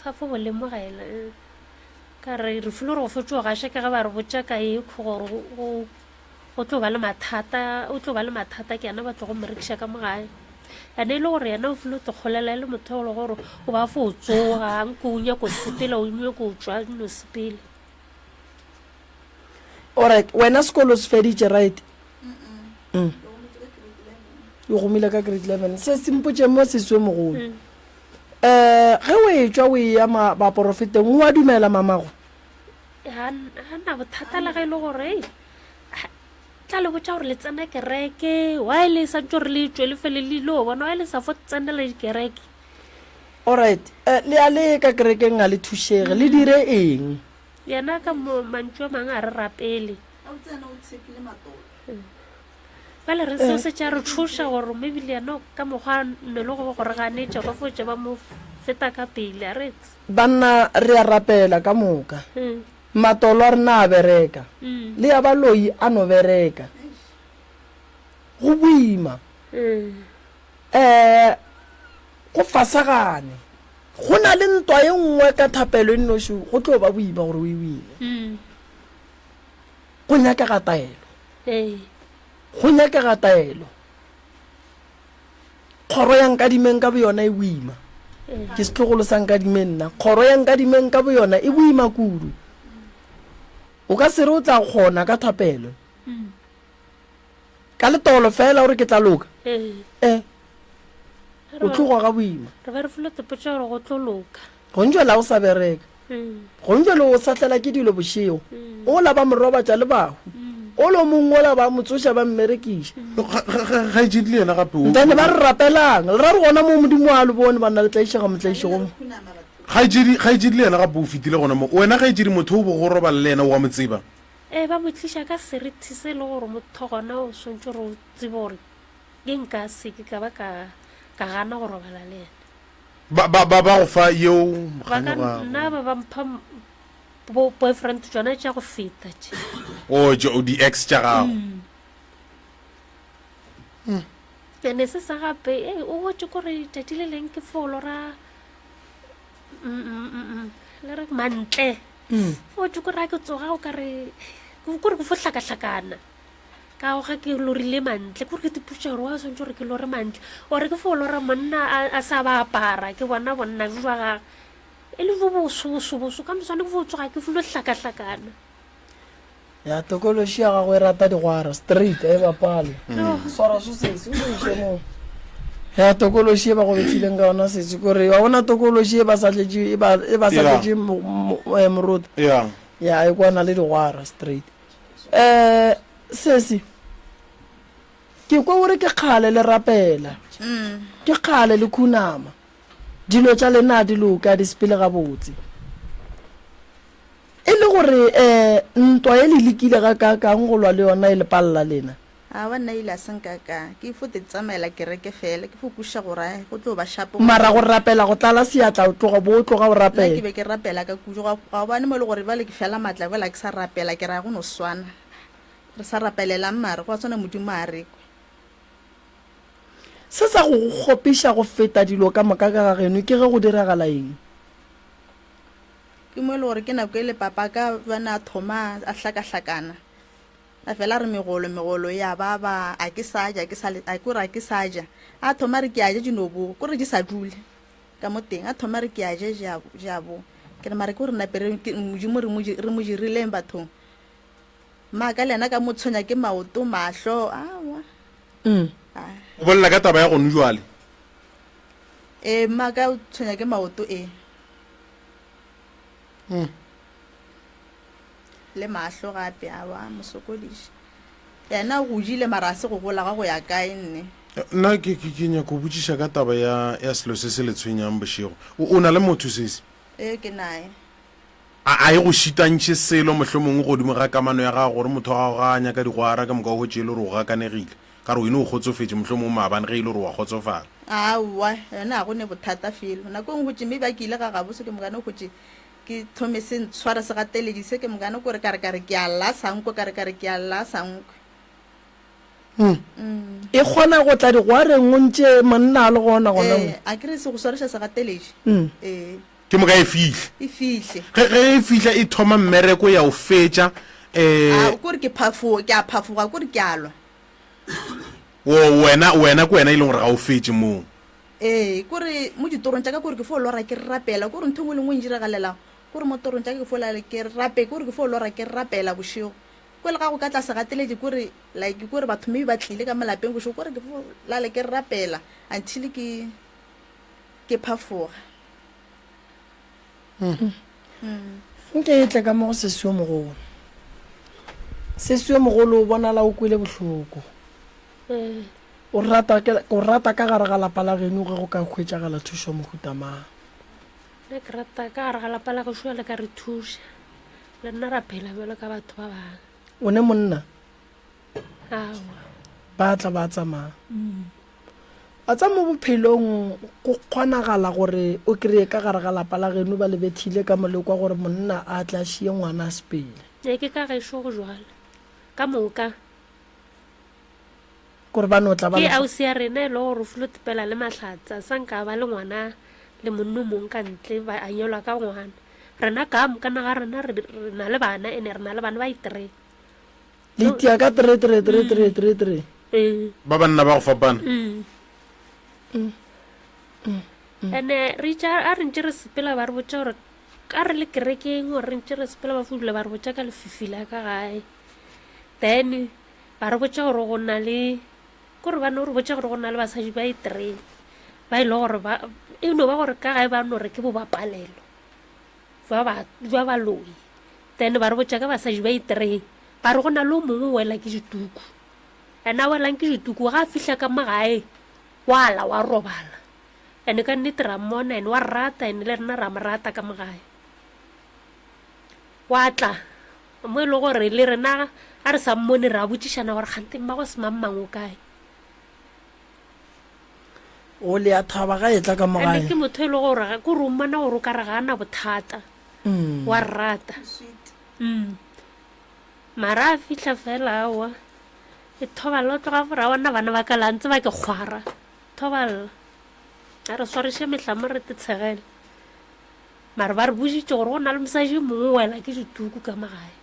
sa fo bo lemogela eh. ka re re file gore go fetso gaša ke ge ba re botša ka e gore go tlo ba le mathata o tlo ba le mathata ke yena ba tlo go mmerekiša ka mo gae ene e le gore yena o file o tekgolela e le motho o le gore o ba fo o tsoga nko o nyako sepela o nyako o tswa no sepele Alright, wena sekolo se feditše right? Mm. O gomile ka grade 11. Se se mpotše mo seswe mogolo. Mm. Eh, ge o etšwa o eya ma baporofeteng, o a dumela mamago? Ga na bothata le ge e le gore ei, tla le botša gore le tsena kereke, why le sa ntse gore le tšwe le fele le ile bona, why le sa fo tsenela dikereke? Alright, eh, le a le ka kerekeng ga le thušege, le dire eng? Yena ka mantšu a mangwe a re rapele. Bjale re seo se tša re tšhoša gore maybe le yena ka mokgwa ne le go gore ganetša ba fotše ba mo feta ka pele a re tse. Banna re a rapela ka moka. Matolo a rena a bereka. Le ya baloi a no bereka. Go boima. Um go fasagane. Go na le ntwa e nngwe ka thapelo e nnoši go tlo ba boima gore o e wine. Go nyakega taelo. Go nyakega taelo. Kgoro ya Nkadimeng ka boyona e boima. Ke setlogolo sa Nkadimeng nna. Kgoro ya Nkadimeng ka boyona e boima kudu. O ka se re o tla kgona ka thapelo. Ka letolo fela o re ke tla loka. Eh. O tlo goga boima. Re be re filo tepotša gore go tlo loka. Gonjwela o sa bereka. Gonjwele o sahlela ke dilo bošego. Ola ba mo robatša le bahu. Ola o mongwe ola ba mo tsoša ba mmerekiša. Kgaetšedi le yena gape o. Ntane ba re rapelang. Le ra re gona moo Modimo a le bone banna le tlaišega motlaišego mo. Kgaetšedi, kgaetšedi le yena gape o fetile gona mo. Wena kgaetšedi motho o bo go robala le yena o a mo tseba? Ee, ba mo tliša ka seriti se e le gore motho gona o swantše gore o tsebe gore ke nka se ke ka ba ka ka gana go robala le yena. Ba ba ba ba go fa yeo Ba ka mokganyogago. nna ba ba mpha m- bo boyfriend tšona tša go feta tše. O tšo di ex tša gago. Ene se sa gape ee o botše kore tšatši le leng ke fo lora mm, mm, mm, mm, le re mantle. Fo tšwe kore ga ke tsoga o kare kore ke fo hlakahlakana. Ka go ga ke lorile mantle kore ke tipotša gore wa swantse gore ke lore mantle ore ke fo lora monna a sa ba apara ke bona bonna jo jwa gage e le jo boso boso boso ka moswane ke fo tsoga ke filo hlakahlakana. Ya tokološi ya gago e rata digwara straight a e bapale. Swara so sesi o se iše moo. Ya tokološi e ba go bethileng ka yona sesi kore wa bona tokološi e ba sa tletše e ba e ba sa tletše morota. Ya. Ya e kwana le digwara straight. Eh sesi ke kwa o re ke kgale le rapela. Ke kgale le khunama. Dilo tša lena di loka di sepele gabotse. E le gore um ntwa ye le lekile gakaakang go lwa le yona e le palela lena? Aowa nna ile a se nka ka. Ke fo te tsamaela kereke fela, ke fo kwešiša gore ai go tlo ba shapo go Mara go rapela go tlala seatla o tloga bo o tloga o Nna ke rapela. be ke rapela ka kudu, ga gobane mo e le gore bjale ke fela matla bjale ga ke sa rapela, ke ra go no swana. Re sa rapelelang mara gwa swana Modimo a re kwe. Se sa go go kgopiša go feta dilo ka moka ka ga geno ke ge go diragala eng? Ke mo e le gore ke nako e le papa ka bana a thoma a hlakahlakana. A fela a re megolo, megolo e a baba, a ke sa ja, ke sa le, a kore a ke sa ja. A thoma a re ke a ja di no bo, kore di sa dule ka mo teng. A thoma a re ke a ja, ja, ja bo. Ke re mara ke gore nape re, ke, Modimo re mo, re mo dirileng bathong. Maka le yena ka mo tshwenya ke maoto, mahlo, aowa. O bolela ka taba ya gonu jwale? Ee, mmaka o tshwenya ke maoto, ee. Le mahlo gape, aowa, mosokodiši. Yena o godile mara a se go gola ga go ya kae nne. Nna ke, ke, ke nyaka go botšiša ka taba ya, ya selo se se le tshwenyang bošego. O, o na le motho, sesi? Ee, ke naye. A, a e go šitantšhe selo mohlomongwe godimo ga kamano ya gago gore motho wa gago ga a nyaka digwara ka moka o hwetše e le gore o gakanegile? Ka re wena o kgotsofetše mohlomongwe maabane ge e le gore wa kgotsofala. Aowa, yona ga go ne bothata felo. Nako e nngwe hwetše maybe a ke ile ga gabose ke mokane hwetše ke thome se ntshware segateledi se ke mokane kore ka re ka re ke a lla sa nkwe ka re ka re ke a lla sa nkwe. E kgona go tla digwareng o ntše monna a le gona gona mo. Ee, a ke re se go swariša segateledi. Ee. Ke moka e fihle. E fihle. Ge, ge e fihla e thoma mmereko ya o fetša, eh. A, kore ke phafo, ke a phafoga kore ke a lwa. O, wena, wena ke wena e leng gore ga o fetše moo. Ee, kore mo ditorong tša ka kore ke fo lora ke rapela, kore ntho e nngwe le nngwe e ndiragalelang, kore mo torong tša ka ke fo lala ke rape, kore ke fo lora ke rapela bošego. Ko le ga go ka tla segateledi kore like kore batho maybe ba tlile ka mo lapeng bošego, kore ke fo lala ke rapela until ke ke phafoga. Nke e tle ka mo go sesi yo mogolo. Sesi yo mogolo o bonala o kwele bohloko. O rata ke o rata ka gare ga lapa la geno ge go ka hwetšagala thušo mohuta mang? Nna ke rata ka gare ga lapa la gešo le ka re thuša le nna ra phela bjalo ka batho ba bangwe. O ne monna? Aowa. Ba tla ba tsamaya. Wa tseba mo bophelong go kgonagala gore o kry-e ka gare ga lapa la geno ba le bethile ka molekwa gore monna a tle a šie ngwana a sepele. Ee ke ka gešo go jwalo ka moka. Kore ba no tla ba Ke ausi ya rena e le gore o filo tepela le mahlatsa sa nka ba le ngwana le monno mong ka ntle ba a nyelwa ka ngwana. Rena ka moka na ga rena re na le bana ene re na le bana ba itree. Le itia ka tree tree tree tree tree tree. Ba banna ba go fapana. Ene re itše a re ntše re sepela ba re botša gore ka re le kerekeng gore re ntše re sepela ba fo dula ba re botša ka lefifi la ka gae. Then Ba re botša gore go na le, kore ba no re botša gore go na le basadi ba e tree ba e le gore ba, e no ba gore ka gae ba no re ke bobapalelo jwa ba, jwa baloi. Then ba re botša ka basadi ba e tree, ba re go na le o mongwe o wela ke dituku. Ene a welang ke dituku, ga a fihla ka mo gae, wa la wa robala. Ene ka nnete ra mmona, ene wa re rata, ene le rena ra mo rata ka mo gae. Wa tla Mo e le gore le rena ga re sa mmone re a botšišana gore kgante mmago semangmang o kae. O le a thaba ga etla ka mo gae. Ande ke motho e le gore ke gore o mmona gore o ka re ga ana bothata. Mm. Wa rata. Mm. Mara a fihla fela aowa. E thoballa o tloga fora bona bana ba ka la ntse ba ke kgwara. Thoballa. A re swariše mehlamo re tetshegele. Mara ba re boditše gore go na le mosadi yo mongwe o wela ke dituku ka mo gae.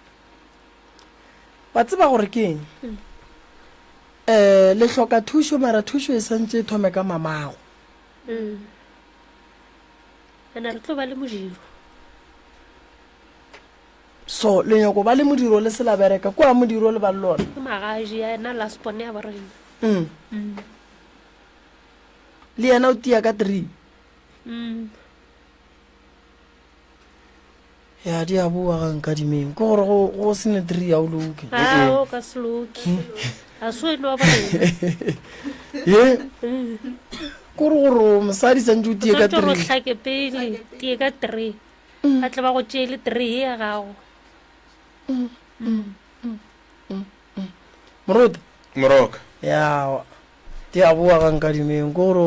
Wa tseba gore ke eng? Um le hloka thušo, mara thušo e santše e thome ka mamago. Ene re tlo ba le modiro. So le nyako ba le modiro le se la bereka kua modiro le ba le lona. Ke magaji ya ena last born ya borena. Le yena o tia ka 3. Ya di a boa ga nkadimeng ke gore go go se ne three ya o loke. A o ka se loke. A se wena wa borena. Ye kore gore mosadi santse o tie ka three. O hlake pele tie ka three. Ba tle ba go tšeele three ya gago. Moruti. Moroka. Ya Di a boa ga Nkadimeng, ke gore,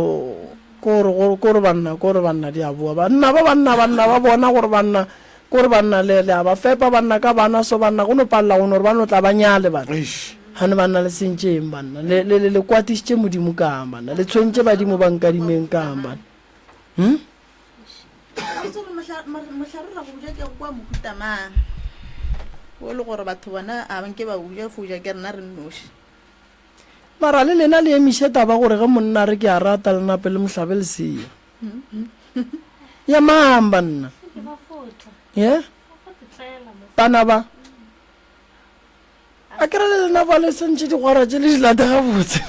ke gore, ke gore banna, ke gore banna di a boa. Banna ba banna, banna ba bona gore banna, ke gore banna le, le a ba fepa banna ka bana, so banna go no palela go no gore ba no tla ba nyale banna. Eish. Gane banna le sentše eng banna? Le, le, le, le kwatišitše Modimo kang banna? Le tshwentše badimo ba Nkadimeng kang banna? Hm? Ga o tsebe mohla, mohlare ra go ja ke kwa mohuta mang. O le gore batho bona a nke ba o ja, fo ja ke rena re nnoši. Mara le lena le emiše taba gore ge monna a re ke a rata le nape le mo hlabe lesea. Ya mang banna? Ye? Bana ba. A ke re le lena ba le sentše digwara tše le di late gabotse.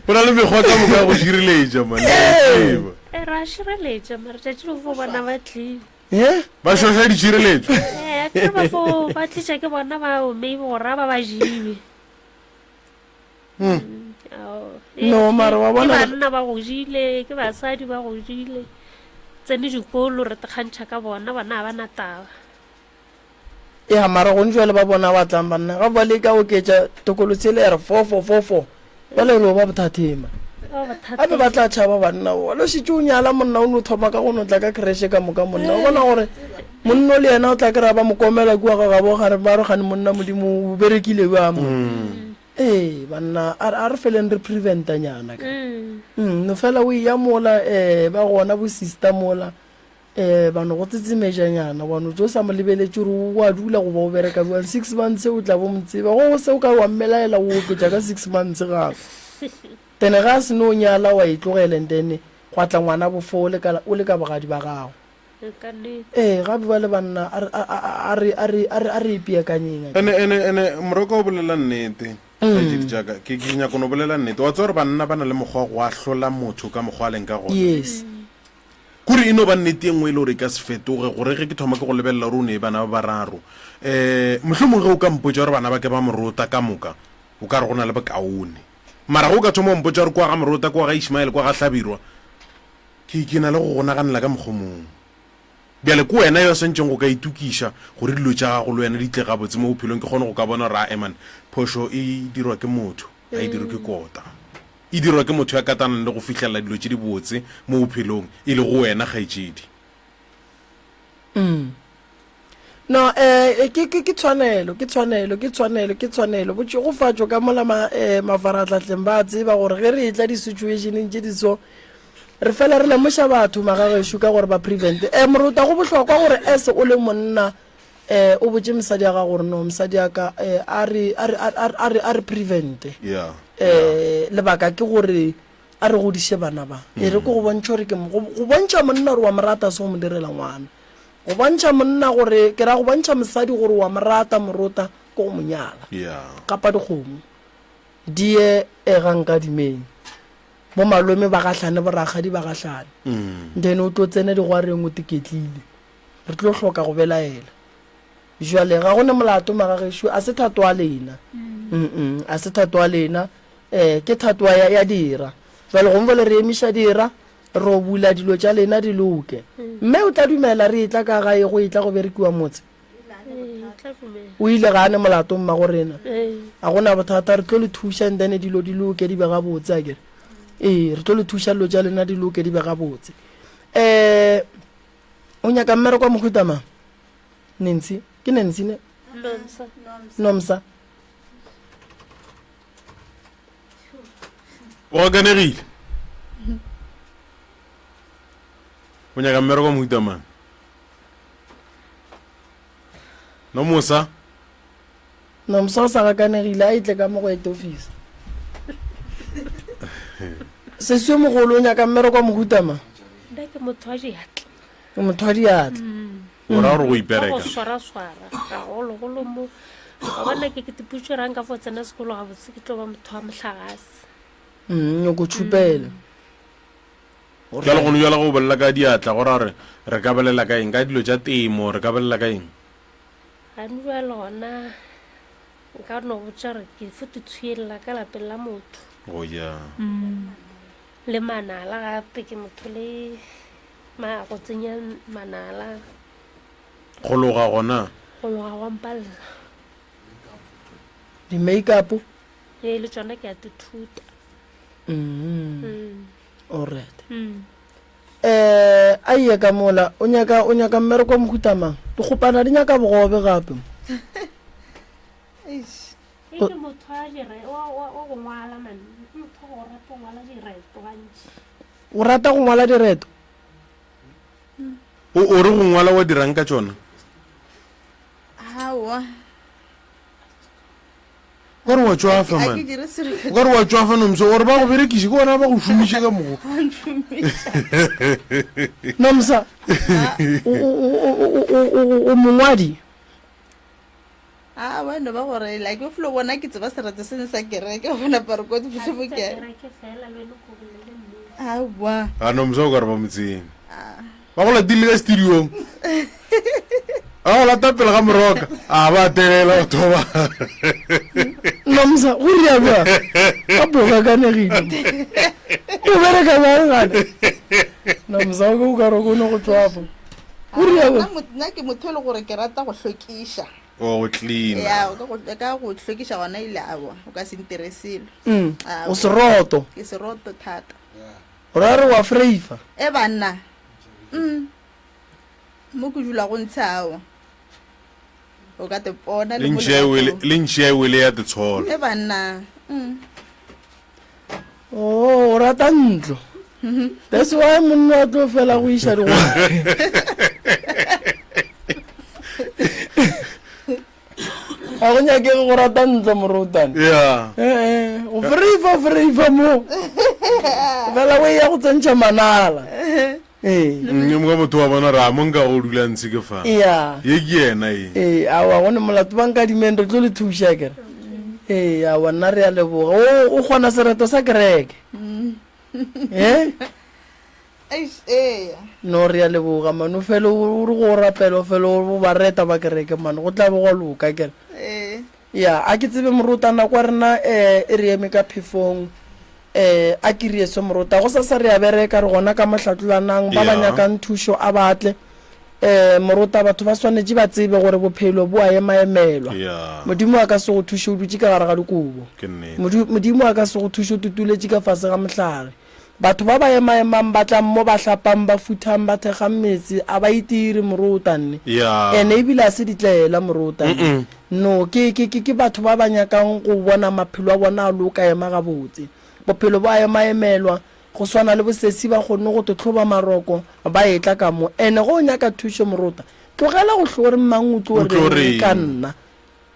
Go na le mekgwa ka moka ya go šireletša man. Ee, ra šireletša mara tšatši le fo bona ba tlile. Eh? Ba šoša ditšhireletšo. Eh, akere ba fo ba tliša ke bona bao maybe gore a ba ba jiwe. Hmm. Ao, eh, No, mara wa ke bona- banna ba go jile, ke basadi ba go jile. Tsene dikolo re kgantšha ka bona, bona ga ba na taba. Ya, mara gone jwale ba bona ba tlang banna ga ba leka oketša tokolo tsele ya re fofo fofo bjale re ba bothatheng man. Gape ba tla tšhaba banna o lo šetše o nyala monna o no thoma ka go no tla ka creche ka moka monna o bona gore monna o le yena o tla kry-a ba mo komela kua ga gabo gare ba re gane monna modimo o berekile bjang mo ee banna a re feleng re preventa nyana ka mm. no fela o eya mola um ba gona bo sister mola um ba no go tsetsemetšanyana wa no tšo sa mo lebeletše gore o a dula goba o bereka bjang six months o tla bo mo tseba go se o ka wa mmelaela o oketša ka six months gape then ga a se no nyala wa e tlogela and then gwa tla ngwana bofo o le ka o le ka bogadi ba gago ee gape ba le banna a re a re a re a re a re ipeakanyeng Ene ene ene moroka o bolela nnete kgaetšedi tša ka ke ke nyaka no bolela nnete wa tseba gore banna ba na le mokgwa wa go ahlola motho ka mokgwa a leng ka gona yes Kore e no ba nnete ye nngwe e le gore e ka se fetoge, gore ge ke thoma ke go lebelela gore o ne bana ba bararo, um mohlomongwe ge o ka mpotša gore bana ba ke ba Morota ka moka, o ka re go na le bokaone. Mara ge o ka thoma wa mpotša gore kwa ga Morota, kwa ga Ishmael, kwa ga Hlabirwa, ke, ke na le go go naganela ka mokgwa o mongwe. Bjale ke wena yo a swantšeng go ka itokiša gore dilo tša gago le wena di tle gabotse mo bophelong, ke kgone go ka bona gore ae man, phošo e dirwa ke motho, ga e dirwe ke kota. E dirwa ke motho ya katanang le go fihlelela dilo tše dibotse mo bophelong, e lego wena, kgaetšedi. Mm. No, eh, ke, ke, ke tshwanelo, ke tshwanelo, ke tshwanelo, ke tshwanelo. Botšhegofatšo ka mola ma, eh, mafarahlahleng ba a tseba gore ge re etla di-situationeng tše di so, re fela re lemoša batho magagešo ka gore ba prevent. Eh, morota go bohlokwa gore as o le monna, eh, o botše mosadi ya gago gore no mosadi ya ka eh, a re a re a re a re prevente yeah eh lebaka ke gore a re godiše bana ba e re ko go bontšha gore ke go bontšha monna gore wa mo rata se go mo direla ngwana go bontšha monna gore ke ra go bontšha mosadi gore wa mo rata morota ke go mo nyala yeah kapa dikgomo di ye e ga nkadimeng bo malome ba gahlane bo rakgadi ba gahlane mm. then o tlo tsena digwareng o tiketlile Re tlo hloka go belaela. Bjale, ga go ne molato, magagešo, a se thato a lena. Mm-mm, a se thato a lena. Eh, ke thato ya, ya dira. Bjale, gongwe bjale re emiša dira, ro bula dilo tša lena di loke. Mme o tla dumela re etla ka gae go etla go berekiwa motse? O ile ga a ne molato mmago rena. A go na bothata, re tlo le thuša and then dilo di loke di be gabotse, akere? Ee, re tlo le thuša dilo tša lena di loke di be gabotse. Eh, O nyaka mmereko wa mohuta mang? Nancy. Ke Nancy ne? Nomsa. Nomsa. O gakanegile. O nyaka mmereko wa mohuta mang? Nomusa. Nomsa o sa gakanegile a etle ka mo go head office. Sesi yo mogolo o nyaka mmereko wa mohuta mang? Nna ke motho wa diatla. O motho wa diatla. O ra gore go ipereka. Go swaraswara gagologolo mo. Wa bona ke ke tipotše ra nka fo tsena sekolo gabotse ke tlo ba motho wa mohlagase. Mm, nyoko tšhupela. Bjale gone bjale go bolela ka diatla go ra gore re ka bolela ka eng? Ka dilo tša temo re ka bolela ka eng? Gane bjale gona nka no botša gore ke fo tshwelela ka lapeng la motho. Go ya. Le manala gape ke motho le ma go tsenya manala. Go loga gona? Go loga gwa mpalela. Di-makeup? Ee, le tšona ke a di thuta. Mm. Alright. Mm. Eh, a ye ka mola, o nyaka o nyaka mmereko wa mohuta mang? Dikgopana di nyaka bogobe gape. Eish. E ke motho wa dire wa wa wa go ngwala man. Ke motho wa go rata go ngwala direto gantši. O rata go ngwala direto? O o re go ngwala wa dirang ka tšona? Aowa. O ka re wa tšwafa A man. ke dire selo O ka re wa tšwafa Nomsa, gore ba go berekiše ke bona ba go šomiše ka mogo. Ba ntšhomiša. Nomsa, o o o o o o o mongwadi? Aowa e no ba gore like o felo bona ke tseba sereto se sa kereke wa bona ba re ko Ga fihlo se mo tša ke kereke fela le wena o ko bolele nnete. Aowa. A Nomsa o ka re ba mo tsene. Ba go latile ka studiong. Ba go lata pele ga moroka. A ba telela batho ba. Nomsa, go ria bjang? Ka boga kanegile. O bereka bjang gane? Nomsa, o ke o ka re o ne go tswapo. Go ria bjang? Nna ke motho e le gore ke rata go hlwekiša. O go cleaner. Ya, o ka go ka go hlwekiša gona ile aowa, o ka se ntire selo. Mm. O seroto. Ke seroto thata. O ra re wa freifa? E banna. Mm. Mo ke dula go ntshe aowa. O ka te pona le mo Le ntšhi ya wele ya tetshola. E banna. Mm. Oh, o rata ntlo. That's why monna wa tlo fela go iša digwang. Ga go nyakege go rata ntlo morutane. Yeah. Eh, eh, o freifa freifa mo. Fela o ya go tsentšha manala. Ee. Mm, ka motho wa bona ra mo nka go dula ntse ke fa. Yeah. Ye ke yena ye. Ee, aowa go ne molato ba nkadimeng re tlo le thuša kere. Ee, aowa nna re a leboga. O o kgona sereto sa kereke. Eh? Eish, ee. No re a leboga man o fele o re go rapela o fele o ba reta ba kereke man go tla be gwa loka kere. Ee. Ya, a ke tsebe morota nako ya rena eh, e re eme ka phefong eh, a ke re eso morota gosasa re a bereka re gona ka mohlatlolanang ba ba Ya. nyakang thušo a ba tle eh, morota batho ba swanetše ba tsebe gore bophelo bo a emaemelwa Ya. modimo a ka se go thuše o dutše ka gare ga dikobo Ke nnete. Modu- modimo a ka se go thuše o tutuletše ka fase ga mohlare Batho ba ba emaemang ba tlang mo ba hlapang, ba futhang, ba thekgang metse, a ba itire, morota nne. Yeah. Ene ebile a se ditlaela, morota nne. No, ke, ke, ke, ke batho ba ba nyakang go bona maphelo a bona a loka, ema gabotse. Bophelo bo a emaemelwa, go swana le bosesi ba kgonne go tohloba maroko, ba etla ka mo. Ene ge o nyaka thušo, morota, tlogela go hlo re mang o tlo O tlo reng ka reng? nna.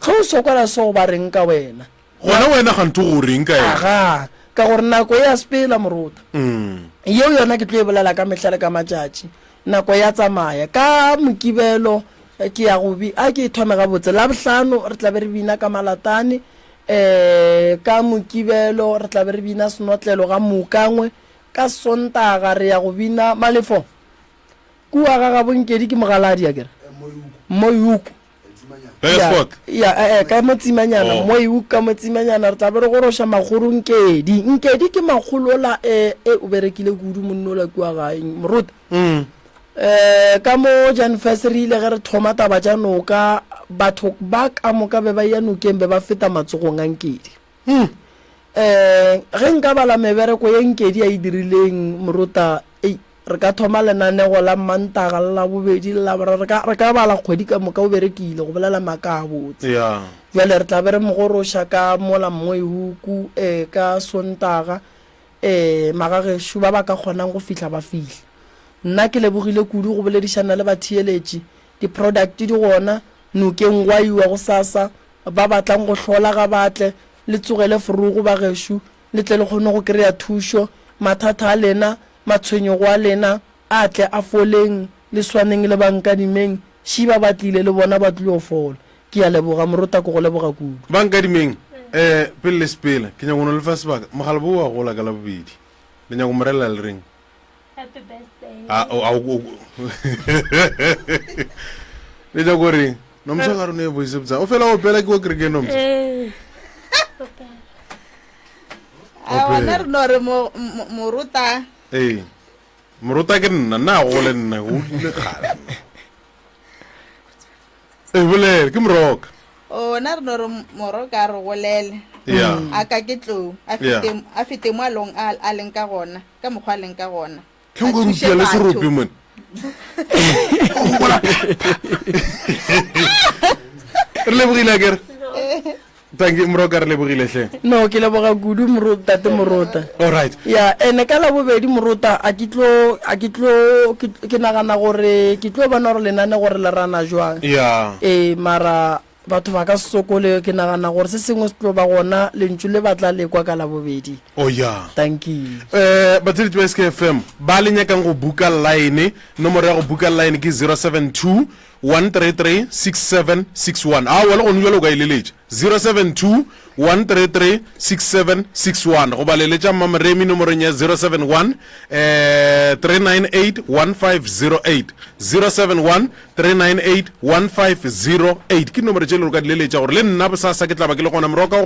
Ge o sokola so ba reng ka wena? Gona wena gantho go reng ka yena? Aga, ka gore nako e a sepela morota. Yeo yona ke tlo e bolela ka mehla le ka matšatši. Nako ya tsamaya. Ka Mokibelo ke ya go bi, a ke e thome gabotse. Labohlano re tla be re bina ka Malatane. Um ka Mokibelo re tla be re bina Senotlelo ga Mookangwe. Ka Sontaga re ya go bina Malefo. Kua ga gabo Nkedi ke Mogaladi akere? Moyuku. Beresford. Ya, eh, eh, ka mo tsimanyana, Oh. moyuku ka mo tsimanyana, re tla be re goroša makgolo Nkedi. Nkedi ke makgolo ola, eh, eh, o berekile kudu monna ola kua gae, moruti. Mm. Eh, ka mo Jan First re ile ge re thoma taba tša noka, batho ba ka moka be ba eya nokeng be ba feta matsogong a Nkedi. Mm. Eh, ge nka bala mebereko ye Nkedi a e dirileng, morota, ei, Re ka thoma lenanego la Mmantaga le Labobedi le Laboraro, re ka, re ka bala kgwedi ka moka o berekile, go bolela maaka a botse. Ya. Bjale re tla be re mo goroša ka mola Mmoihuku, eh, ka Sontaga, eh, magagešo ba ba ka kgonang go fihla ba fihle. Nna ke lebogile kudu go boledišana le batheeletši. Di-product di gona, nokeng gwa iwa gosasa, ba batlang go hlola ga ba tle, le tsogele forogo bagešo, le tle le kgone go kry-a thušo. Mathata a lena Matshwenyego a lena a tle a foleng, le swaneng le ba nkadimeng, ši ba ba tlile le bona ba tlilo fola. Ke a leboga, Morota, ke go leboga kudu. Ba nkadimeng, eh, pele le sepela, ke nyaka go no le fa sebaka. Mogala bo wa gola ka Labobedi. Le nyaka go mo relela le reng? Happy birthday. A, o, a, o, o, le nyaka go reng? Nomsa ka rone e voice botsa. O fela o opela ke wa kerekeng Nomsa. Eh. Opela. A gona re no re morota. Ee, morota ke nna, nna a gole nna, go dule kgale. Ee, bolele, ke moroka. O na re no re moroka a re golele. Yeah. A ka ke tlou, a fete, a fete mo a long a leng ka gona, ka mokgwa a leng ka gona. Ke nko rutia le serope mone. Re lebogile akere? Thank you Moroka re lebogile hle. No ke leboga kudu Morota tate Morota. All right. Ya ene ka labobedi Morota a ke tlo a ke tlo ke nagana gore ke tlo bona gore lenane gore le rana jwang. Ya. Ee mara Batho ba ka se sokole, ke nagana gore se sengwe se tlo ba gona, lentšu le ba tla le kwa ka Labobedi. Oh ya. Dankie. Eh, batheeletši ba SKFM ba le nyakang go buka line, nomoro ya go buka line ke 072. 133 6761. Aowa, le gone bjale o ka e leletša. 072 133 6761 goba leletša Mmamoremi nomorong ya 071 eh, 398 1508. 071 398 1508 ke dinomoro tše le gore o ka di leletša gore le nna bosasa ke tla ba ke le gona. Moroka o.